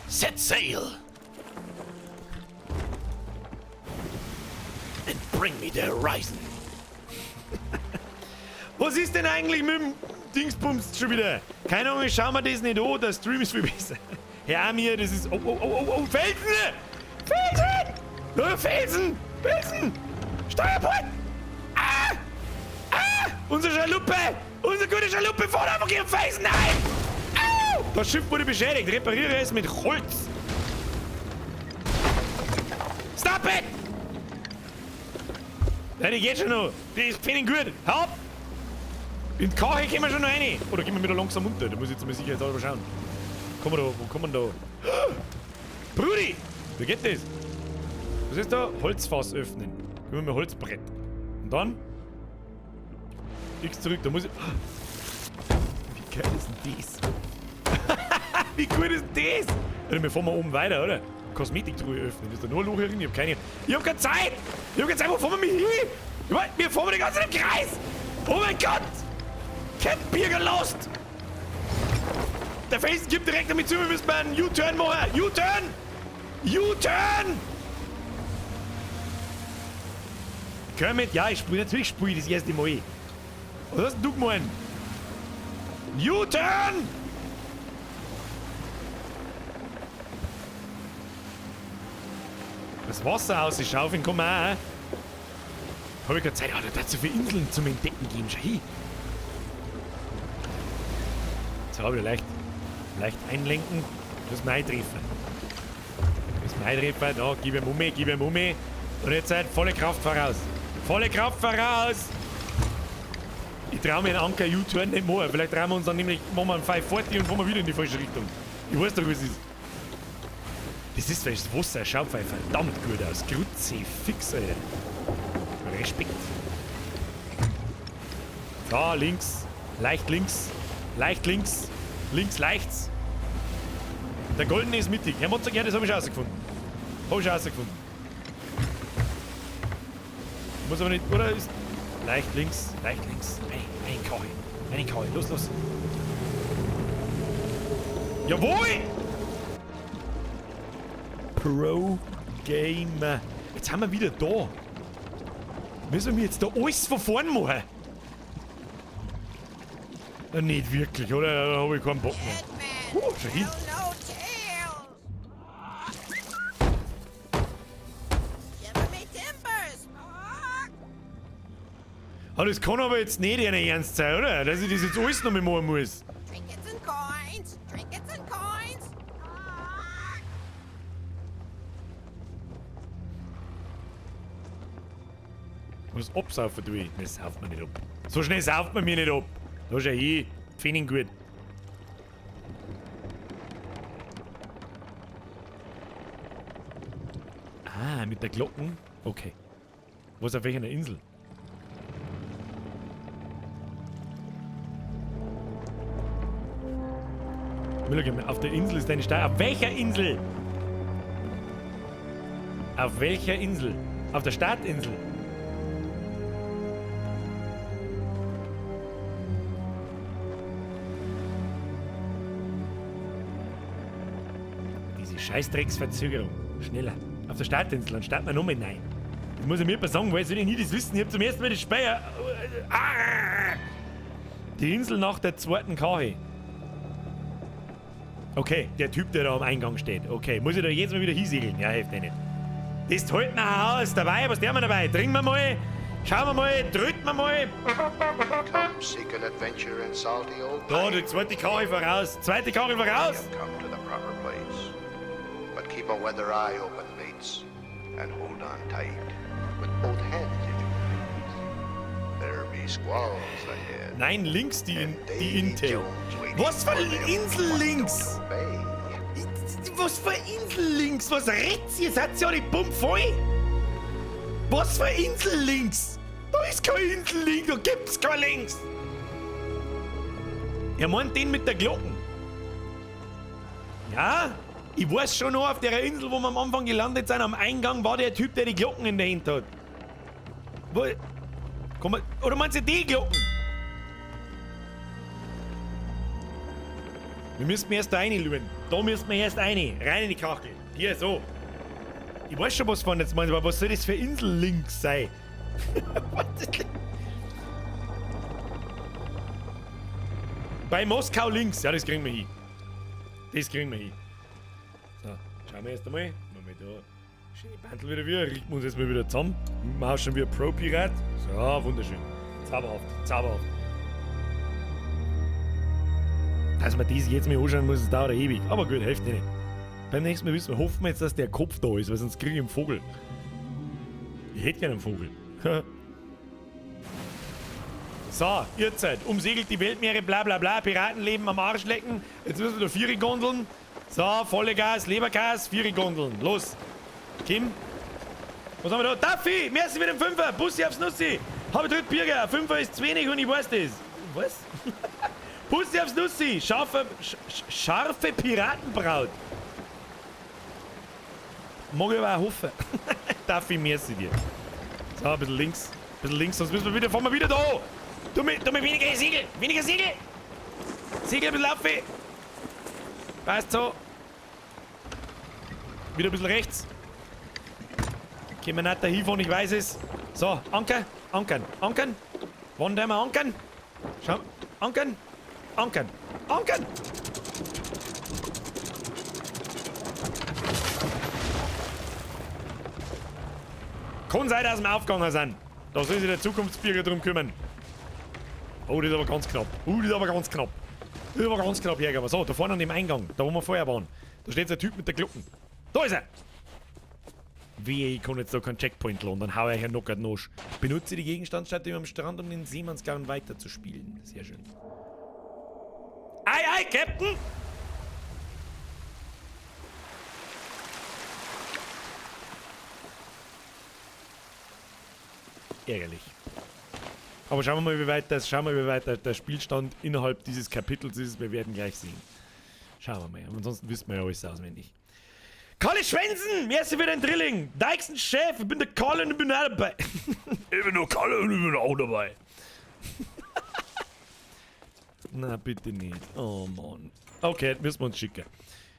Set sail. And bring me the horizon. Was ist denn eigentlich mit dem Dingsbums schon wieder? Keine Ahnung, ich schau mir das nicht an, der Stream ist viel besser. Herr Amir, das ist... Oh, oh, oh, oh, oh, Felsen! Felsen! Oh, Felsen! Felsen! Steuerbord! Ah! Ah! Unsere Schaluppe! Unsere gute Schaluppe fährt einfach ihren Felsen ein! Au! Das Schiff wurde beschädigt. Repariere es mit Holz. Stop it! Ja, die geht schon noch. Die ist fein gut. Hau ab! In die Kache gehen wir schon noch rein. Oder gehen wir wieder langsam runter? Da muss ich jetzt mal sicherheitshalber schauen. Kommen wir da, wo kommen wir da? Brudi! Wie geht das? Was ist da? Holzfass öffnen. Gehen wir mal Holzbrett. Und dann? X zurück, da muss ich... Wie geil ist denn das? Wie gut ist denn das? Alter, wir fahren mal oben weiter, oder? Kosmetiktruhe öffnen. Ist da nur ein Loch drin? Ich hab keine... Ich hab keine Zeit! Ich hab keine Zeit, wo fahren wir mich hin? Ich mein, wir fahren die ganze Zeit im Kreis! Oh mein Gott! Captain Birger lost! Der Felsen gibt direkt damit zu, wir müssen mal einen U-Turn machen! U-Turn! U-Turn! Kermit, ja, ich spiele, natürlich spiele ich das erste Mal. Was hast denn du gemeint? U-Turn! Das Wasser ausschaufeln kann man auch. Hab ich keine Zeit, Alter, da hat so viele Inseln zum Entdecken geben. Schau hin. Jetzt hab ich leicht einlenken. Das ist mein Treffer. Das ist mein Treffer. Da, gib ihm um, gib ihm um. Und jetzt halt volle Kraft voraus. Volle Kraft voraus! Ich trau mir einen Anker U-Turn nicht mehr. Vielleicht trauen wir uns dann nämlich, machen wir einen 540 und fahren wir wieder in die falsche Richtung. Ich weiß doch, was es ist. Das ist, weil das Wasser schaut verdammt gut aus. Kruzifix, Alter. Respekt. Da, links. Leicht links. Leicht links. Links, leichts. Der goldene ist mittig. Herr Motzak, ja, das hab ich schon rausgefunden. Hab ich schon rausgefunden. Muss aber nicht, oder? Ist leicht links, leicht links. Ein Kaui. Ein Kaui. Los, los. Jawohl! Pro Gamer. Jetzt haben wir wieder da. Müssen wir jetzt da alles von vorn machen? Na, nicht wirklich, oder? Da hab ich keinen Bock mehr. Schau hin. Ah, das kann aber jetzt nicht dein Ernst sein, oder? Dass ich das jetzt alles noch mal machen muss. Trinkets and coins, trinkets and coins. Was absaufen tue ich? Das sauft man nicht ab. So schnell sauft man mir nicht ab. Da schau hin. Find ihn gut. der Glocken? Okay. Was auf welcher Insel? Müller, auf der Insel ist eine Stadt. Auf welcher Insel? Auf welcher Insel? Auf der Startinsel. Diese Scheißdrecksverzögerung. Schneller. Auf der Startinsel, dann starten wir nochmal rein. Das muss ich mir jemand sagen, weil soll ich nie das wissen? Ich hab zum ersten Mal das Speyer. Ah! Die Insel nach der zweiten Kache. Okay, der Typ, der da am Eingang steht. Okay, muss ich da jedes Mal wieder hinsegeln? Ja, hilft eh nicht. Das halten wir aus. Dabei, was tun wir dabei? Trinken wir mal, schauen wir mal, drücken wir mal. Come seek an adventure in salty old Da, die zweite Karre voraus. Zweite Karre voraus. You've come to the proper place. But keep a weather eye open, mates, and hold on tight with both hands if you please. There be squalls ahead. Nein, links die, die Intel. Was für Insel links? Was für Insel links? Was redet ihr? Seid ihr alle bummvoll? Was für Insel links? Da ist keine Insel links, da gibt's kein links. Er meint den mit der Glocken. Ja, ich weiß schon noch, auf der Insel, wo wir am Anfang gelandet sind, am Eingang war der Typ, der die Glocken in der Hand hat. Wo, komm, oder meinst du die Glocken? Wir müssen erst da reinlügen. Da müssen wir erst rein. Rein in die Kachel. Hier, so. Ich weiß schon, was von jetzt meinst, aber was soll das für Insel links sein? Bei Moskau links. Ja, das kriegen wir hin. Das kriegen wir hin. So, schauen wir erst einmal. Machen wir da. Schöne Bandel wieder wieder. Richten wir uns jetzt mal wieder zusammen. Machen schon wieder Pro-Pirat. So, wunderschön. Zauberhaft, zauberhaft. Dass man das jetzt mal anschauen muss, das dauert ja ewig. Aber gut, hilft nicht. Beim nächsten Mal wissen wir, hoffen wir jetzt, dass der Kopf da ist, weil sonst kriege ich einen Vogel. Ich hätte gerne einen Vogel. So, ihr Zeit. Umsegelt die Weltmeere, bla bla bla. Piratenleben am Arsch lecken. Jetzt müssen wir da 4 Gondeln. So, volle Gas, Lebergas, 4 Gondeln. Los. Kim. Was haben wir da? Duffy! Merci für den Fünfer! Bussi aufs Nussi! Hab ich dritt Birger! Fünfer ist zu wenig und ich weiß das. Was? Bussi aufs Nussi! Scharfe, scharfe Piratenbraut! Mag ich aber auch hoffen. Duffy, merci dir. So, ein bisschen links. Ein bisschen links, sonst müssen wir wieder, fahren wir wieder da! Du mit weniger Segel! Weniger Segel! Segel ein bisschen auf! Passt so. Wieder ein bisschen rechts. Können wir nicht da hinfahren, ich weiß es. So, Anker, ankern, ankern. Wann wir ankern? Schau, ankern, ankern, ankern! Kann sein, dass wir aufgegangen sind. Da soll sich der Zukunftsbürger drum kümmern. Oh, das ist aber ganz knapp. Oh, das ist aber ganz knapp. Das ist aber ganz knapp hergegangen. So, da vorne an dem Eingang, da wo wir vorher waren. Da steht der Typ mit der Glocken. Da ist er! Wehe, ich kann jetzt da keinen Checkpoint laden, dann hau ich euch einen Knocker Nosch. Benutze die Gegenstandsstatue am Strand, um den Seemannsgarn weiterzuspielen. Sehr schön. Ei, ei, Captain! Ärgerlich. Aber schauen wir mal, wie weit das, schauen wir, wie weit der Spielstand innerhalb dieses Kapitels ist. Wir werden gleich sehen. Schauen wir mal. Ansonsten wissen wir ja alles auswendig. Kalle Schwensen! Merci für den Drilling! Deichsen Chef, ich bin der Kalle und ich bin auch dabei. Ich bin nur Kalle und ich bin auch dabei. Na, bitte nicht. Oh Mann. Okay, müssen wir uns schicken.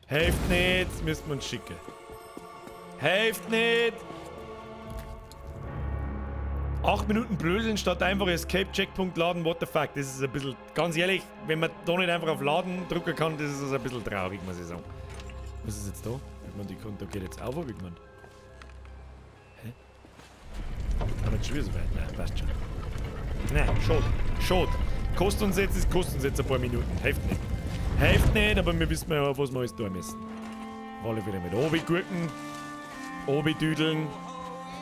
Helft nicht, müssen wir uns schicken. Helft nicht! 8 Minuten Blödeln statt einfach Escape Checkpunkt laden, what the fuck. Das ist ein bisschen, ganz ehrlich, wenn man da nicht einfach auf Laden drücken kann, das ist ein bisschen traurig, muss ich sagen. Was ist jetzt da? Ich meine, die Konto geht jetzt auf, hab ich gemeint. Hä? Aber jetzt schon wieder so weit. Nein, passt schon. Nein, schade. Schade. Kostet uns jetzt, es kostet uns jetzt ein paar Minuten. Hilft nicht. Hilft nicht, aber wir wissen ja, was wir alles tun müssen. Alle wieder mit Obi-Gurken. Obi-Düdeln.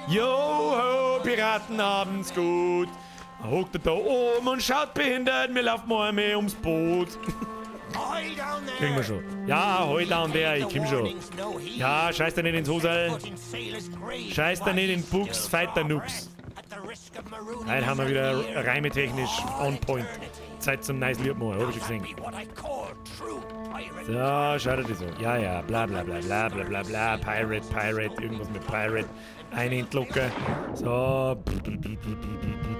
Joho, Piraten haben's gut. Hockt er da oben und schaut behindert, wir laufen mal einmal ums Boot. My Kriegen wir schon. Ja, hoi down there, ich komm schon. Ja, scheiß dir nicht ins Hosel. Scheiß dir nicht in Buchs, Fighter Nux. Heute haben wir wieder reimetechnisch on point. Zeit zum nice Lied machen, hab ich schon gesehen. So, schau dir das an. Ja, ja, bla bla bla bla bla bla bla. Pirate, Pirate, irgendwas mit Pirate. Eine Entlocker. So.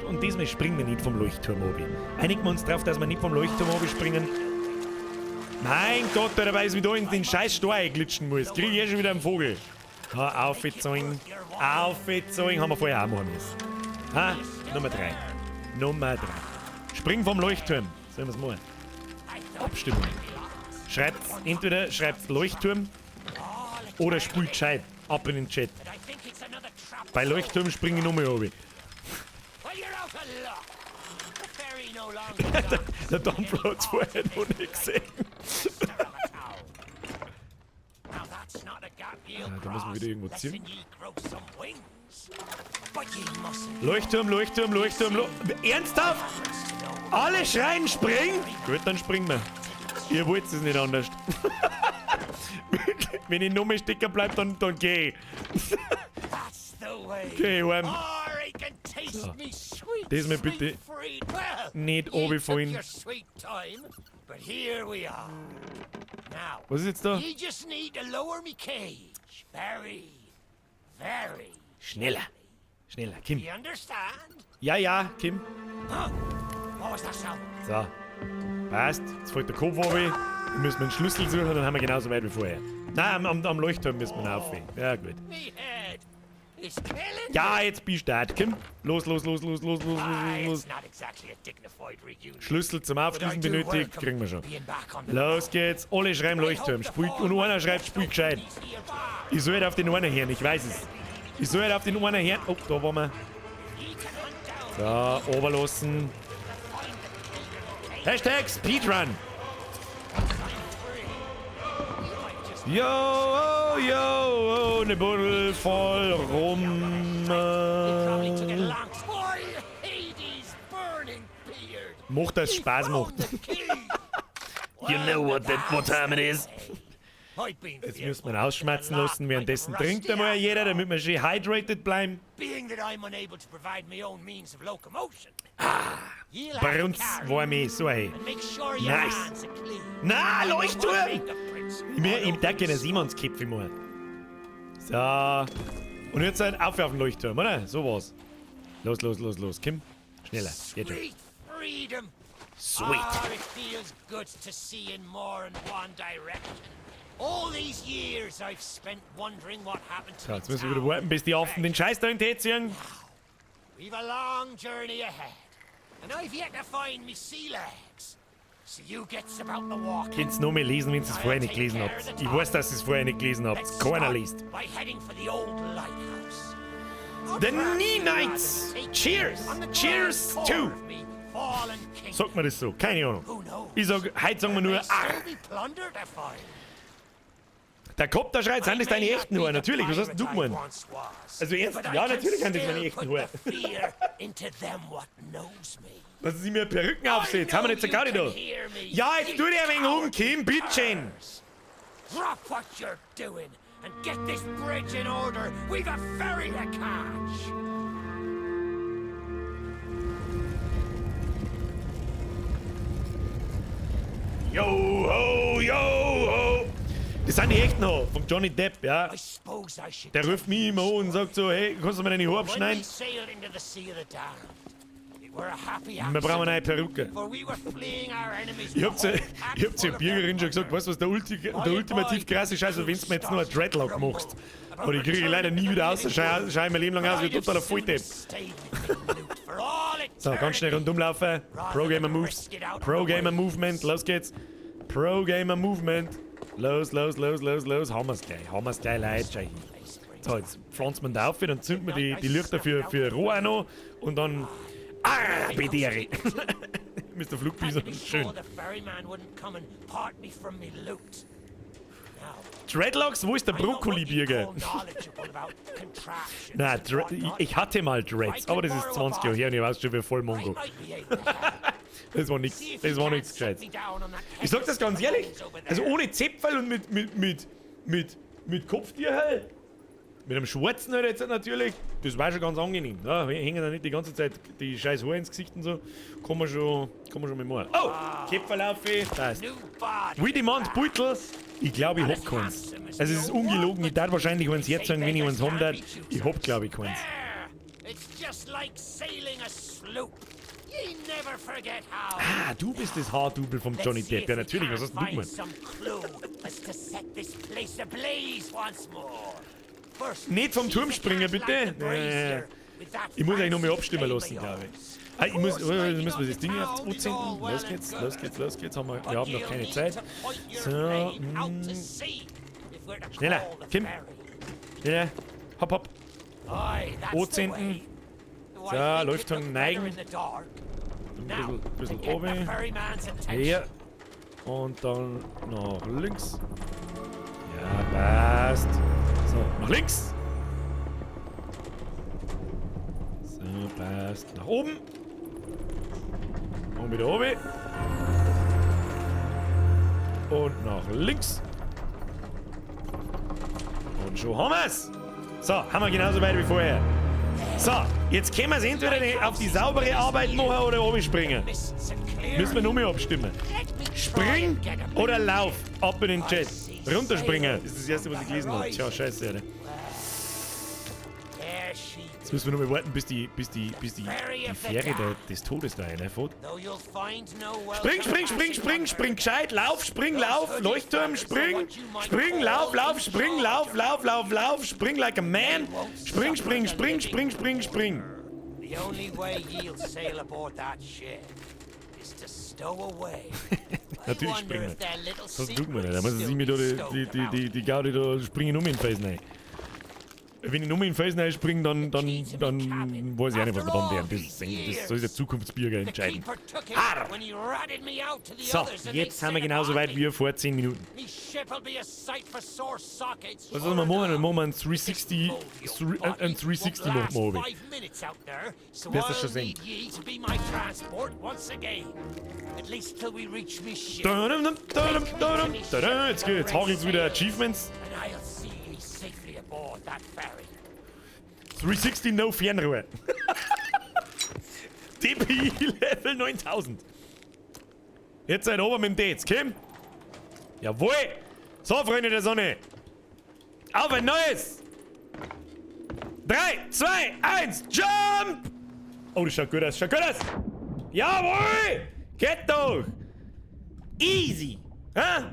Und diesmal springen wir nicht vom Leuchtturm oben. Einigen wir uns drauf, dass wir nicht vom Leuchtturm oben springen. Mein Gott, Alter, weil ich mich da in den scheiß Stor einglitschen muss. Krieg ich eh schon wieder einen Vogel. Ha, aufgezogen. Aufgezogen. Haben wir vorher auch machen müssen. Ha, Nummer 3. Nummer 3. Spring vom Leuchtturm. Sollen wir's machen? Abstimmung. Schreibt's, entweder schreibt's Leuchtturm oder spult gescheit ab in den Chat. Bei Leuchtturm springe ich nochmal runter. Der Dampfler hat's vorher noch nicht gesehen. Ah, da müssen wir wieder irgendwo ziehen. Leuchtturm, Leuchtturm, Leuchtturm, Ernsthaft? Alle schreien, spring! Gut, dann springen wir. Ihr wollt es nicht anders. Wenn ich noch mehr stecken bleib, dann geh ich. Okay, heim. So. Diesmal bitte nicht runterfallen. Was ist jetzt da? Schneller. Schneller, Kim. Ja, ja, Kim. So. Passt. Jetzt fällt der Kopf runter. Dann müssen wir einen Schlüssel suchen, dann haben wir genauso weit wie vorher. Nein, am Leuchtturm müssen wir raufgehen. Ja, gut. Ja, jetzt bist du da. Kim. Los, los, los, los, los, los, los, los. Schlüssel zum Aufschließen benötigt. Kriegen wir schon. Los geht's. Alle schreiben Leuchtturm. Und einer schreibt, spielt gescheit. Ich soll halt auf den einen hören, ich weiß es. Ich soll halt auf den einen hören. Oh, da waren wir. So, oberlassen. Hashtag Speedrun. Yo, oh, yo, oh, ne Buddel voll rum. Macht das Spaß macht. You know what time it is. Jetzt müssen wir ihn ausschmerzen lassen, währenddessen trinkt einmal jeder, damit wir schön hydrated bleiben. Ah, bei uns war mir so hey. Nice. Na, Leuchtturm! Ich darf gerne Simonskipfel machen. So. Und jetzt halt auf den Leuchtturm, oder? So war's. Los, los, los, los. Kim, schneller. Geht schon. Sweet. So, jetzt müssen wir wieder warten, bis die Affen den Scheiß da in den Tee ziehen. We've a long journey ahead, and I've yet to find me sea legs. So you gets about the walk. Könnt's noch mehr lesen, wenn ihr es vorher nicht gelesen habt. Ich weiß, dass ihr es vorher nicht gelesen habt. Keiner liest. The Knee Knights! Cheers! Cheers to! Sagt man das so? Keine Ahnung. Ich sag, heute sagen wir nur Ach! Der Kopf da schreit, sind das deine echten Haare? Natürlich, was hast denn du gemeint? Also ernst? Ja, natürlich sind das meine echten Haare. Lassen Sie mir Perücken aufsetzen, haben wir nicht so gar nicht da. Ja, jetzt tu dich ein wenig um, Kim, bitteschön! Drop what you're doing and get this bridge in order. We've a ferry to catch. Yo ho, yo ho! Das sind die echten Haare von Johnny Depp, ja. Der ruft mich immer an und sagt so, hey, kannst du mir deine Haare abschneiden? Wir brauchen eine neue Perücke. Ich hab zur Bürgerin schon gesagt, weißt du, was der ultimativ krasse Scheiß ist, wenn du mir jetzt nur einen Dreadlock machst. Aber die kriege ich leider nie wieder aus, schau ich mein Leben lang aus wie ein totaler Volldepp. So, ganz schnell rundum laufen. Pro Gamer Moves. Pro Gamer Movement, los geht's. Pro Gamer Movement. Los, los, los, los, los. Haben wir's gleich. Haben wir's gleich, Leute. Schau hin. So, jetzt pflanzen wir da auf, dann zünden wir die Lichter für Rohr auch noch und dann. Ah, BDR! Mr. Flugbison, schön. Dreadlocks? Wo ist der Brokkoli-Birger? Na, ich hatte mal Dreads, aber das ist 20 Jahre her und ich weiß schon, wie voll Mongo. Das war nix. Das war nix Gescheites. Ich sag das ganz ehrlich. Also ohne Zäpferl und mit Kopftierhell. Mit einem schwarzen halt jetzt natürlich. Das war schon ganz angenehm. Ne? Hängen da nicht die ganze Zeit die scheiß Haare ins Gesicht und so. Kann man schon mit machen. Oh! Käpferl passt. We demand Beutel. Ich glaube, ich hab keins. Also es ist ungelogen. Ich darf wahrscheinlich eins herzogen, wenn ich eins haben darf. Ich hab, glaube ich, keins. Ah, du bist das Haardouble vom Johnny Depp. Ja, natürlich. Was hast denn du gemacht? Nicht vom Turm springen, bitte. Nee. Ich muss eigentlich noch mehr abstimmen lassen, glaube ich. Ah, ich muss, müssen wir das Ding auf 2 zünden. Los geht's, los geht's, los geht's. Wir haben noch keine Zeit. So, Schneller, Kim. Schneller. Hopp, hopp. Anzünden. So, Leuchtturm neigen. Ein bisschen oben. Hier. Und dann nach links. Ja, passt. So, nach links. So, passt. Nach oben. Und wieder oben. Und nach links. Und schon haben wir's. So, haben wir genauso weit wie vorher. So, jetzt können wir es entweder auf die saubere Arbeit machen oder oben springen. Müssen wir nur mehr abstimmen. Spring oder lauf ab in den Chat. Runterspringen ist das erste, was ich gelesen habe. Tja, scheiße, Alter. Jetzt müssen wir nur mal warten, bis die Fähre des Todes da reinfährt. Spring, spring, spring, spring, spring, gescheit, lauf, spring, lauf, Leuchtturm, spring, spring, lauf, lauf, spring, lauf, lauf, lauf, lauf, spring like a man, spring, spring, spring, spring, spring, spring. The only way ye'll sail aboard that ship is to stow away. Natürlich springen wir. Das tut man nicht. Da muss ich mir da die Gaudi da springen um in den Felsen rein. Wenn ich nur in den Felsen reinspringe, dann weiß ich auch nicht, was wir dann werden. Das soll der Zukunftsbürger entscheiden. Arr! So, jetzt sind wir genauso weit wie vor 10 Minuten. Was sollen wir machen? Wir machen einen 360, einen 360 machen wir oben. Wirst du das schon sehen. Jetzt geht's, hagelt's wieder Achievements. 360 no Fernrohr. DPI Level 9000. Jetzt seid oben mit dem Dates, Kim. Jawohl. So, Freunde der Sonne. Auf ein neues. 3, 2, 1, Jump! Oh, das schaut gut aus, schaut gut aus. Jawohl! Geht doch! Easy! Hä?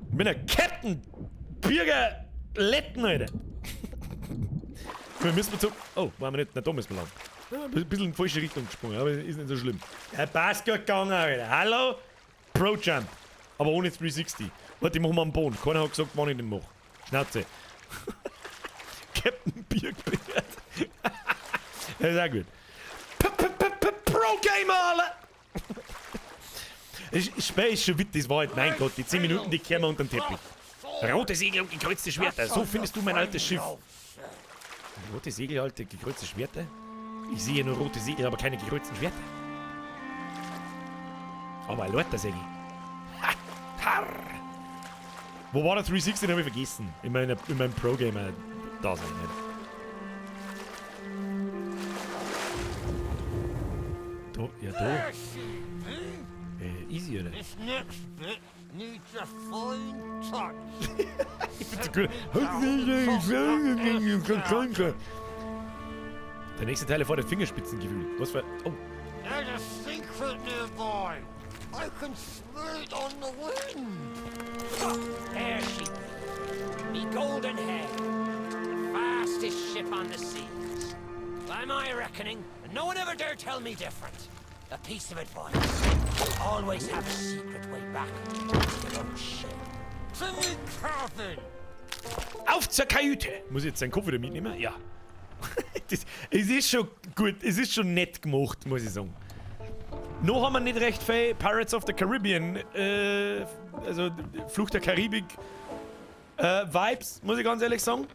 Ich bin der Captain Birger Letten, Alter. Wir müssen zu. Oh, waren wir nicht? Na, da müssen wir lang. Ein bisschen in die falsche Richtung gesprungen, aber ist nicht so schlimm. Der passt gut gegangen, Alter. Hallo? Pro Jump. Aber ohne 360. Warte, ich mach mal am Boden. Keiner hat gesagt, wann ich den mach. Schnauze. Captain Birkbeard. Das ist auch gut. Pro Gamer, Alter! Das Spiel ist schon witzig, das war halt, mein Gott, die 10 Minuten, die kehren wir unter den Teppich. Rote Segel und gekreuzte Schwerter, so findest du mein altes Schiff. Rote Segel, alte gekreuzte Schwerter? Ich sehe nur rote Segel, aber keine gekreuzten Schwerter. Aber lauter Segel. Ha! Harr! Wo war der 360? Den hab ich vergessen. In meinem Pro-Gamer-Dasein. Da, ja da. Easy, oder? This next bit needs a fine touch. Ich bin zu gut. Der nächste Teil erfordert Fingerspitzengefühl. Was für... Oh. There's a secret nearby. I can smell it on the wind. There she be. Me golden hair. The fastest ship on the seas. By my reckoning, and no one ever dare tell me different. A piece of advice. Always have a secret way back to your own ship. To me cabin! Auf zur Kajüte! Muss ich jetzt seinen Kopf wieder mitnehmen? Ja. Es ist schon gut, es ist schon nett gemacht, muss ich sagen. Noch haben wir nicht recht viel Pirates of the Caribbean, also Fluch der Karibik, Vibes, muss ich ganz ehrlich sagen.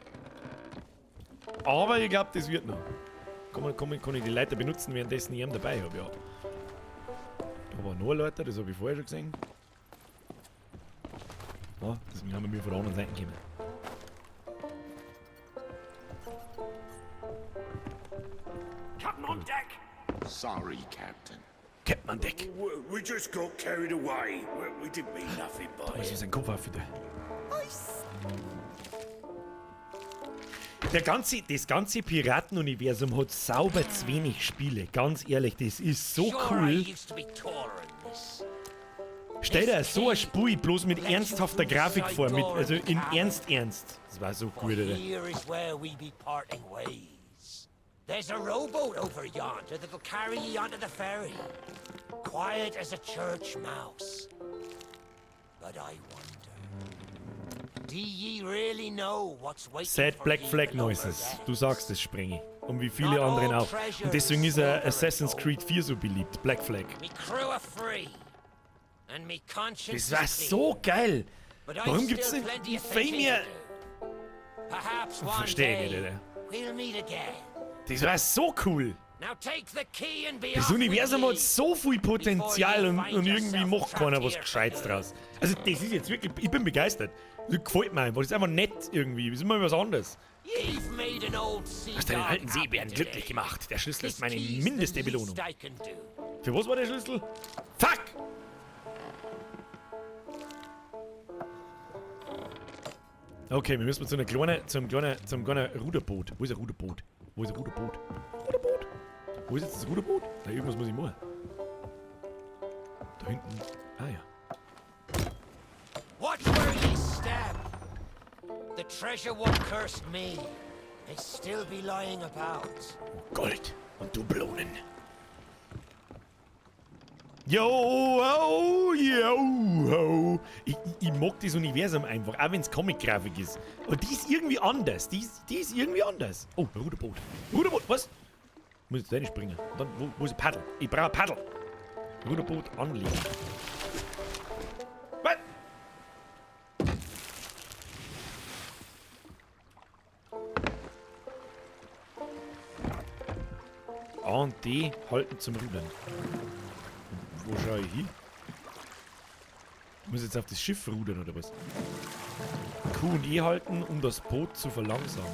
Aber ich glaube, das wird noch. Kann ich die Leiter benutzen, währenddessen ich ihn dabei habe, ja. Da war noch ein Leiter, das habe ich vorher schon gesehen. Ja, deswegen haben wir von der anderen Seite gekommen. Captain on deck! Sorry, Captain. Captain on deck. We just got carried away. We didn't mean nothing by Da ist it. sein Kopf auf wieder. Das ganze Piratenuniversum hat sauber zu wenig Spiele. Ganz ehrlich, das ist so Sure, cool. I used to be taller than this. Stell dir so ein Spiel bloß mit ernsthafter Grafik vor, mit, also in Ernst, ernst. Das war so gut, Alter. Here is where we be parting ways. There's a rowboat over yonder that'll carry ye onto the ferry. Quiet as a church mouse. But I wonder, do ye really know what's waiting Sad for Black ye Flag below her Noises. decks? Du sagst es, Sprengi. Und wie viele anderen auch. Und deswegen ist er Assassin's Creed 4 so beliebt. Black Flag. Me crew are free. And me conscience Das war is clear. so geil. But I've Warum gibt's still denn plenty of viel thinking mehr? to do. Perhaps one Verstehe ich day nicht, Alter. we'll meet again. Das war so cool. Now take the key and be Das off with Universum ye. hat so viel Potenzial und irgendwie macht keiner was Gescheites draus. Also das ist jetzt wirklich, ich bin begeistert. Das gefällt mir einfach, das ist einfach nett irgendwie, das ist mal was anderes. Ye've made an old sea Hast deinen dog alten happy Seebären today. glücklich gemacht. Der Schlüssel ist This meine key's the mindeste least Belohnung. I can do. Für was war der Schlüssel? Fuck! Okay, wir müssen zu einer kleinen, zum kleinen, zum kleinen Ruderboot. Wo ist ein Ruderboot? Wo ist ein Ruderboot? Ruderboot? Wo ist jetzt das Ruderboot? Na, irgendwas muss ich machen. Da hinten. Ah ja. Watch where ye step. The treasure what cursed me may still be lying about. Oh, Gold und Dublonen. Yo, ho, yo, ho. Ich mag das Universum einfach, auch wenn's Comic-Grafik ist. Und die ist irgendwie anders. Die ist irgendwie anders. Oh, Ruderboot. Ruderboot, was? Ich muss jetzt da reinspringen. Und dann, wo ist ein Paddel? Ich brauche ein Paddel. Ruderboot anlegen. Was? A und D halten zum Rudern. Wo schaue ich hin? Ich muss jetzt auf das Schiff rudern, oder was? Q und E halten, um das Boot zu verlangsamen.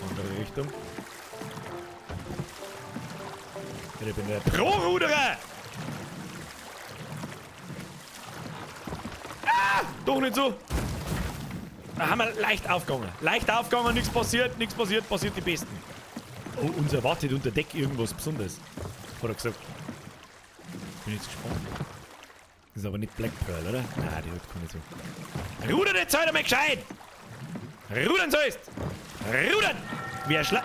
Andere Richtung. Ich bin der Pro-Ruderer! Ah! Doch nicht so! Da haben wir leicht aufgegangen. Leicht aufgegangen, nichts passiert, nichts passiert, passiert die Besten. Oh, uns erwartet unter Deck irgendwas Besonderes. Hat er gesagt. Bin jetzt gespannt. Das ist aber nicht Black Pearl, oder? Nein, die hat keine so. Rudern jetzt heute mal gescheit! Rudern sollst! Rudern! Wer schla...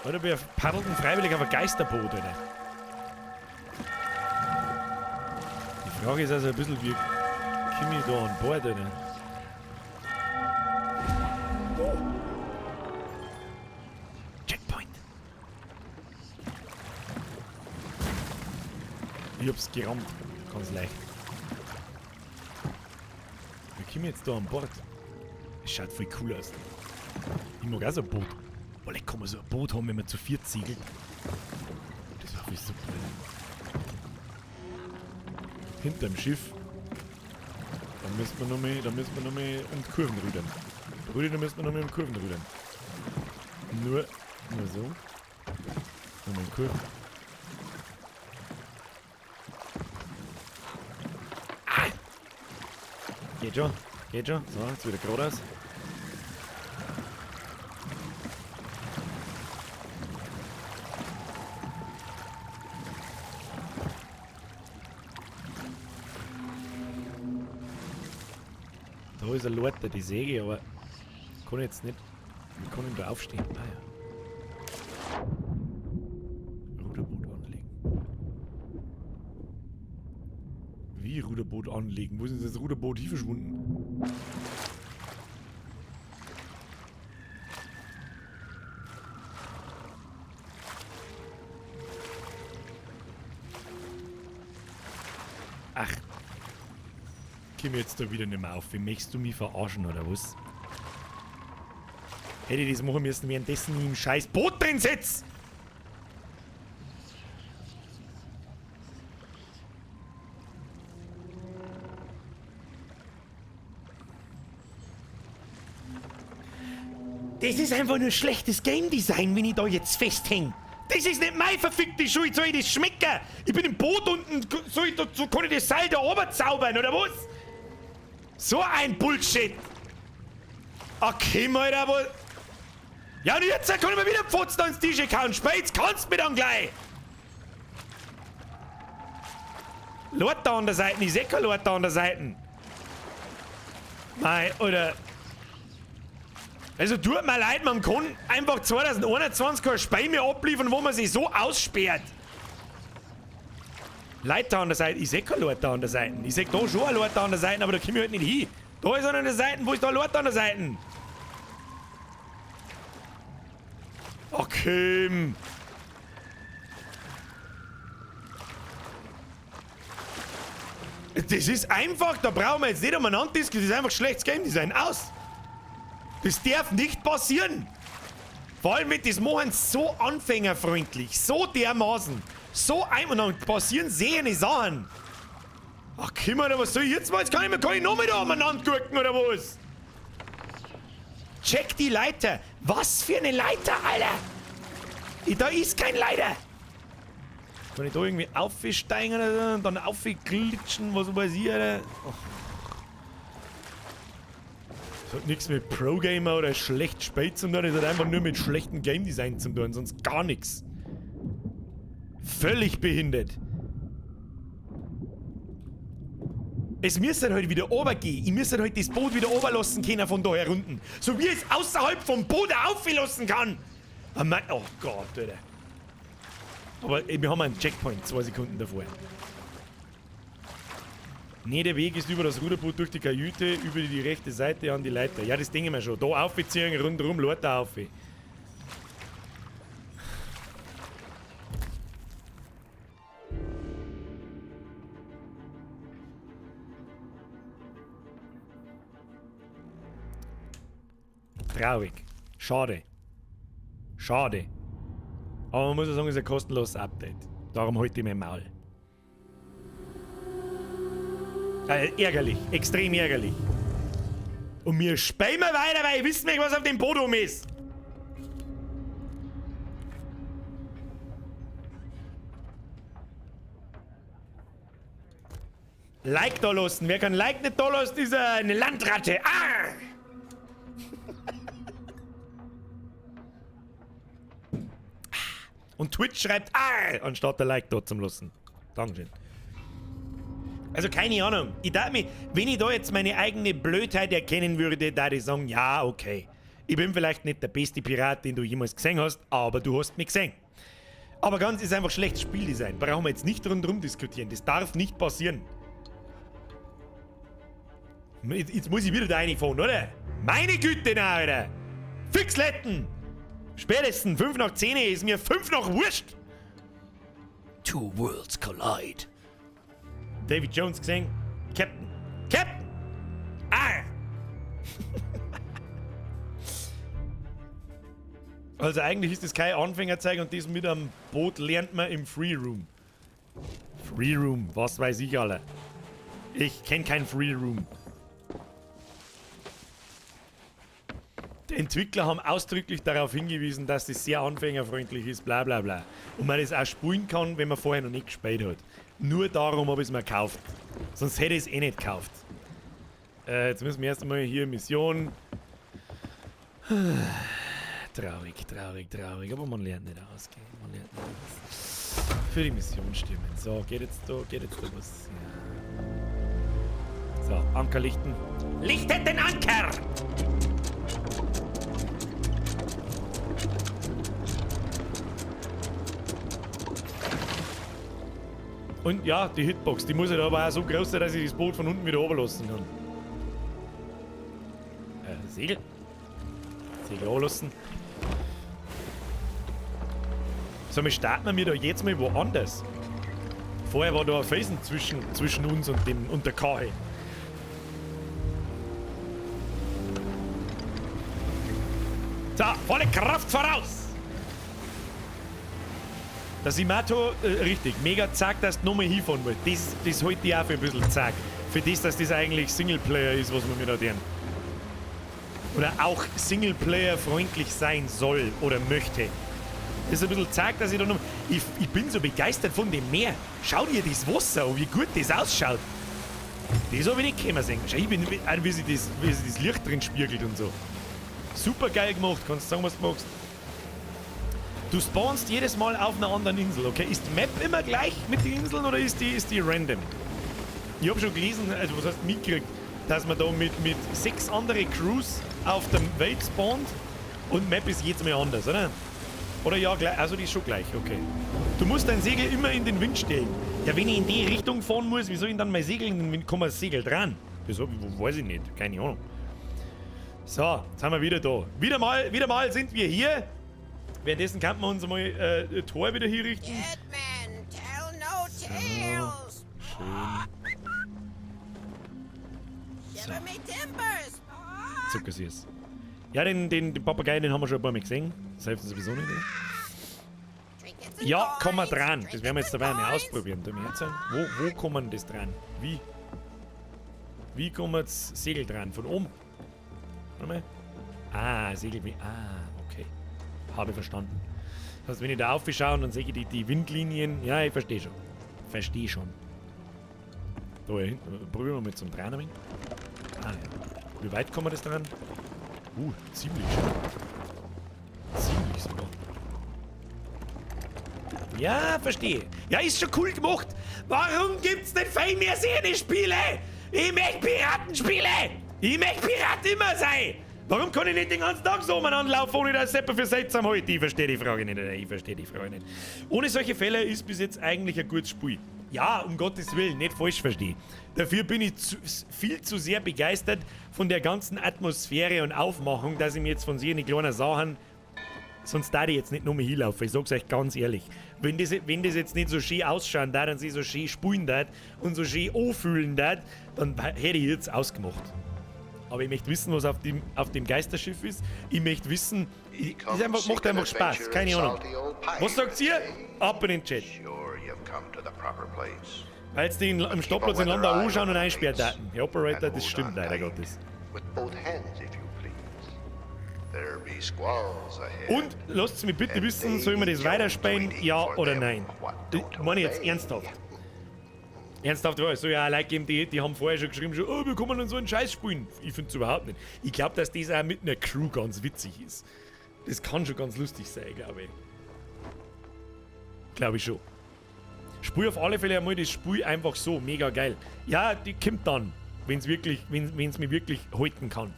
Oder wir paddeln freiwillig auf ein Geisterboot, oder? Die Frage ist also ein bisschen, wie komme ich da an Bord, oder? Oh. Checkpoint! Ich hab's gerammt. Ganz leicht. Wie komme ich jetzt da an Bord? Es schaut voll cool aus. Ich mag auch so ein Boot. Boah, leck, kann man so ein Boot haben, wenn man zu viert segelt. Das war voll super, Alter. Hinterm Schiff. Da müssen wir noch mehr, da müssen wir noch mehr um die Kurven rudern. Brudi, da müssen wir noch mehr um die Kurven rudern. Nur so. Noch mal um die Kurven. Ah! Geht schon, geht schon. So, jetzt wieder geradeaus. Da ist ein Leiter, die sehe ich, aber kann ich jetzt nicht. Wie kann ich da aufstehen? Ah ja. Ruderboot anlegen. Wie Ruderboot anlegen? Wo ist denn das Ruderboot hier verschwunden? Ach. komme ich jetzt da wieder nicht mehr auf. Wie möchtest du mich verarschen, oder was? Hätte ich das machen müssen, währenddessen ich im scheiß Boot drin sitze! Das ist einfach nur schlechtes Game Design, wenn ich da jetzt festhäng. Das ist nicht meine verfickte Schuld, soll ich das schmecken? Ich bin im Boot unten, soll ich da, so kann ich das Seil da oben zaubern, oder was? So ein Bullshit! Ach, komm, Alter, wo... Ja, und jetzt kann ich mir wieder Pfotzen ans Tisch hauen. Jetzt kannst du mir dann gleich! Lord da an der Seite, ich seh kein Lord da an der Seite. Mei, oder... Also tut mir leid, man kann einfach 2021 kein Spiel mehr abliefern, wo man sich so aussperrt. Leiter an der Seite, ich seh kein Leiter an der Seite. Ich seh da schon ein Leiter an der Seite, aber da komm ich halt nicht hin. Da ist einer an der Seite, wo ist da ein Leiter an der Seite? Ach komm. Das ist einfach, da brauchen wir jetzt nicht umeinander diskutieren, das ist einfach schlechtes Game Design. Aus! Das darf nicht passieren! Vor allem mit das machen so anfängerfreundlich, so dermaßen, so ein... Und dann passieren sehende Sachen. Ach komm, Alter, was soll ich jetzt mal? Jetzt kann ich noch mal da umeinander gucken, oder was? Check die Leiter! Was für eine Leiter, Alter! Da ist kein Leiter! Kann ich da irgendwie aufsteigen oder so und dann aufglitschen, was weiß ich, Alter? Oh. Das hat nichts mit Pro-Gamer oder schlecht Spiel zu tun, das hat einfach nur mit schlechtem Game Design zu tun, sonst gar nichts. Völlig behindert. Es müsste halt wieder runtergehen. Ich müsste halt das Boot wieder runterlassen können von da herunten. So wie es außerhalb vom Boot auflassen kann. Oh, mein, oh Gott, Alter. Aber ey, wir haben einen Checkpoint, 2 Sekunden davor. Nee, der Weg ist über das Ruderboot durch die Kajüte, über die rechte Seite an die Leiter. Ja, das denke ich mir schon. Da aufziehen, rundherum, Leiter auf. Traurig. Schade. Schade. Aber man muss ja sagen, es ist ein kostenloses Update. Darum halte ich mein Maul. Ärgerlich. Extrem ärgerlich. Und wir spielen weiter, weil ich wissen nicht, was auf dem Boot um ist. Like da lassen. Wer kein Like nicht da lässt, ist eine Landratte. Ah! Und Twitch schreibt ah, anstatt der Like da zum lassen. Dankeschön. Also keine Ahnung. Ich dachte mir, wenn ich da jetzt meine eigene Blödheit erkennen würde, da ich sagen, ja, okay. Ich bin vielleicht nicht der beste Pirat, den du jemals gesehen hast, aber du hast mich gesehen. Aber ganz ist einfach schlechtes Spieldesign. Brauchen wir jetzt nicht rundherum diskutieren. Das darf nicht passieren. Jetzt muss ich wieder da reinfahren, oder? Meine Güte, na, Alter! Fixletten! Spätestens 5 nach 10 ist mir 5 nach wurscht! Two worlds collide. David Jones gesehen? Captain. Captain! Ah! Also eigentlich ist das kein Anfängerzeug und das mit einem Boot lernt man im Free Room. Free Room, was weiß ich alle. Ich kenn kein Free Room. Die Entwickler haben ausdrücklich darauf hingewiesen, dass das sehr anfängerfreundlich ist, bla bla bla. Und man das auch spielen kann, wenn man vorher noch nicht gespielt hat. Nur darum habe ich es mir gekauft. Sonst hätte ich es eh nicht gekauft. Jetzt müssen wir erst einmal hier Mission. Traurig, traurig, traurig. Aber man lernt nicht aus, gell? Man lernt nicht aus. Für die Mission stimmen. So, geht jetzt da was? Ja. So, Anker lichten. Lichtet den Anker! Und ja, die Hitbox, die muss halt aber auch so groß sein, dass ich das Boot von unten wieder runterlassen kann. Segel. Segel runterlassen. So, wir starten wir da jetzt mal woanders. Vorher war da ein Felsen zwischen uns und, und der Kache. So, volle Kraft voraus! Der Simato, richtig, mega zack, dass du nochmal hinfahren willst. Das halte ich auch für ein bisschen zack. Für das, dass das eigentlich Singleplayer ist, was wir mir da tun. Oder auch Singleplayer-freundlich sein soll oder möchte. Das ist ein bisschen zack, dass ich da noch. Ich bin so begeistert von dem Meer. Schau dir das Wasser an, wie gut das ausschaut. Das habe ich nicht kommen sehen. Schau, ich bin, auch wie sich das Licht drin spiegelt und so. Super geil gemacht, kannst du sagen, was du magst. Du spawnst jedes Mal auf einer anderen Insel, okay? Ist die Map immer gleich mit den Inseln oder ist die random? Ich hab schon gelesen, also was heißt mitgekriegt, dass man da mit 6 anderen Crews auf der Welt spawnt und Map ist jedes Mal anders, oder? Oder ja, gleich, also die ist schon gleich, okay. Du musst dein Segel immer in den Wind stellen. Ja, wenn ich in die Richtung fahren muss, wie soll ich denn dann mein Segel in den Wind? Kann man das Segel dran? Wieso? Weiß ich nicht, keine Ahnung. So, jetzt sind wir wieder da. Wieder mal sind wir hier. Währenddessen kann man uns mal Tor wieder hier richten. Dead men tell no tales. So, schön. Shiver me timbers. Zuckersüß. Ja, den Papagei, den haben wir schon ein paar Mal gesehen. Das hilft uns sowieso nicht. Oder? Ja, kommen wir dran. Das werden wir jetzt dabei mal ausprobieren. Wo kommen das dran? Wie? Wie kommen wir das Segel dran? Von oben? Warte mal. Ah, Segel. Ah, okay. Habe verstanden. Das heißt, wenn ich da aufschaue, dann sehe ich die Windlinien. Ja, ich verstehe schon. Verstehe schon. Da hinten. Probieren wir mal zum Dran. Ah, ja. Wie weit kommen wir das dran? Ziemlich schon. Ziemlich sogar. Ja, verstehe. Ja, ist schon cool gemacht. Warum gibt's nicht viel mehr Serienspiele? Ich möchte Piratenspiele! Ich möchte Pirat immer sein! Warum kann ich nicht den ganzen Tag so umeinander laufen, ohne dass Sepper für seltsam hält? Ich verstehe die Frage nicht, ich verstehe die Frage nicht. Ohne solche Fälle ist bis jetzt eigentlich ein gutes Spiel. Ja, um Gottes Willen, nicht falsch verstehen. Dafür bin ich viel zu sehr begeistert von der ganzen Atmosphäre und Aufmachung, dass ich mir jetzt von solchen kleinen Sachen... Sonst darf ich jetzt nicht nur mehr hinlaufen, ich sag's euch ganz ehrlich. Wenn das jetzt nicht so schön ausschauen darf und sich so schön spulen darf und so schön anfühlen darf, dann hätte ich jetzt ausgemacht. Aber ich möchte wissen, was auf dem Geisterschiff ist. Ich möchte wissen, es einfach, macht einfach Spaß, keine Ahnung. Was sagt ihr? Ab in den Chat. Weil jetzt die im Stoppplatz in Landau anschauen und einsperren. Der Operator, das stimmt leider Gottes. Und lasst mich bitte wissen, sollen wir das weiterspielen? Ja oder nein? Das meine ich jetzt ernsthaft. Ernsthaft, es soll ja auch Leute geben, die haben vorher schon geschrieben, schon, oh, wir können dann so einen Scheiß spielen. Ich finde es überhaupt nicht. Ich glaube, dass das auch mit einer Crew ganz witzig ist. Das kann schon ganz lustig sein, glaube ich. Glaube ich schon. Spiel auf alle Fälle einmal das Spiel einfach so, mega geil. Ja, die kommt dann, wenn es mich wirklich halten kann.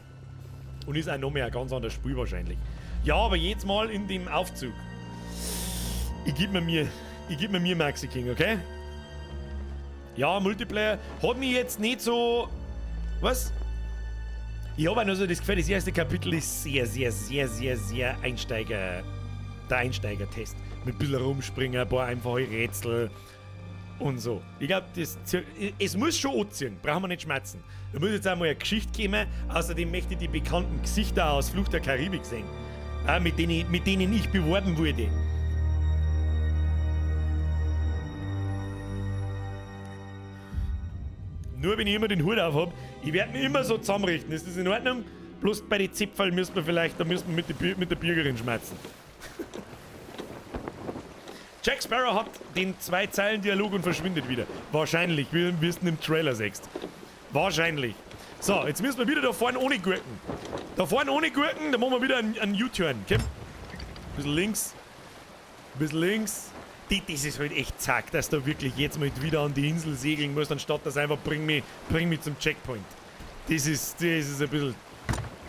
Und ist auch noch mehr ein ganz anderes Spiel wahrscheinlich. Ja, aber jetzt mal in dem Aufzug. Ich geb mir mir, Maxi King, okay? Ja, Multiplayer hat mich jetzt nicht so... Was? Ich habe auch nur so das Gefühl, das erste Kapitel ist sehr, sehr, sehr, sehr, sehr Einsteiger... Der Einsteigertest. Mit ein bisschen rumspringen, ein paar einfache Rätsel und so. Ich glaube, es muss schon anziehen, brauchen wir nicht schmerzen. Da muss jetzt einmal eine Geschichte kommen. Außerdem möchte ich die bekannten Gesichter aus Fluch der Karibik sehen. Mit denen ich beworben wurde. Nur wenn ich immer den Hut auf hab, ich werde mich immer so zusammenrichten. Ist das in Ordnung? Bloß bei den Zipfeln müssen wir vielleicht, da müssen wir mit der Bürgerin schmerzen. Jack Sparrow hat den 2-Zeilen-Dialog und verschwindet wieder. Wahrscheinlich, wie du es im Trailer siehst. Wahrscheinlich. So, jetzt müssen wir wieder da vorne ohne Gurken. Da vorne ohne Gurken, da machen wir wieder einen U-Turn. Okay? Bisschen links. Bisschen links. Das ist halt echt zack, dass du wirklich jetzt mal wieder an die Insel segeln musst, anstatt dass einfach bring mich zum Checkpoint. Das ist ein bisschen...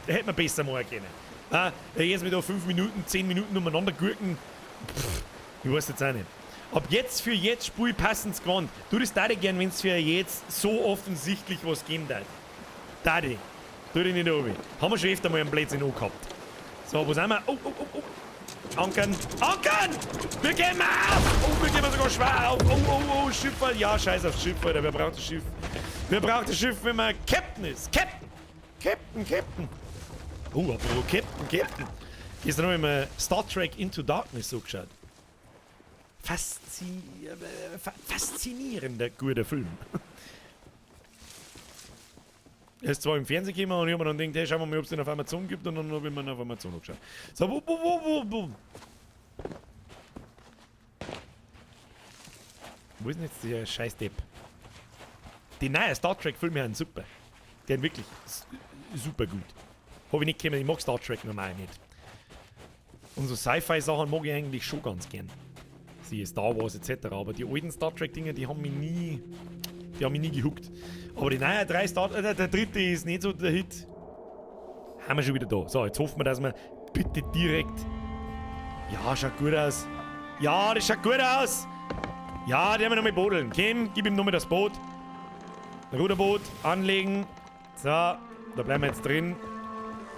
Da hätte man besser machen können. Ah, jetzt mit da 5 Minuten, 10 Minuten umeinander gurken. Pff, ich weiß jetzt auch nicht. Ab jetzt für jetzt spiel ich passendes Gewand. Du das darf ich gern, wenn es für jetzt so offensichtlich was geben darf. Darf ich. Tu dich nicht runter. Haben wir schon öfter mal einen Blödsinn angehabt. So, wo sind wir? Oh, oh, oh, oh. Ankern! Ankern! Wir gehen mal auf! Oh, wir gehen sogar schwer auf! Oh, oh, oh, Schiff, ja, scheiß aufs Schiff, Alter. Wer braucht das Schiff? Wer braucht das Schiff, wenn man Captain ist? Captain! Captain, Captain! Oh, apropos Captain, Captain! Gestern habe ich mir Star Trek Into Darkness so geschaut. Faszinierender guter Film. Er ist zwar im Fernsehen gekommen und ich habe mir dann gedacht, hey, schauen wir mal, ob es den auf Amazon gibt, und dann habe ich mir ihn auf Amazon angeschaut. So, wo, wo, wo, wo, wo. Wo ist denn jetzt der scheiß Depp? Die neuen Star Trek Filme sind super. Die sind wirklich super gut. Hab ich nicht gekannt, ich mag Star Trek normal nicht. Und so Sci-Fi-Sachen mag ich eigentlich schon ganz gern. Siehe Star Wars et cetera. Aber die alten Star Trek-Dinger, die haben mich nie. Die haben mich nie gehuckt. Aber die neuen drei Star der dritte ist nicht so der Hit. Haben wir schon wieder da. So, jetzt hoffen wir, dass wir bitte direkt. Ja, schaut gut aus. Ja, das schaut gut aus. Ja, die haben wir nochmal bodeln. Kim, gib ihm nochmal das Boot. Ruderboot anlegen. So, da bleiben wir jetzt drin.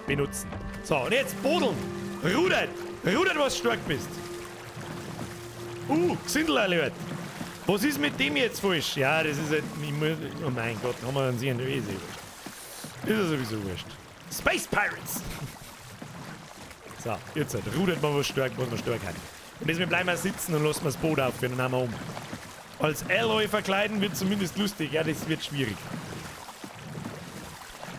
Benutzen. So, und jetzt bodeln. Rudert. Rudert, was stark bist. Gesindel Alert. Was ist mit dem jetzt falsch? Ja, das ist halt, ich muss, oh mein Gott, haben wir einen See in der Wiese. Ist ja sowieso wurscht. Space Pirates! So, jetzt halt, rudert man was stark, was man stark hat. Und deswegen bleiben wir sitzen und lassen wir das Boot aufführen und dann haben wir um. Als Aloy verkleiden wird zumindest lustig. Ja, das wird schwierig.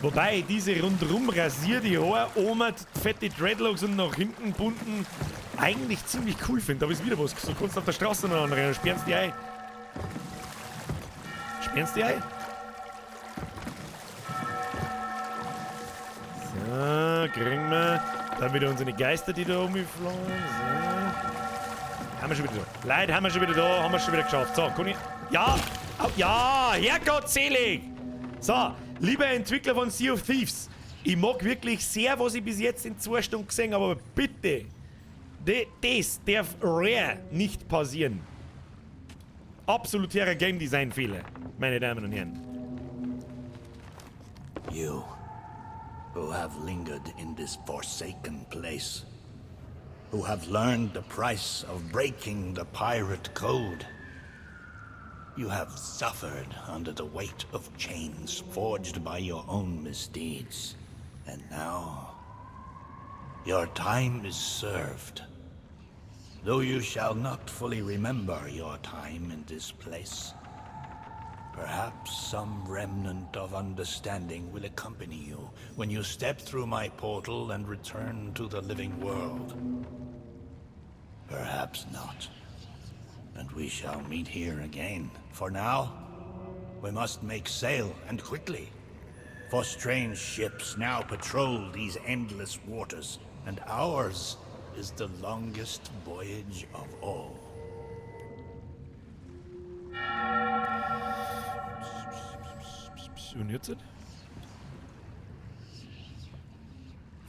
Wobei, diese rundrum rasierte Haare, Oma, fette Dreadlocks und nach hinten bunten, eigentlich ziemlich cool finde. Da ist wieder was. So kannst du auf der Straße noch anrennen und sperrst die ein. Sperrst die ein? So, kriegen wir. Dann wieder unsere Geister, die da rumflogen. So. Haben wir schon wieder da. Leute, haben wir schon wieder da. Haben wir schon wieder geschafft. So, kann ich. Ja! Au, ja! Herrgott selig! So, lieber Entwickler von Sea of Thieves, ich mag wirklich sehr, was ich bis jetzt in 2 Stunden gesehen habe, aber bitte, das darf Rare nicht passieren. Absoluter Game Design Fehler, meine Damen und Herren. You, who have lingered in this forsaken place, who have learned the price of breaking the pirate code. You have suffered under the weight of chains forged by your own misdeeds. And now, your time is served. Though you shall not fully remember your time in this place, perhaps some remnant of understanding will accompany you when you step through my portal and return to the living world. Perhaps not. And we shall meet here again. For now, we must make sail, and quickly. For strange ships now patrol these endless waters, and ours is the longest voyage of all. Und jetzt?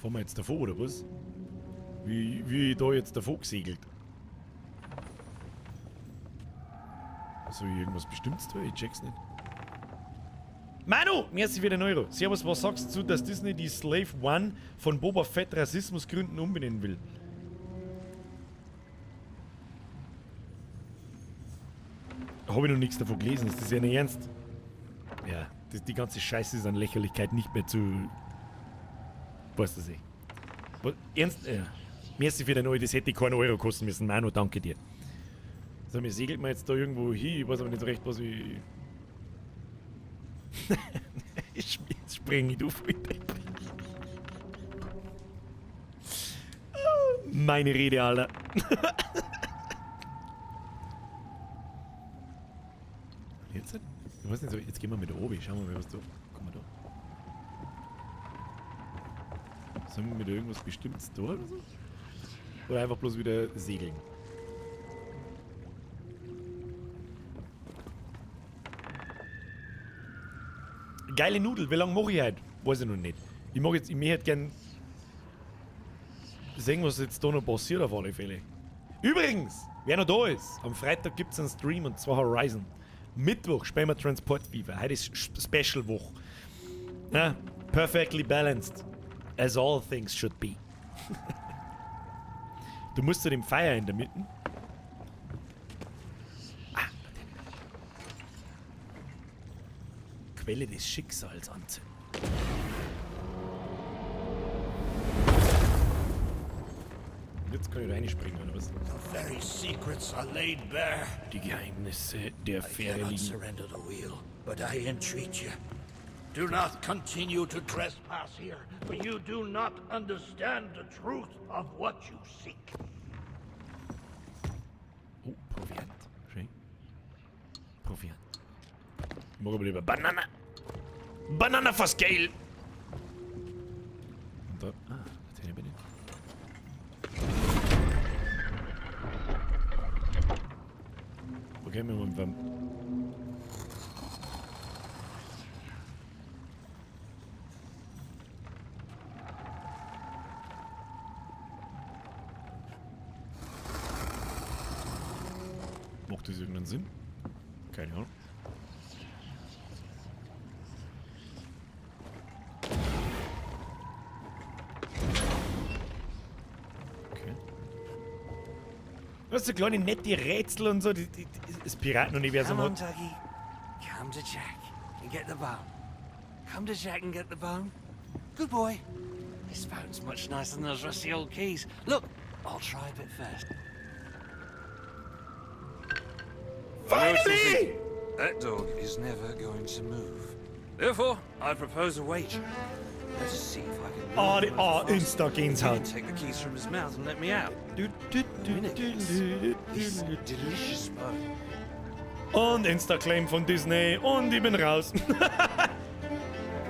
Fahren wir jetzt davor, oder was? Wie ich da jetzt davor gesegelt? Soll ich irgendwas Bestimmtes tun? Ich check's nicht. Manu! Merci für den Euro. Servus, was sagst du, dass Disney die Slave One von Boba Fett Rassismusgründen umbenennen will? Hab ich noch nichts davon gelesen, ist das ja nicht ernst? Ja, die ganze Scheiße ist an Lächerlichkeit nicht mehr zu... Weißt du nicht. Was, ernst? Ja. Merci für den Euro, das hätte ich keinen Euro kosten müssen. Manu, danke dir. So, mir segelt man jetzt da irgendwo hin, ich weiß aber nicht so recht, was ich... Jetzt spring ich auf, bitte. Meine Rede, Alter. Jetzt? Ich weiß nicht so, jetzt gehen wir mit oben. Schauen wir mal, was da. Guck mal da. Sollen wir mit irgendwas Bestimmtes da oder so? Oder einfach bloß wieder segeln? Geile Nudel, wie lange mach ich heute? Weiß ich noch nicht. Ich mag jetzt, ich möchte gern sehen, was jetzt da noch passiert auf alle Fälle. Übrigens, wer noch da ist, am Freitag gibt's einen Stream und zwar Horizon. Mittwoch spielen wir Transport Fever. Heute ist Special-Woche. Ja, perfectly balanced. As all things should be. Du musst zu dem Feuer in der Mitte. Ah, Quelle des Schicksals anzünden. Und jetzt kann ich da reinspringen, oder was? The very secrets are laid bare. Die Geheimnisse der I Fähre cannot liegen. surrender the wheel, but I entreat you. Do not continue to trespass here, for you do not understand the truth of what you seek. Oh, Proviant. Schön. Proviant. Ich mag aber lieber Banana. Banana for scale. Und da. Ah, das bin ich. Okay, wir wollen. Macht das irgendeinen Sinn? Keine Ahnung. Okay. Was so kleine nette Rätsel und so, das Piratenuniversum Come on, hat. Dougie. Come to Jack and get the bone. Come to Jack and get the bone. Good boy. This bone's much nicer than those rusty old keys. Look, I'll try a bit first. Finally! That dog is never going to move. Therefore, I propose a wager. Let us see if I can. Oh, move die, him oh, over faster. Insta-Gänsehaut. You can take the keys from his mouth and let me out. Du, du, The winner du, gets du, du, this du, du. delicious bone. Und Insta-Claim von Disney und ich bin raus.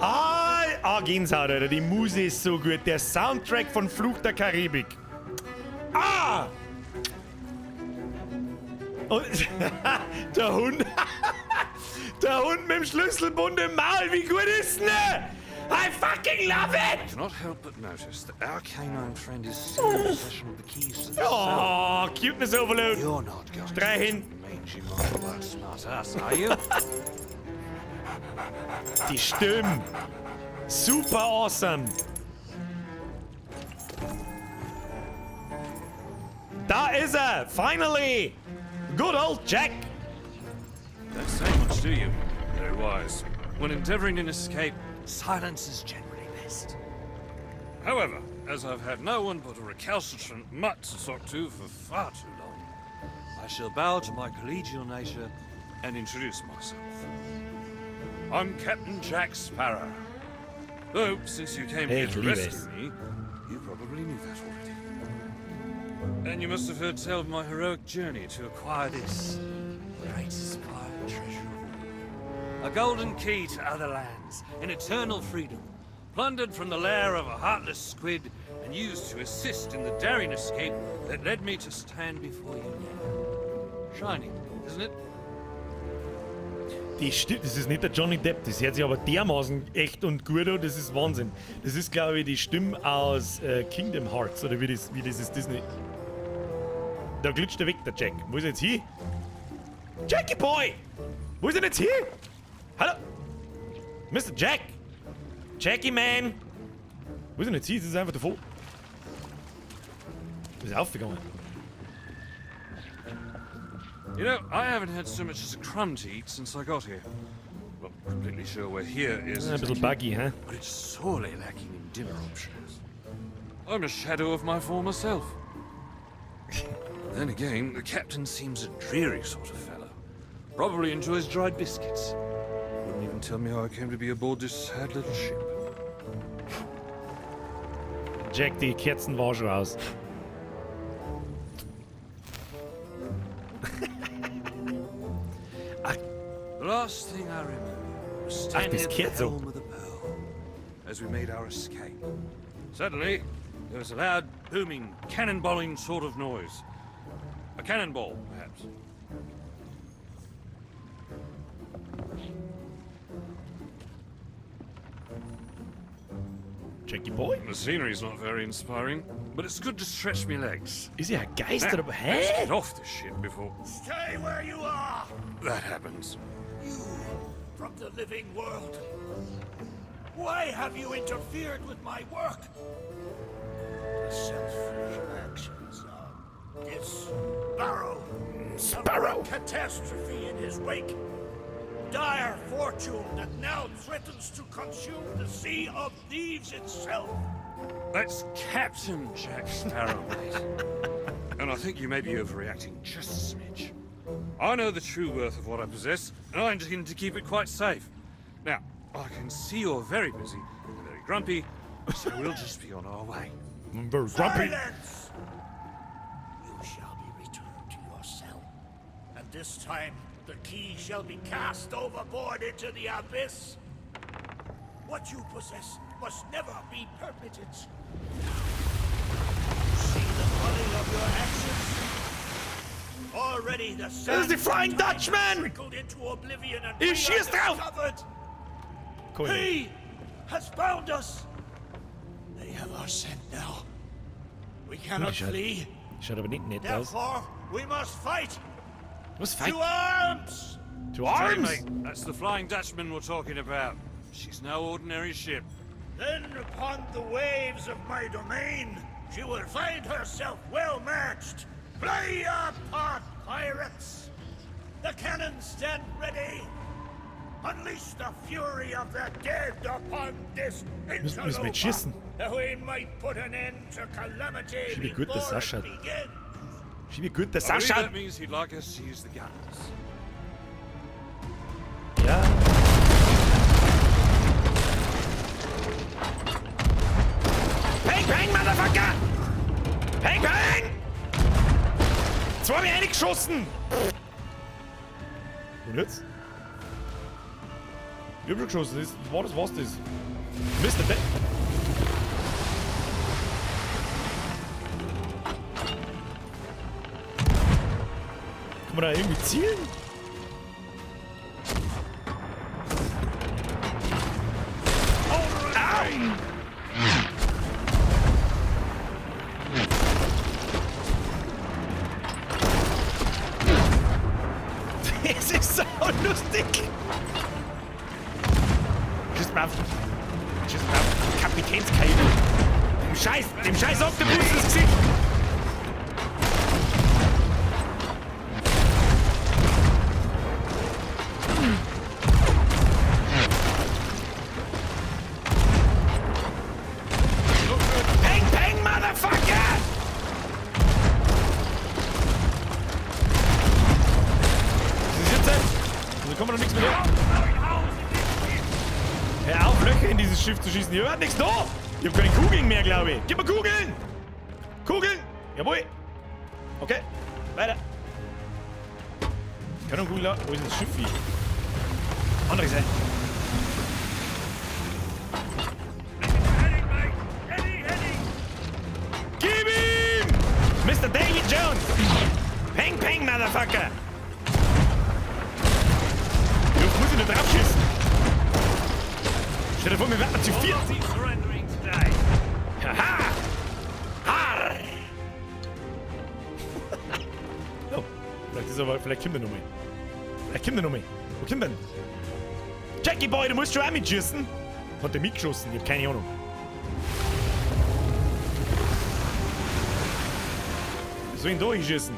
Ah, Gänsehaut, Alter. Die Muse ist so gut. Der Soundtrack von Fluch der Karibik. Ah! Und der Hund. Der Hund mit dem Schlüsselbund im Maul. Wie gut ist denn der? I fucking love it! I cannot help but notice that our canine friend is still in possession of the keys to the cell. Oh, Cuteness Overload. You're not going Drei to hin. mangy mongrel outsmart us, are you? Die Stimmen. Super awesome. Da ist er. Finally. Good old Jack. Don't say much, do you? Very wise. When endeavoring an escape, silence is generally best. However, as I've had no one but a recalcitrant mutt to talk to for far too long, I shall bow to my collegial nature and introduce myself. I'm Captain Jack Sparrow. Though, since you came here Ich to liebe rescue es. me, you probably knew that already. And you must have heard tell of my heroic journey to acquire this greatest pirate treasure of all. A golden key to other lands and eternal freedom, plundered from the lair of a heartless squid and used to assist in the daring escape that led me to stand before you now. Shining, isn't it? Die Stimme, das ist nicht der Johnny Depp, das hört sich aber dermaßen echt und gut an, das ist Wahnsinn. Das ist, glaube ich, die Stimme aus Kingdom Hearts oder wie dieses Disney. Da glitscht er weg, der Jack. Wo ist er jetzt hin? Jackie Boy! Wo ist er denn jetzt hin? Hallo? Mr. Jack! Jackie Man! Wo ist er denn jetzt hin? Das ist einfach davor. Ist aufgegangen. You know, I haven't had so much as a crumb to eat since I got here. Not completely sure where here is. Ein bisschen buggy, hä? But it's sorely lacking in dinner options. I'm a shadow of my former self. Then again, the captain seems a dreary sort of fellow. Probably enjoys dried biscuits. Wouldn't even tell me how I came to be aboard this sad little ship. Jack, die Kerzen war schon aus. The last thing I remember was Ach, standing das at the kehrt so. helm of the Pearl as we made our escape. Suddenly, there was a loud, booming, cannonballing sort of noise. A cannonball, perhaps. Jackie Boy? The scenery's not very inspiring, but it's good to stretch me legs. Ist ja ein Geist Now, oder? let's Hä? get off this ship before Stay where you are! that happens. You from the living world. Why have you interfered with my work? The selfish actions of this Sparrow. Sparrow! Catastrophe in his wake. Dire fortune that now threatens to consume the Sea of Thieves itself. That's Captain Jack Sparrow, mate. And I think you may be overreacting just a smidge. I know the true worth of what I possess, and I intend to keep it quite safe. Now, I can see you're very busy and very grumpy, so we'll just be on our way. I'm very grumpy. Silence! You shall be returned to your cell. And this time, the key shall be cast overboard into the abyss. What you possess must never be permitted. See the folly of your actions? Already the Das ist die Flying Dutchman! trickled into oblivion and Ich we are schieß drauf! discovered. Cool. He has found us. They have our scent now. We cannot Schaut, flee. schaut aber nicht nett aus. Therefore, we must fight. Was fight? To arms! To arms! Hey, mate, that's the Flying Dutchman we're talking about. She's no ordinary ship. Then upon the waves of my domain, she will find herself well matched. Play your part, pirates! The cannons stand ready. Unleash the fury of the dead upon this Müssen wir interloper, schießen? that we might put an end to calamity Schau, wie gut das before it ausschaut. begins. Schau, wie gut das I believe ausschaut. that means he'd like us to use the guns. Ja. Peng, peng, Motherfucker! Peng, peng! Zweimal reingeschossen! Und jetzt? Ich hab schon geschossen. Das war das, was das? Mr. Dead. Kann man da irgendwie zielen? Au! Das ist so lustig. Schieß mal auf. Schieß mal auf. Kapitänskeil. Dem scheiß Oktopus ins Gesicht. Peng, peng, Motherfucker! Was ist jetzt? Da kommt noch nichts mehr durch. Hör auf, Löcher in dieses Schiff zu schießen. Hier hört nichts da. Ich hab keine Kugeln mehr, glaube ich. Gib mir Kugeln! Kugeln! Jawohl! Okay, weiter. Keine Kugel. Wo ist denn das Schiff? Hier? Andere Seite. Gib ihm! Mr. Davy Jones! Peng, peng, Motherfucker! Wie oft muss ich da drauf schießen? Stell dir vor, wir werden zu viert. Haha! Har! Oh, vielleicht ist aber, vielleicht kommt er noch mal. Vielleicht kommt er noch mal. Wo kommt er denn? Jackie Boy, du musst schon auch mitschießen. Hat der mitgeschossen? Ich hab keine Ahnung. Wie soll ich denn da hinschießen?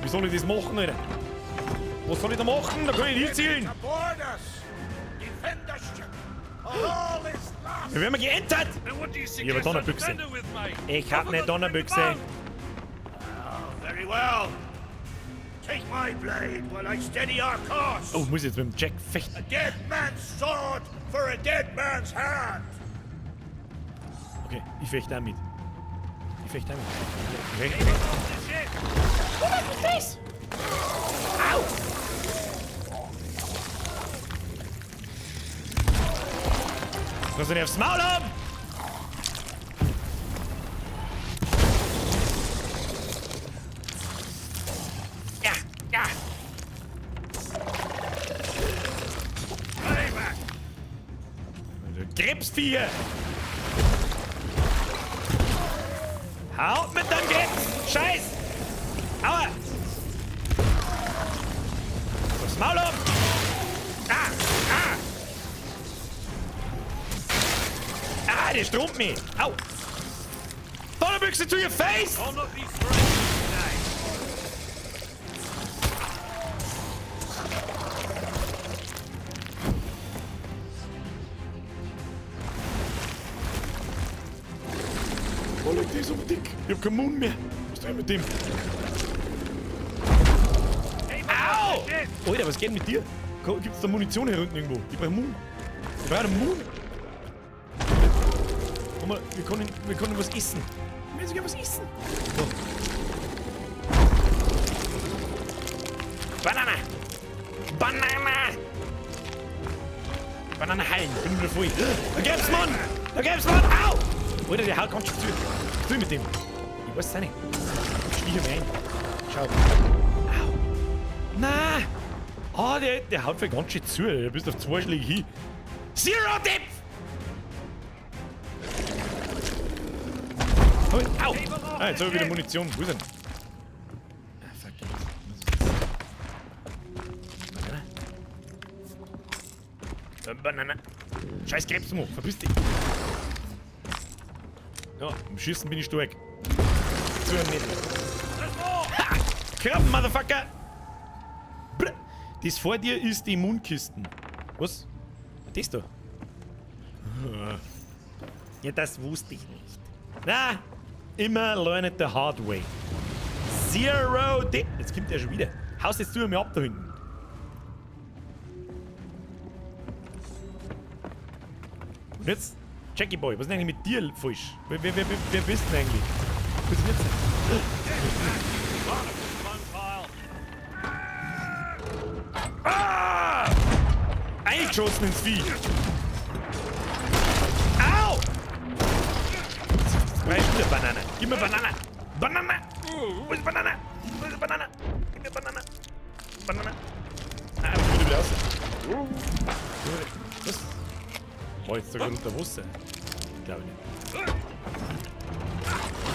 Wie soll ich das machen, Alter? Was soll ich da machen? Da kann ich nicht zielen. Wir werden geentert. Ich hab eine Donnerbüchse. Ich hab eine Donnerbüchse. Very well. Take my blade while I steady our course. Oh, muss ich jetzt mit dem Jack fechten. A dead man's sword for a dead man's hand. Okay, ich fechte auch mit. Ich fechte auch mit. Okay. Oh, was ist das? Au! Kannst du nicht aufs Maul haben? Ja, ja. Krebsviecher! Haut mit deinem Krebs! Scheiß! Aua! Aufs Maul haben! Ah! Ah! Ah, der stromt mich! Au! Donnerbüchse to your face! I'll not be surrendering today. Oh, leck, der ist aber dick. Ich hab keinen Mund mehr. Was tue ich mit dem? Au! Alter, was geht denn mit dir? Gibt's da Munition hier unten irgendwo? Ich brauch Mund. Ich brauch einen Mund. Komm mal, wir können was essen. Wir müssen sogar was essen. So. Banana! Banana! Banana heilen, bin wieder voll. Da gibt's Mann! Da gibt's Mann! Au! Alter, der haut ganz schön zu. Was tue ich mit dem? Ich weiß es auch nicht. Ich stiche mir ein. Schau. Au! Na! Ah, der haut voll ganz schön zu. Du bist auf 2 Schläge hin. Zero Depth! Oh, au! Ah, jetzt hab ich wieder Munition. Wo ist er denn? Ah, fuck. Banana. Banana. Scheiß Krebsmo, verpiss dich. Ja, im Schießen bin ich stark. Zu einem Meter. Ha! Krabben, Motherfucker! Brr. Das vor dir ist die Mundkisten. Was? Das da? Ja, das wusste ich nicht. Na, immer learn it the hard way. Zero D. Jetzt kommt er schon wieder. Haust jetzt du mir ab da hinten. Und jetzt, Jackie Boy, was ist denn eigentlich mit dir falsch? Wer bist denn eigentlich? Was ist denn jetzt? Ah! Eingeschossen ins Vieh! Au! Jetzt brauch ich wieder Banane. Gib mir Banane! Banane! Wo ist Banane? Wo ist Banane? Gib mir Banane! Banane! Ah, ich bin wieder raus. Was? War jetzt sogar unter Wasser? Glaube ich nicht.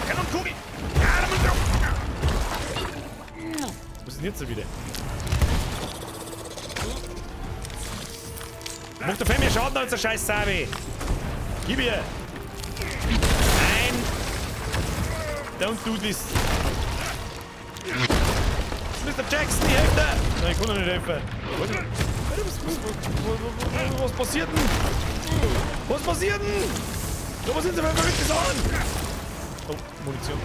Kanonenkugel! Ah, da muss ich drauf! Was ist denn jetzt so wieder? Macht der viel mehr Schaden als der scheiß Sabi! Gib ihr! Nein! Don't do this! Mr. Jackson, die Hälfte! Nein, ich kann doch nicht helfen. Was passiert denn? Was passiert denn? Da, was sind denn für verrückte Sachen? Oh, Munition.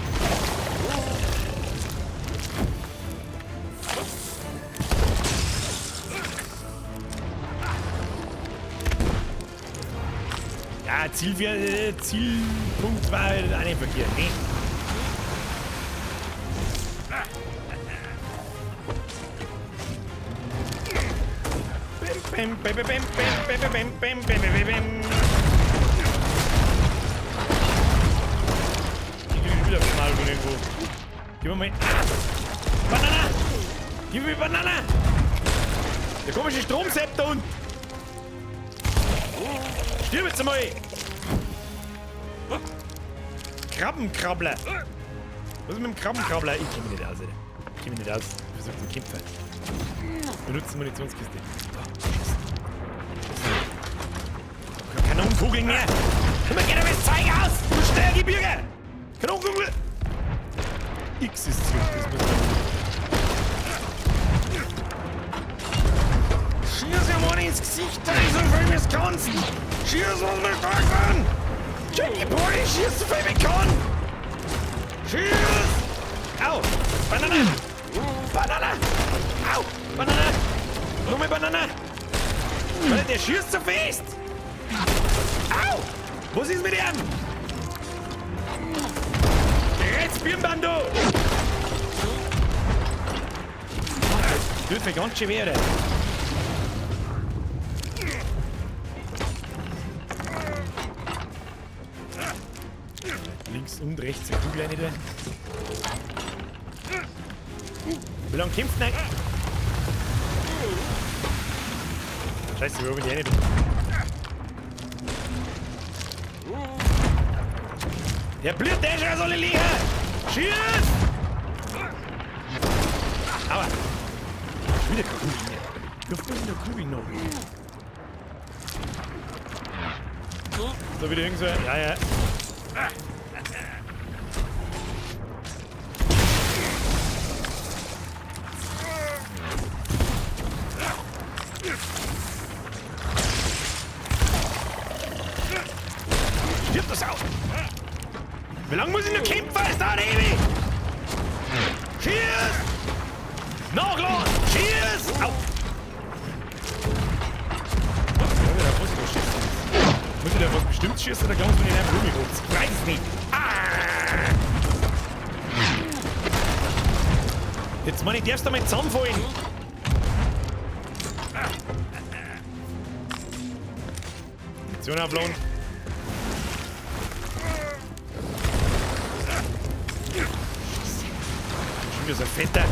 Ja, Zielpunkt war halt auch nicht verkehrt, ne? Bim, bim, bim, bim, bim, bim, bim, bim, bim, bim. Ich krieg wieder mal von irgendwo. Gib mir mal. Ah! Banana! Gib mir Banana! Der komische Stromsepp da unten! Stirb jetzt einmal! Krabbenkrabbler! Was ist mit dem Krabbenkrabbler? Ich kenn mich nicht aus, Alter. Ich kenn mich nicht aus. Ich versuch zum Kämpfen. Benutzen Munitionskiste. Oh, Kanonenkugeln mehr! Komm mal, geh doch das Zeug aus! Du Steuergebirge! Kanonenkugel! X ist zurück, das muss man. Schieß mir mal ins Gesicht, so viel wie es kannst! Schieß, was wir stark sind! Jackie Boy, schieß so viel wie ich kann! Schieß! Au! Banane! Banane! Au! Banane! Nochmal Banane! Alter, der schießt so fest! Au! Was ist mit ihm? Rechts, Birnbando! Tut mir ganz schön weh, oder? Links und rechts eine Kugel rein da. Wie lange kämpft denn? Scheiße, wo bin ich rein? Der blüht der schon soll liegen! Schieß! Aua! Wieder keine Kugel mehr. Wie oft muss ich noch Kugeln noch? So, wieder irgend so. Ja, ja. Stirb das auch! Wie lange muss ich noch kämpfen? Es dauert ewig! Schieß! Nachladen! Schieß! Au! Ja, da muss ich schießen. Muss ich da was bestimmt schießen oder glauben Sie, wenn ich einfach rumgerotzt? Ich weiß es nicht. Ah! Jetzt, Mann, ich darf's da mal zusammenfallen. Munition aufladen. Schon wieder so ein Fetter.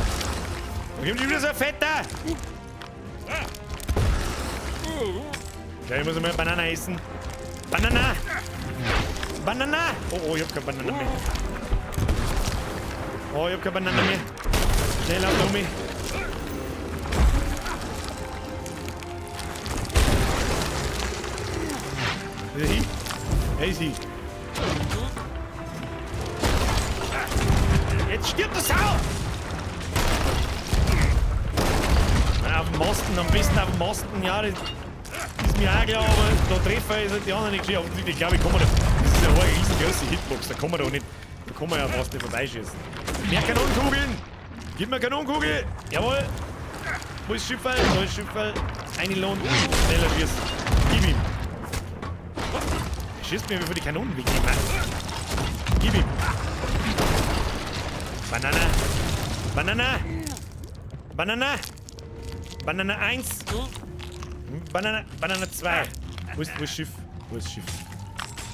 Da kommt schon wieder so ein Fetter. Okay, ich muss einmal eine Banane essen. Banana! Banana! Oh, oh, ich hab keine Banane mehr. Oh, ich hab keine Banane mehr. Schnell auf, Tommy. Ist er hin? Er ist hin. Jetzt stirbt das Sau! Auf dem Masten, am besten auf dem Masten, ja, das ist mir auch klar, aber da treffen ist halt die anderen nicht geschehen. Ich glaube, ich komme da. Das ist ja eine riesengroße Hitbox, da kann man da nicht. Da kann man ja fast nicht vorbeischießen. Mehr Kanonenkugeln! Gib mir Kanonenkugel! Jawohl! Wo ist Schiffel? Da ist Schiffel. Eine Lohn. Schneller schießen. Gib ihm! Er schießt mir, bevor die Kanonen wegnehmen. Gib ihm! Banana! Banana! Banana! Banana 1! Banana, Banana 2. Wo ist das Schiff? Wo ist das Schiff?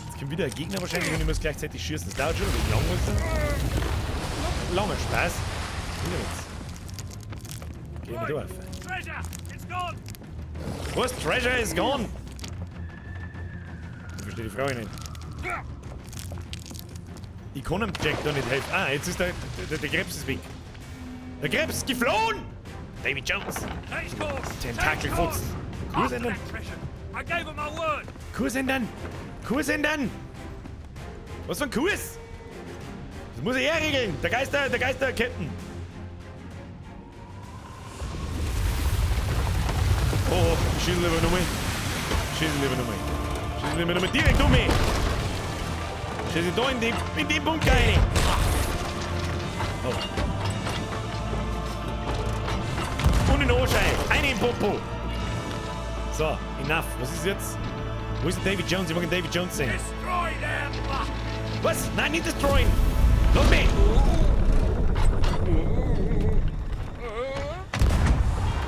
Jetzt kommt wieder ein Gegner wahrscheinlich und ich muss gleichzeitig schießen. Das dauert schon. Wie lang ist das? Langer Spaß. Wieder jetzt. Gehen wir da auf. Was? Treasure is gone! Ich verstehe die Frage nicht. Ich kann dem Jack da nicht helfen. Ah, jetzt ist der Krebs ist weg. Der Krebs ist geflohen! Davy Jones! Tentakelfuchs! Kurs ändern! Kurs ändern! Kurs ändern! Was für ein Kurs? Das muss ich er regeln! Der Geister, Captain! Oh, ich schieße lieber nochmal. Schieße lieber nochmal. Schieße lieber nochmal direkt um mich! Schieße da in den Bunker rein! Oh. Und in den Ohrschei! Eine im Popo! So, enough. Was ist jetzt? Wo ist denn Davy Jones? Ich mag den Davy Jones sehen. Was? Nein, nicht destroyen! Lass mich!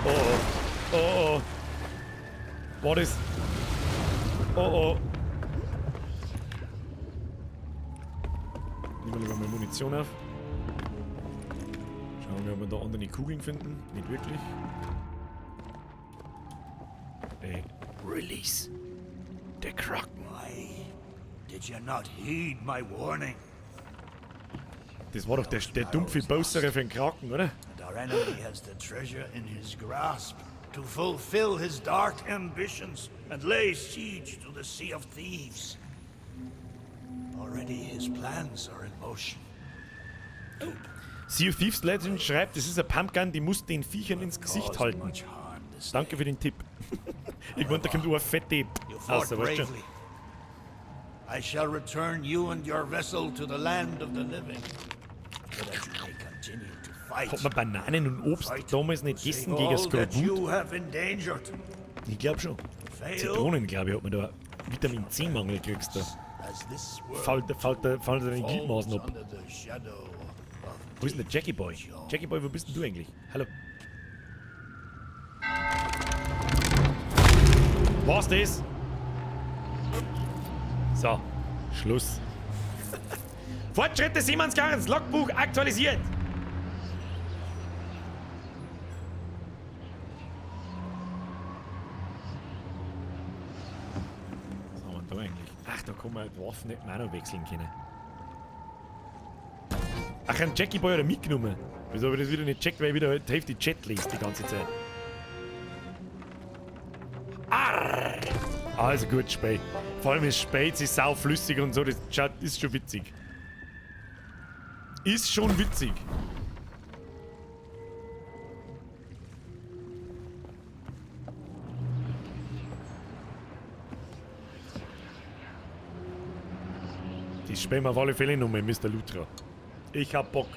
Oh, oh. Oh, oh. What is... Oh, oh. Nehmen wir lieber mal Munition auf. Schauen wir, ob wir da andere Kugeln finden. Nicht wirklich. Ey. Release the Kraken. Why did you not heed my warning? Das war doch der dumpfe Bowser für den Kraken, oder? And our enemy has the treasure in his grasp to fulfill his dark ambitions and lay siege to the Sea of Thieves. Already his plans are in motion. Sea of Thieves Legend schreibt, das ist eine Pumpgun, die muss den Viechern ins Gesicht halten. Danke für den Tipp. Ich meine, da kommt eine fette aus, weißt du schon. I shall return you and your vessel to the land of the living, so that you may continue to fight. Hat man Bananen und Obst damals nicht gegessen gegen Skorbut? Ich glaube schon. Zitronen, glaube ich, hat man da Vitamin C-Mangel kriegst du. Fällt dir den Gliedmaßen ab. Wo ist denn der Jackie Boy? Jackie Boy, wo bist denn du eigentlich? Hallo. War's das? So, Schluss. Fortschritte Seemannsgarns, Logbuch aktualisiert. Was haben wir da eigentlich? Ach, da kann man die Waffen nicht mehr noch wechseln können. Ach, einen Jackie Boy hat er mitgenommen. Wieso habe ich das wieder nicht checkt, weil ich wieder die Hälfte Chat lese die ganze Zeit. Arr! Also gut, Spät. Vor allem ist Spät, sie ist sauflüssig und so, das ist schon witzig. Ist schon witzig. Das spielen wir auf alle Fälle nochmal, Mr. Lutra. Ich hab Bock.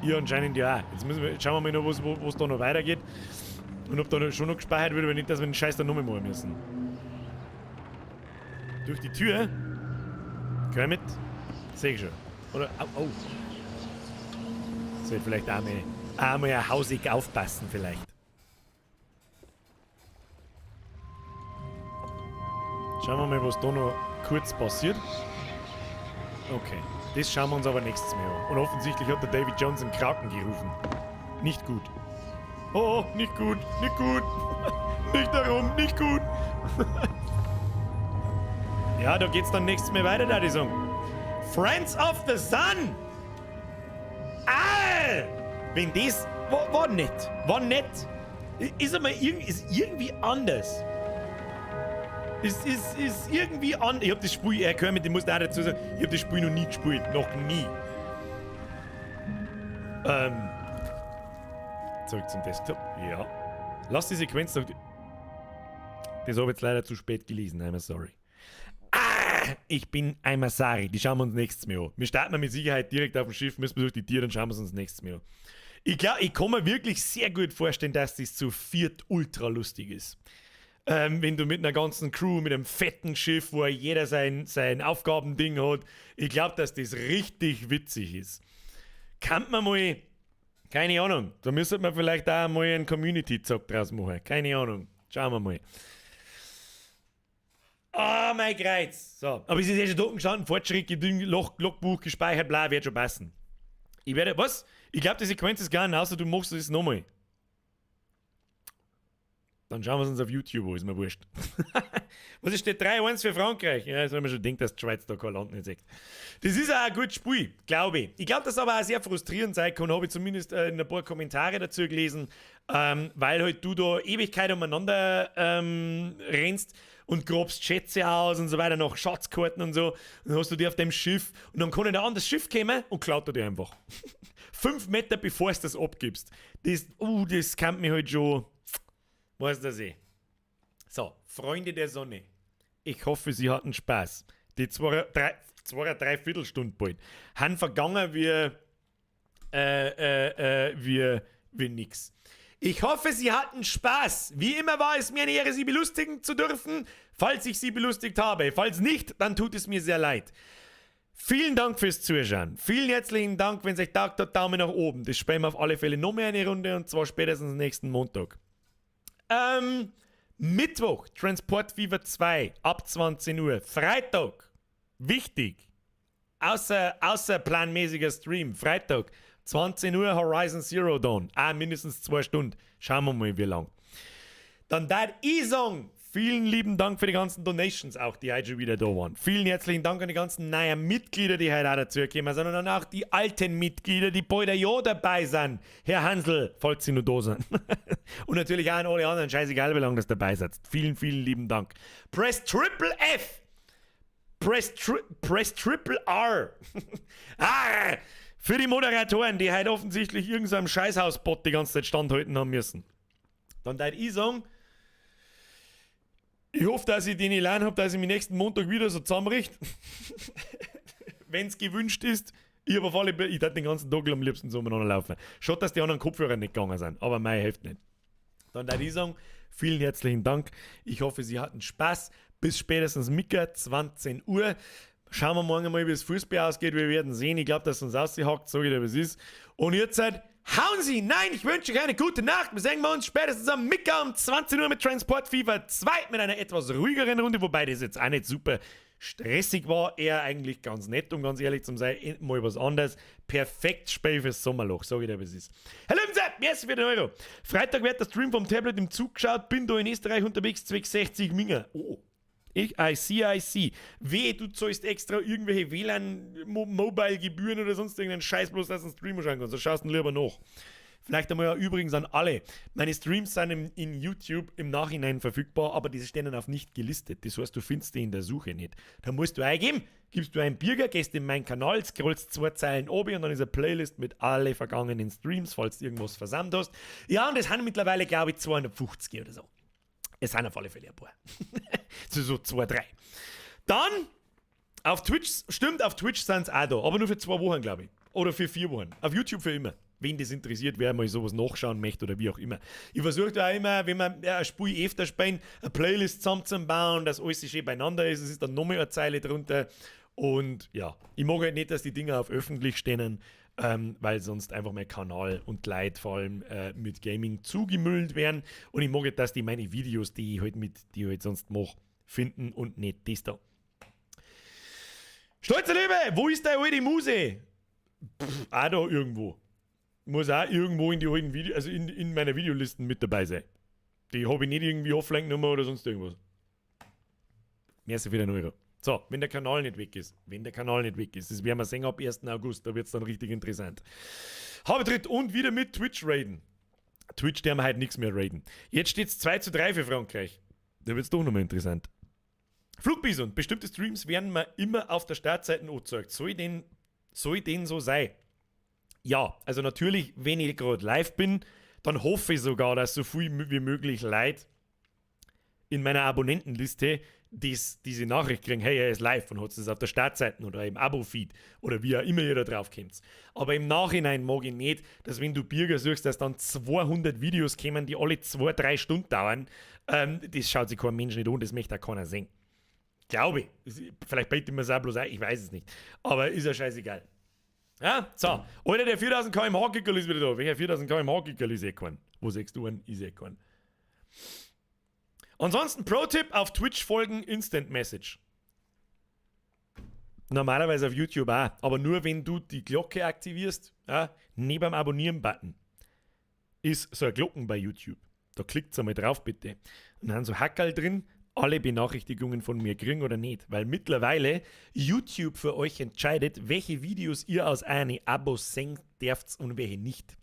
Ihr anscheinend ja auch. Jetzt müssen wir, schauen wir mal noch, was da noch weitergeht. Und ob da noch, schon noch gespeichert wird oder nicht, dass wir den Scheiß dann nochmal machen müssen. Durch die Tür? Kermit? Seh ich schon. Oder? Au, au. Sollte vielleicht auch mal hausig aufpassen, vielleicht. Schauen wir mal, was da noch kurz passiert. Okay, das schauen wir uns aber nächstes Mal an. Und offensichtlich hat der Davy Jones einen Kraken gerufen. Nicht gut. Oh, nicht gut, nicht gut. Nicht darum, nicht gut. Ja, da geht's dann nächstes Mal weiter, da die sagen. Friends of the Sun! Ah! Wenn das... War nett. War nett. Ist aber ist irgendwie anders. Ist irgendwie an. Ich hab das Spiel, Kermit, ich muss da auch dazu sagen, ich hab das Spiel noch nie gespielt. Noch nie. Zurück zum Desktop. Ja. Lass die Sequenz noch. Das hab ich jetzt leider zu spät gelesen. I'm sorry. Ah, ich bin einmal sorry. Die schauen wir uns nächstes Mal an. Wir starten mit Sicherheit direkt auf dem Schiff, müssen wir durch die Tür, dann schauen wir es uns nächstes Mal an. Ich glaub, ich kann mir wirklich sehr gut vorstellen, dass das zu viert ultra lustig ist. Wenn du mit einer ganzen Crew, mit einem fetten Schiff, wo jeder sein Aufgabending hat, ich glaub, dass das richtig witzig ist. Kann man mal, keine Ahnung, da müsste man vielleicht auch mal einen Community-Zock draus machen. Keine Ahnung, schauen wir mal. Ah, mein Kreuz. So, aber es ist eh schon da gestanden, Fortschritt, Geding, Logbuch gespeichert, bla, wird schon passen. Ich werde, was? Ich glaub, die Sequenz ist gar nicht, außer du machst es nochmal. Dann schauen wir es uns auf YouTube an, ist mir wurscht. Was ist steht 3-1 für Frankreich? Ja, das haben wir schon gedacht, dass die Schweiz da kein Land nicht sieht. Das ist auch ein gutes Spiel, glaube ich. Ich glaube, dass es aber auch sehr frustrierend sein kann, habe ich zumindest in ein paar Kommentare dazu gelesen, weil halt du da Ewigkeit umeinander rennst und grabst Schätze aus und so weiter, nach Schatzkarten und so. Und dann hast du die auf dem Schiff und dann kann ein anderes Schiff kommen und klaut er dir einfach. 5 Meter bevor du das abgibst. Das kann mich halt schon... Weiß das eh. So, Freunde der Sonne. Ich hoffe, Sie hatten Spaß. Die zwei, drei, zwei, drei Viertelstunde bald. Han vergangen wie nix. Ich hoffe, Sie hatten Spaß. Wie immer war es mir eine Ehre, Sie belustigen zu dürfen, falls ich Sie belustigt habe. Falls nicht, dann tut es mir sehr leid. Vielen Dank fürs Zuschauen. Vielen herzlichen Dank, wenn es euch taugt hat, Daumen nach oben. Das spielen wir auf alle Fälle noch mehr eine Runde und zwar spätestens nächsten Montag. Mittwoch, Transport Fever 2, ab 20 Uhr. Freitag, wichtig, außerplanmäßiger Stream, Freitag, 20 Uhr Horizon Zero Dawn. Ah, mindestens 2 Stunden. Schauen wir mal, wie lang. Dann darf ich sagen, vielen lieben Dank für die ganzen Donations auch, die heute schon wieder da waren. Vielen herzlichen Dank an die ganzen neuen Mitglieder, die heute auch dazugekommen sind und dann auch die alten Mitglieder, die bald ein Jahr dabei sind. Herr Hansel, falls Sie noch da sind. Und natürlich auch an alle anderen, scheißegal, wie lange das dabei seid. Vielen, vielen lieben Dank. Press Triple F. Press Triple R. Ah, für die Moderatoren, die heute offensichtlich irgendeinem Scheißhausbot die ganze Zeit standhalten haben müssen. Dann darf ich sagen, ich hoffe, dass ich den Elan hab, dass ich mich nächsten Montag wieder so zusammenrichte. Wenn's gewünscht ist. Ich hab auf alle Fälle, ich darf den ganzen Tag am liebsten so umeinander laufen. Schade, dass die anderen Kopfhörer nicht gegangen sind, aber mei hilft nicht. Dann darf ich sagen, vielen herzlichen Dank. Ich hoffe, Sie hatten Spaß. Bis spätestens Mittag, 20 Uhr. Schauen wir morgen mal, wie es Fußball ausgeht. Wir werden sehen. Ich glaub, dass es uns ausgehackt, sag ich dir, wie es ist. Und ihr seid, hauen Sie! Nein, ich wünsche euch eine gute Nacht. Wir sehen uns spätestens am Mittag um 20 Uhr mit Transport Fever 2 mit einer etwas ruhigeren Runde, wobei das jetzt auch nicht super stressig war. Eher eigentlich ganz nett, um ganz ehrlich zu sein. Mal was anderes. Perfekt Spiel fürs Sommerloch, sag ich dir, wie es ist. Hallo, Sepp, merci für den Euro. Freitag wird der Stream vom Tablet im Zug geschaut. Bin da in Österreich unterwegs, zwecks 60 Minger. Oh. Ich, I see, I see. Wehe, du zahlst extra irgendwelche W L A N-Mobile-Gebühren oder sonst irgendeinen Scheiß, bloß dass du einen Stream schauen kannst. Da schaust du lieber nach. Vielleicht einmal ja übrigens an alle. Meine Streams sind in YouTube im Nachhinein verfügbar, aber diese stehen dann auf nicht gelistet. Das heißt, du findest die in der Suche nicht. Da musst du eingeben, gibst du einen Birger, gehst in meinen Kanal, scrollst 2 Zeilen oben und dann ist eine Playlist mit alle vergangenen Streams, falls du irgendwas versandt hast. Ja, und das sind mittlerweile, glaube ich, 250 oder so. Es sind auf alle Fälle ein paar. So 2, 3. Dann Auf Twitch, stimmt, auf Twitch sind sie auch da, aber nur für 2 Wochen, glaube ich. Oder für 4 Wochen. Auf YouTube für immer. Wen das interessiert, wer mal sowas nachschauen möchte oder wie auch immer. Ich versuche da auch immer, wenn wir ein Spiel öfter spielen, eine Playlist zusammenzubauen, dass alles schön beieinander ist. Es ist dann nochmal eine Zeile drunter. Und ja, ich mag halt nicht, dass die Dinger auf öffentlich stehen, weil sonst einfach mein Kanal und Leute vor allem mit Gaming zugemüllt werden. Und ich mag halt, dass die meine Videos, die ich halt sonst mache, finden und nicht das da. Stolze Liebe, wo ist deine alte Muse? Pff, auch da irgendwo. Muss auch irgendwo in die alten Video, also in meiner Videolisten mit dabei sein. Die habe ich nicht irgendwie offline genommen oder sonst irgendwas. Merci für den Euro. So, wenn der Kanal nicht weg ist. Wenn der Kanal nicht weg ist. Das werden wir sehen ab 1. August. Da wird es dann richtig interessant. Habetritt und wieder mit Twitch raiden. Twitch, der haben halt nichts mehr raiden. Jetzt steht es 2:3 für Frankreich. Da wird es doch nochmal interessant. Flugbison, bestimmte Streams werden mir immer auf der Startseite angezeigt. Soll denn so sein? Ja, also natürlich, wenn ich gerade live bin, dann hoffe ich sogar, dass so viel wie möglich Leute in meiner Abonnentenliste diese Nachricht kriegen, hey, er ist live und hat es auf der Startseite oder im Abo-Feed oder wie auch immer ihr da drauf kommt. Aber im Nachhinein mag ich nicht, dass, wenn du Birger suchst, dass dann 200 Videos kommen, die alle 2, 3 Stunden dauern. Das schaut sich kein Mensch nicht an, das möchte auch keiner sehen. Glaube ich. Vielleicht bild ich mir es auch bloß ein, ich weiß es nicht. Aber ist ja scheißegal. Ja, so. Alter, der 4000 km/h Kickerl ist wieder da. Welcher 4000 km/h Kickerl ist eh kein? Wo sagst du einen? Ist eh kein. Ansonsten Pro-Tipp: auf Twitch folgen, Instant Message. Normalerweise auf YouTube auch, aber nur wenn du die Glocke aktivierst, ja, neben dem Abonnieren-Button ist so eine Glocken bei YouTube. Da klickt einmal drauf, bitte. Und dann so Hackerl drin, alle Benachrichtigungen von mir kriegen oder nicht. Weil mittlerweile YouTube für euch entscheidet, welche Videos ihr aus einem Abo sehen dürft und welche nicht.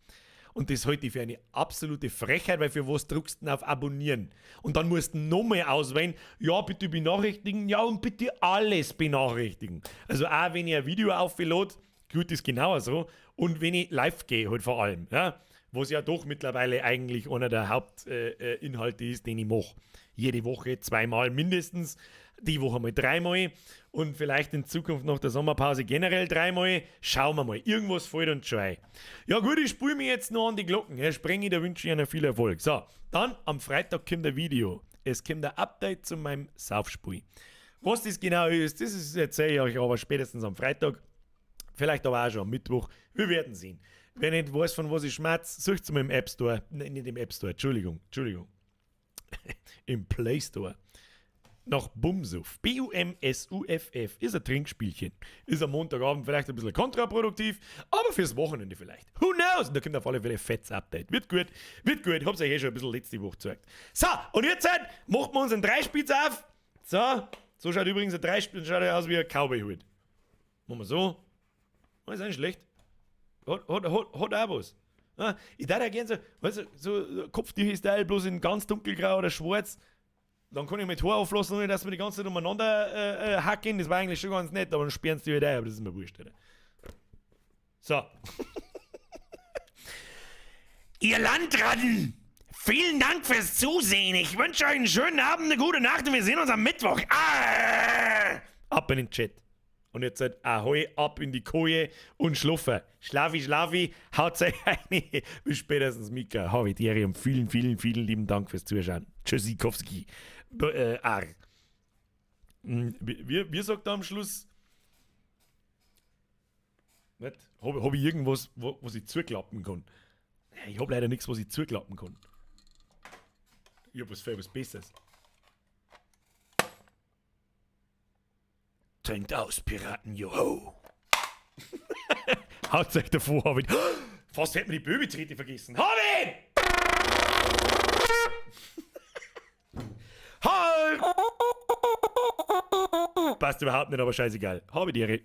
Und das halte ich für eine absolute Frechheit, weil für was druckst du denn auf Abonnieren? Und dann musst du nochmal auswählen, ja, bitte benachrichtigen, ja, und bitte alles benachrichtigen. Also auch wenn ich ein Video auflade, gut, ist genau so. Und wenn ich live gehe, halt vor allem, ja, was ja doch mittlerweile eigentlich einer der Hauptinhalte ist, den ich mache. Jede Woche zweimal mindestens, die Woche mal dreimal und vielleicht in Zukunft nach der Sommerpause generell dreimal. Schauen wir mal. Irgendwas fällt uns schon ein. Ja gut, ich spule mich jetzt noch an die Glocken. Herr Sprengi, da wünsche ich Ihnen viel Erfolg. So, dann am Freitag kommt ein Video. Es kommt ein Update zu meinem Saufspiel. Was das genau ist, das erzähle ich euch aber spätestens am Freitag. Vielleicht aber auch schon am Mittwoch. Wir werden sehen. Wer nicht weiß, von was ich schmatz, sucht mal im App Store. Nein, nicht im App Store, Entschuldigung, Entschuldigung. Im Play Store. Nach Bumsuff. Bumsuff. Ist ein Trinkspielchen. Ist am Montagabend vielleicht ein bisschen kontraproduktiv, aber fürs Wochenende vielleicht. Who knows? Und da kommt auf alle Fälle ein fettes Update. Wird gut, wird gut. Hab's euch eh schon ein bisschen letzte Woche gezeigt. So, und jetzt halt, machen wir uns einen Dreispitz auf. So, so schaut übrigens ein Dreispitz schaut aus wie ein Cowboy-Hut. Machen wir so. Oh, ist auch nicht schlecht. Hat auch was. Ja, ich darf ja gern so, weißt du, so Kopftücher-Style, bloß in ganz dunkelgrau oder schwarz. Dann kann ich mit Haar auflassen, ohne dass wir die ganze Zeit umeinander hacken. Das war eigentlich schon ganz nett, aber dann sperren sie die halt ein, aber das ist mir wurscht, Alter. So. Ihr Landratten! Vielen Dank fürs Zusehen. Ich wünsche euch einen schönen Abend, eine gute Nacht und wir sehen uns am Mittwoch. Ah! Ab in den Chat. Und jetzt halt ahoi, ab in die Koje und schlafen. Schlafi, schlafi, haut euch rein. Bis spätestens, Mika. Habe die Ehre und vielen, vielen, vielen lieben Dank fürs Zuschauen. Tschüssikowski. Ar. Wie sagt er am Schluss? Nicht? Hab ich irgendwas, was ich zuklappen kann? Ich hab leider nichts, was ich zuklappen kann. Ich hab was für was Besseres. Trinkt aus, Piraten, joho! Haut euch davor, hab ich. Fast hätten wir die Böbi-Trete vergessen. Hab ihn! Halt! Passt überhaupt nicht, aber scheißegal. Habe die Ehre.